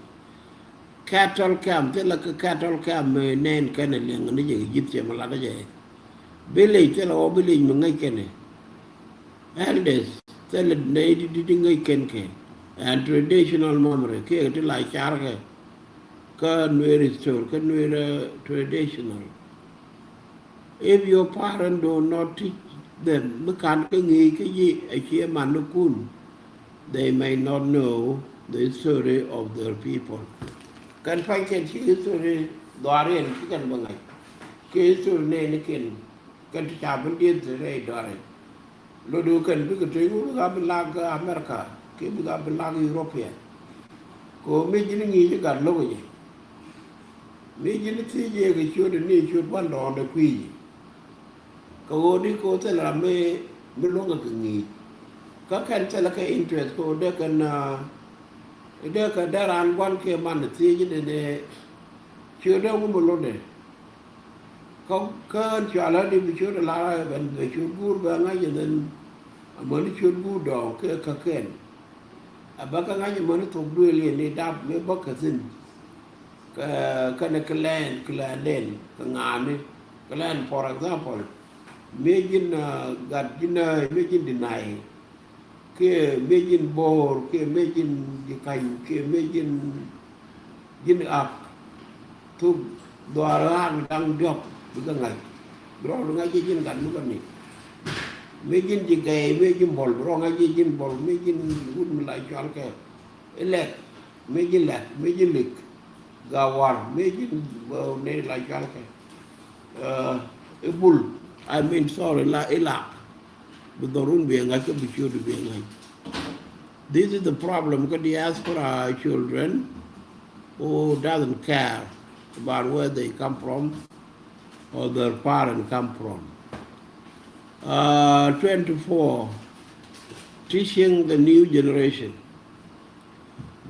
Cattle camp, thilɛ kɛ cattle camp mi nɛn kɛnɛ liɛŋ ni jɛ Egyptian mi lat jɛ. Village, thilɛ ɣɔw village mi ŋäc kɛnɛ. Elders, thilɛ nɛy ti di̱t ti ŋäc kɛn kɛ. And traditional memory, kiɛ ti la carkɛ kä Nuer history, kä Nuer, uh, traditional. If your parent do not teach them, mi ka̱n kä ŋi̱i̱c kä ji̱ a cie manikun, they may not know the history of their people. Kɛn pa̱ny kɛn ci history dhɔaariɛn ci kɛn bä ŋa̱c. Kɛ history nɛɛnikiɛn, kɛn ti ca ben dieth rɛy dhɔaariɛn. Lotdu kɛn bikɛ tëë ŋu bikɛ bi lak America kiɛ bikɛ bi lak European. Kɛ ɣöö mi ji̱n ŋi̱i̱c i̱ gat lo̱k jɛ. Mi ji̱n thiec jɛ kɛ ciötdɛ ni ciöt gua̱ndɔɔŋdɛ kui̱. Kɛ ɣöö di kɛ ɣöö thilɛ ram mi, mi luäŋɛ kɛ ŋi̱i̱c. Kä kɛn thilɛ kɛ interest kɛ ɣöö dee kɛn, ah, dee kɛ dee raan gua̱n kiɛ man thiec i̱ dee dee ciötdɛ ŋu mi lo̱tdɛ. Kä, kä cualä di bi ciöt lar a ben bɛ ciöt guur bɛ ŋa̱c ɛ then amäni ciöt guur dɔɔŋ kɛ kä kɛn. A bä kä ŋa̱c amäni thok duëël yɛn ni dap mi bä kä thi̱n. Kä, kä ni clan, clan den, kä ŋa̱a̱ni. Clan, for example, mi ji̱n, ah, gat ji̱n, ah, mi ji̱n di nai. kiɛ mëë ji̱n Bo̱o̱r, kiɛ mëë ji̱n Ji̱ Ka̱ny, kiɛ mëë ji̱n, ji̱n Ak. Thuk dhuaar ɣa̱a̱k da̱ŋ diɔ̱k bikɛ ŋa̱c. Bi rɔ ŋa̱c ji̱ ji̱n gat mi kɔn ni. Mëë ji̱n Ji̱ Gɛy, mëë ji̱n Bol, bi rɔ ŋa̱c ji̱ ji̱n Bol, mëë ji̱n wut mi la cɔal kɛ i̱ Lɛk, mëë ji̱n Lɛk, mëë ji̱n Lik, Gawar, mëë ji̱n, uh, nɛy la cɔal kɛ, uh, i̱ Bul, I mean, sorry, la, i̱ Lak. Bi dhɔrun bi ŋa̱c kä bi ciöt bi ŋa̱c. This is the problem kä diaspora children who doesn't care about where they come from or their parents come from. Uh, twenty-four, teaching the new generation.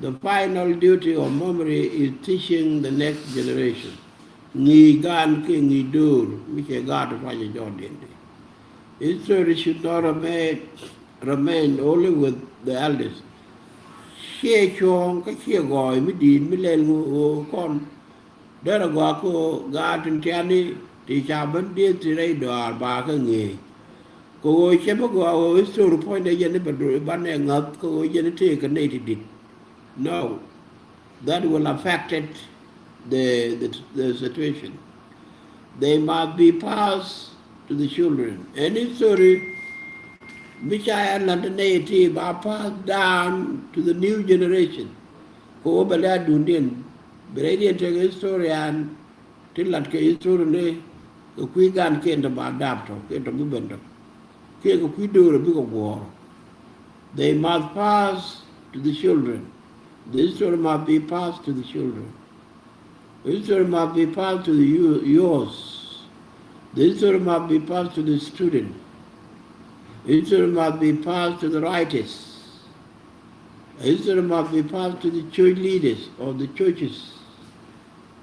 The final duty of memory is teaching the next generation. Ŋi̱i̱c gan kiɛ ŋi̱i̱c do̱r mi cɛ gaat ti ruac ɛ jɔɔdiɛn di. History should not remain, remain only with the elders. Ciɛ cuɔ̱ɔ̱ŋ kä ciɛ gɔɔy mi di̱i̱t mi lɛl ŋu ɣöö kɔn derɛ gɔaa kɛ ɣöö gaat tin tiani ti ca ben dieth ti rɛy dɔaar ba kɛ ŋi̱i̱c. Kɛ ɣöö cɛ bi gɔaa ɣöö history puɔ̱nydɛ jɛn i̱ bɛ du i̱ banɛ ŋäth kɛ ɣöö jɛn i̱ tëëkɛ nɛy ti di̱t. No, that will affect it, the, the, the situation. They must be passed to the children. Any story mi ca yɛ la̱t nɛy ti ba pass down to the new generation. Kɛ ɣöö bɛ lɛ a duundiɛn bi rɛydiɛn tekɛ history an ti lat kɛ history ni kɛ kui̱ gan kiɛn tɔ ba dap tɔ kiɛn tɔ bi ben tɔ kiɛ kɛ kui̱ do̱r bikɛ guɔ̱ɔ̱r. They must pass to the children. The history must be passed to the children. History must be passed to the yo- youth. The history must be passed to the student. History must be passed to the writers. History must be passed to the church leaders or the churches.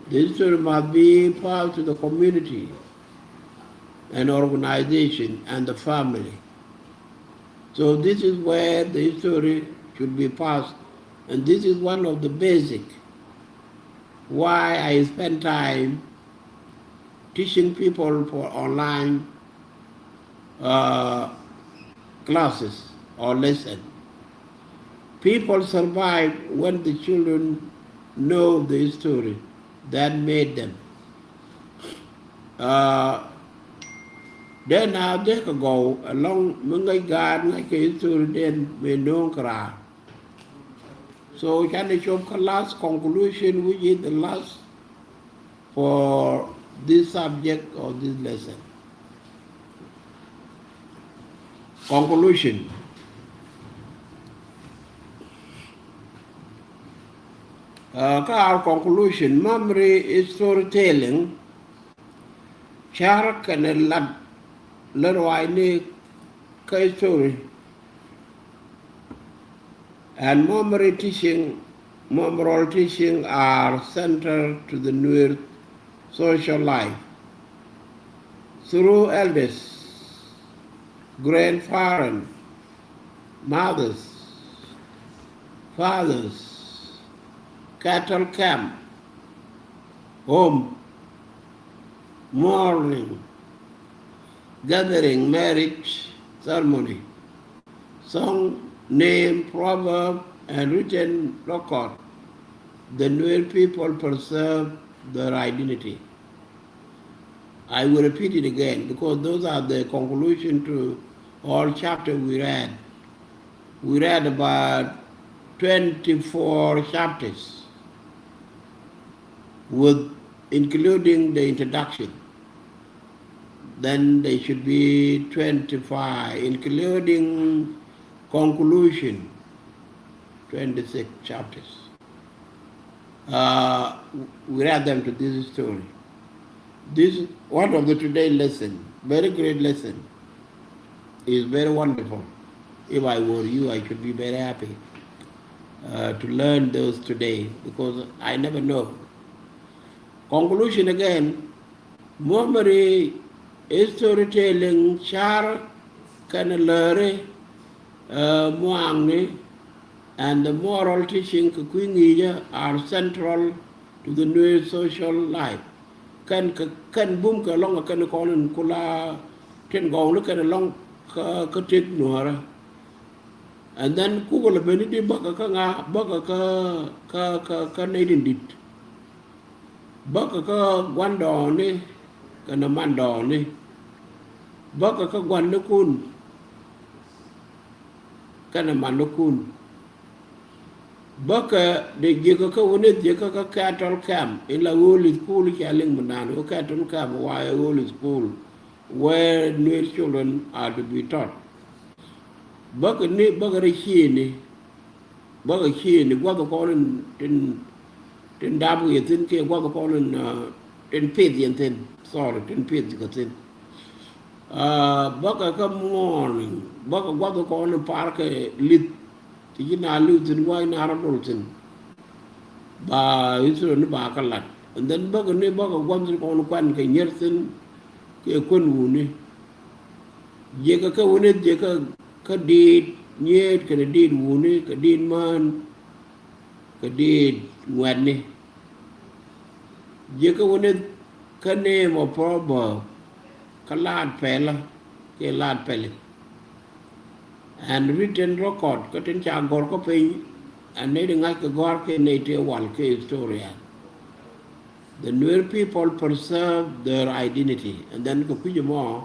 The history must be passed to the community and organization and the family. So this is where the history should be passed. And this is one of the basic why I spend time teaching people for online uh, classes or lesson. People survive when the children know the history that made them. Uh, then a dek a gɔw along mi ŋäc gaat ŋäc kɛ history den mi no̱o̱ŋ kɛ raar. So canɛ cop kä last conclusion, which is the last for this subject or this lesson. Conclusion. Uh, kä our conclusion, memory is storytelling. Car kɛnɛ lat lär wa̱i̱ni kä history. And memory teaching, memorial teaching are central to the Nuer social life. Through elders, grandparents, mothers, fathers, cattle camp, home, mourning, gathering, marriage ceremony, song, name, proverb, and written record, the Nuer people preserve their identity. I will repeat it again because those are the conclusion to all chapter we read. We read about twenty-four chapters with including the introduction. Then they should be twenty-five, including conclusion, twenty-six chapters. Uh, we read them to this story. This one of the today lesson, very great lesson, is very wonderful. If I were you, I should be very happy uh, to learn those today because I never know. Conclusion again, memory is storytelling, car kɛnɛ lääri, uh, muaŋni, and the moral teaching kɛ kui̱ ŋi̱i̱cä are central to the Nuer social life. Kɛn kɛ kɛn bum kɛ lɔŋ kɛ kɛn kɔn in kula tin gɔŋni kɛn lɔŋ kä kä tëk nuɔrä. And then kukɛ lɛ ben i̱di bäkɛ kä ŋa, bäkɛ kä, kä, kä, kä nɛy tin di̱t. Bäkɛ kä gua̱ndɔɔŋni kɛnɛ mandɔɔŋni. Bäkɛ kä gua̱nikun kɛnɛ manikun. Bäkɛ dee jiäkä kä wä ni jiäkä kä cattle camp in la ɣöö li̱th kuul i̱ cia liŋ mi naan ɣöö cattle camp wa ɛ ɣöö li̱th kuul where Nuer children are to be taught. Bäkɛ ni bäkɛ rɛ ciëëni, bäkɛ ciëëni gua̱th kɔn in tin, tin dap wi̱i̱ thi̱n kiɛ gua̱th kɔn in, uh, tin pith yɛn thi̱n. Sorry, tin pith kɛ thi̱n. Ah, bäkɛ kä morning, bäkɛ gua̱th kɔn in parkɛ li̱th. Ti ji̱ na li̱w thi̱n gua̱c na rɔ dol thi̱n. Ba Israel ni ba kä lat. And then bäkɛ ni bäkɛ gua̱th kɔn kuan kɛ nyier thi̱n kɛ kuän wuni. Jiɛkɛ kä wuni jiɛkɛ kä diit nyiet kɛnɛ diit wuni kɛ diit mään kɛ diit ŋuɛtni. Jiɛkɛ wuni kä name of proverb kä laat pɛlä kɛ laat pɛli. And written record kä tin ca gɔr kä piny. And nɛy di ŋa̱c kɛ gɔr kɛ nɛy tëë wal kɛ historian. The Nuer people preserve their identity. And then kɛ kui̱c mɔ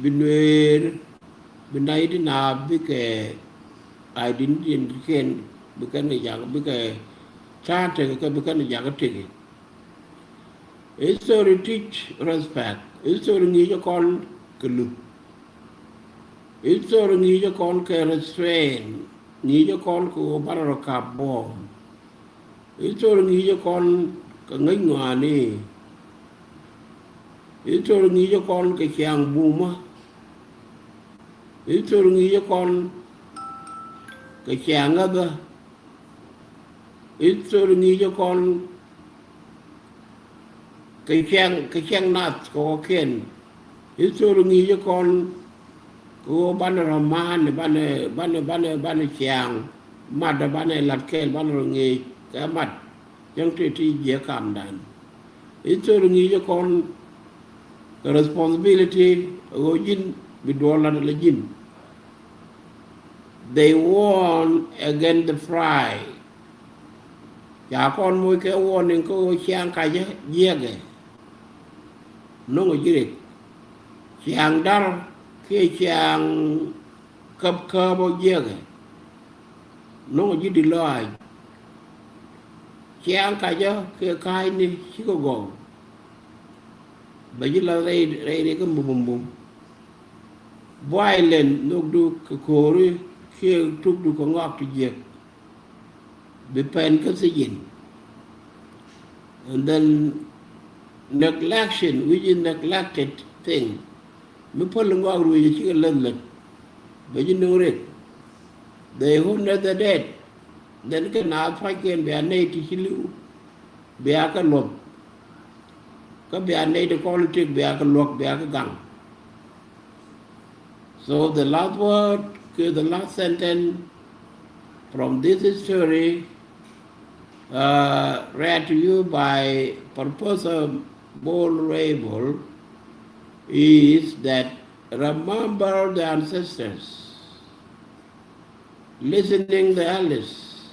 bi Nuer bi nɛy di na bikɛ identity in kiɛn bi kɛn kɛ jak bikɛ ta̱a̱ tekɛ kɛ bi kɛn kɛ jak tekɛ. History teach respect. History ŋi̱i̱cä kɔn kɛ luth. History ŋi̱i̱cä kɔn kɛ restrain. Ŋi̱i̱cä kɔn kɛ ɣöö banɛ rɔ kap buɔ̱ɔ̱m. History ŋi̱i̱cä kɔn kɛ ŋäc ŋɔaani. History ŋi̱i̱cä kɔn kɛ ciaŋ bumä. History ŋi̱i̱cä kɔn kɛ ciaŋ ŋäthä. History ŋi̱i̱cä kɔn kɛ ciɛŋ, kɛ ciɛŋ nath kɛ kɔkiɛn. History ŋi̱i̱cä kɔn kɛ ɣöö banɛ rɔ ma̱a̱n banɛ, banɛ, banɛ, banɛ ciaŋ mat banɛ lat kɛɛl banɛ rɔ ŋi̱i̱c kɛ mat. Cäŋ tëë ti jiɛ kamdan. History ŋi̱i̱cä kɔn kɛ responsibility ɣöö ji̱n bi duɔl lat ala ji̱n. They warn against the pride. Ca kɔn moc kɛ warning kä ɣöö ciaŋ kacä jiɛkɛ. No̱ŋ ji̱ rik. Ciaŋ dar kiɛ ciaŋ käp käp ɔ jiɛkɛ. No̱ŋ ji̱ di lɔaac. Ciaŋ kacä kiɛ ka̱a̱cni cikɛ gɔw. Bɛ ji̱ lath rɛy, rɛy, rɛy kä mbumbum. Violent nhökdu kɛ ko̱ri kiɛ tukdu kɛ ŋɔak ti jiɛk. Bi pɛn kä thijin. And then neglection, which is neglected thing. Mi päl ŋɔak ruëëc cikɛ läth lät. Bɛ ji̱ nuŋ rik. They honor the dead. Then kɛ naath pa̱ckiɛn bia nɛy ti ci li̱w bia kɛ luɔ̱p. Kä bia nɛy ti kɔn tik bia kɛ luɔ̱k bia kɛ gaŋ. So the last word, okay, the last sentence from this story, uh, read to you by Professor Bol Rabol is that remember the ancestors, listening the elders,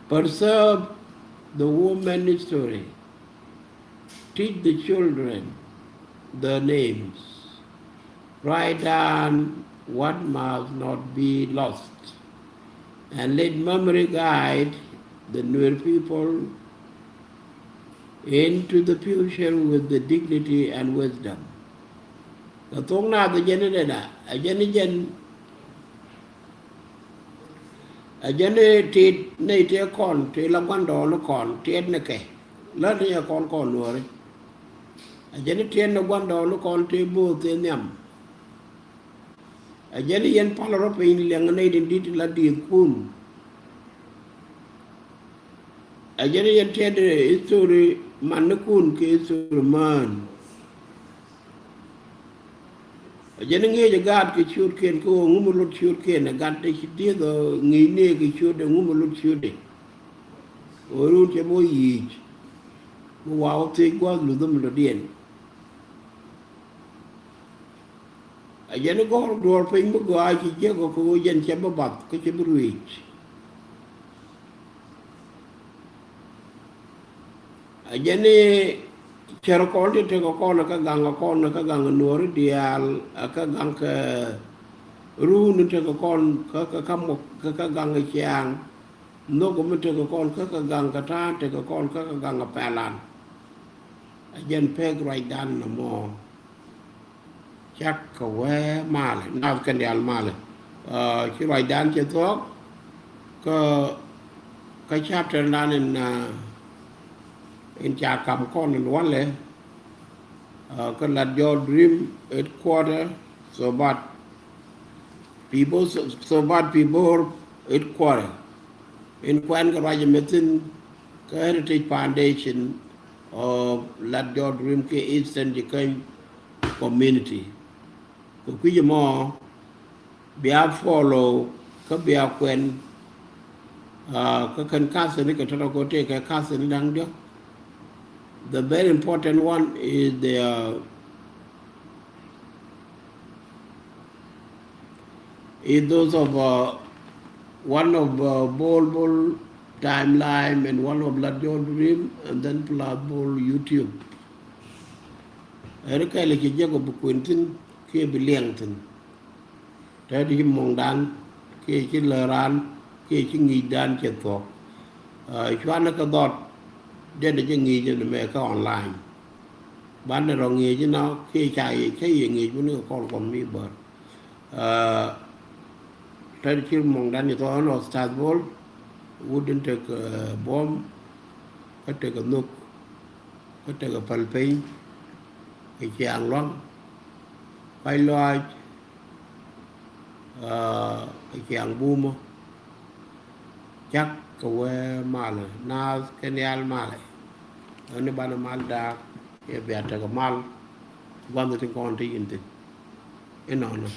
preserve the woman history, teach the children their names, write down what must not be lost, and let memory guide the Nuer people into the future with the dignity and wisdom. Kɛ thok naath ɛ jɛn inɛnɛ, ɛ jɛn, ɛ jɛn, ɛ jɛn tit nɛy tëë kɔn tëë la gua̱ndɔɔŋni kɔn tiɛt ni kɛ. Lät ni ɛ kɔn kɔn nuɔ̱ɔ̱ri. Ɛ jɛn tiɛt ni gua̱ndɔɔŋni kɔn tëë bo̱o̱th tëë nhiam. Ɛ jɛn yɛn pal rɔ piny liɛŋ nɛy tin di̱t la di̱i̱thkun. Ɛ jɛn yɛn tiɛt history manikun kɛ history mään. Ɛ jɛn ŋi̱eec ɛ gaat kɛ ciötkiɛn kä ɣöö ŋumɛ lot ciötkiɛn ɛ gat dee ci dieth ɔ ŋi̱i̱c ni kɛ ciötdɛ ŋumɛ lot ciötdɛ. Ɣöö run cɛ bä yic mi wa wä thiec gua̱a̱th luth mi dɔ̱diɛn. A jɛn i̱ gɔ̱r duɔ̱ɔ̱r piny mi gɔaa ci jiäk ɔ kɛ ɣöö jɛn cɛ bi bath kä cɛ bi ruëëc. A jɛn i̱ cär kɔn ti tekɛ kɔn kä gaŋ kɔn kä gaŋ nuɔ̱ɔ̱ri diaal kä gaŋ kɛ run ti tekɛ kɔn kä kä muk kä gaŋ ciaŋ. Nhök mi tekɛ kɔn kä kä gaŋ kɛ ta̱a̱ tekɛ kɔn kä kä gaŋ kɛ pɛlan. A jɛn pek ruacdan nɔmɔ. Cak kɛ wee malɛ nath kɛn dial malɛ. Ci ruacdan cɛ thuɔ̱k kä kä chapter nan in in ca kam kɔn in walɛ. Kä Lat Jɔk Dream headquarter, Thobat Pibor, Thobat Pibor headquarter. In kuɛn kɛ ruac mɛ thin kä Heritage Foundation of Lat Jɔk Dream kɛ Eastern Jikäny community. Kɛ kui̱c ɛmɔ bia follow kä bia kuɛn. Kä kɛn kathini kɛ tɔtɔ kɛ tëë kɛ kathini da̱ŋ diɔ̱k. The very important one is the is those of uh, one of uh, Bol Bol timeline and one of Lat Jɔk Dream and then plus Bol YouTube. Ɛri kɛɛlɛ ci jiɛk ɔ bi kuën thi̱n kiɛ bi liɛŋ thi̱n. Tɛt ci muɔ̱ŋdan kiɛ ci lääran kiɛ ci ŋi̱i̱cdan cɛ thuɔ̱k. Cuanɛ kɛ dhɔt diɛn ci ŋi̱i̱c ɛn mɛ kä online. Banɛ rɔ ŋi̱i̱c inɔ kiɛ ca yɛ cä yɛ ŋi̱i̱c wuni kɛ kɔl kɔm mi bär. Tɛt ci muɔ̱ŋdan ci thuɔ̱k ɛn ɔ Ustaz Bol wut in tek buɔ̱m kä tek nhök kä tek päl piny kɛ ciaŋ luaŋ. Kuac lɔaac kɛ ciaŋ bumä. Cak kɛ wee malɛ naath kɛ nial malɛ. Ɛn ni banɛ mal daak yɛ bia tekɛ mal. Gua̱nh ti kɔn ti yin thin inɔnɔ.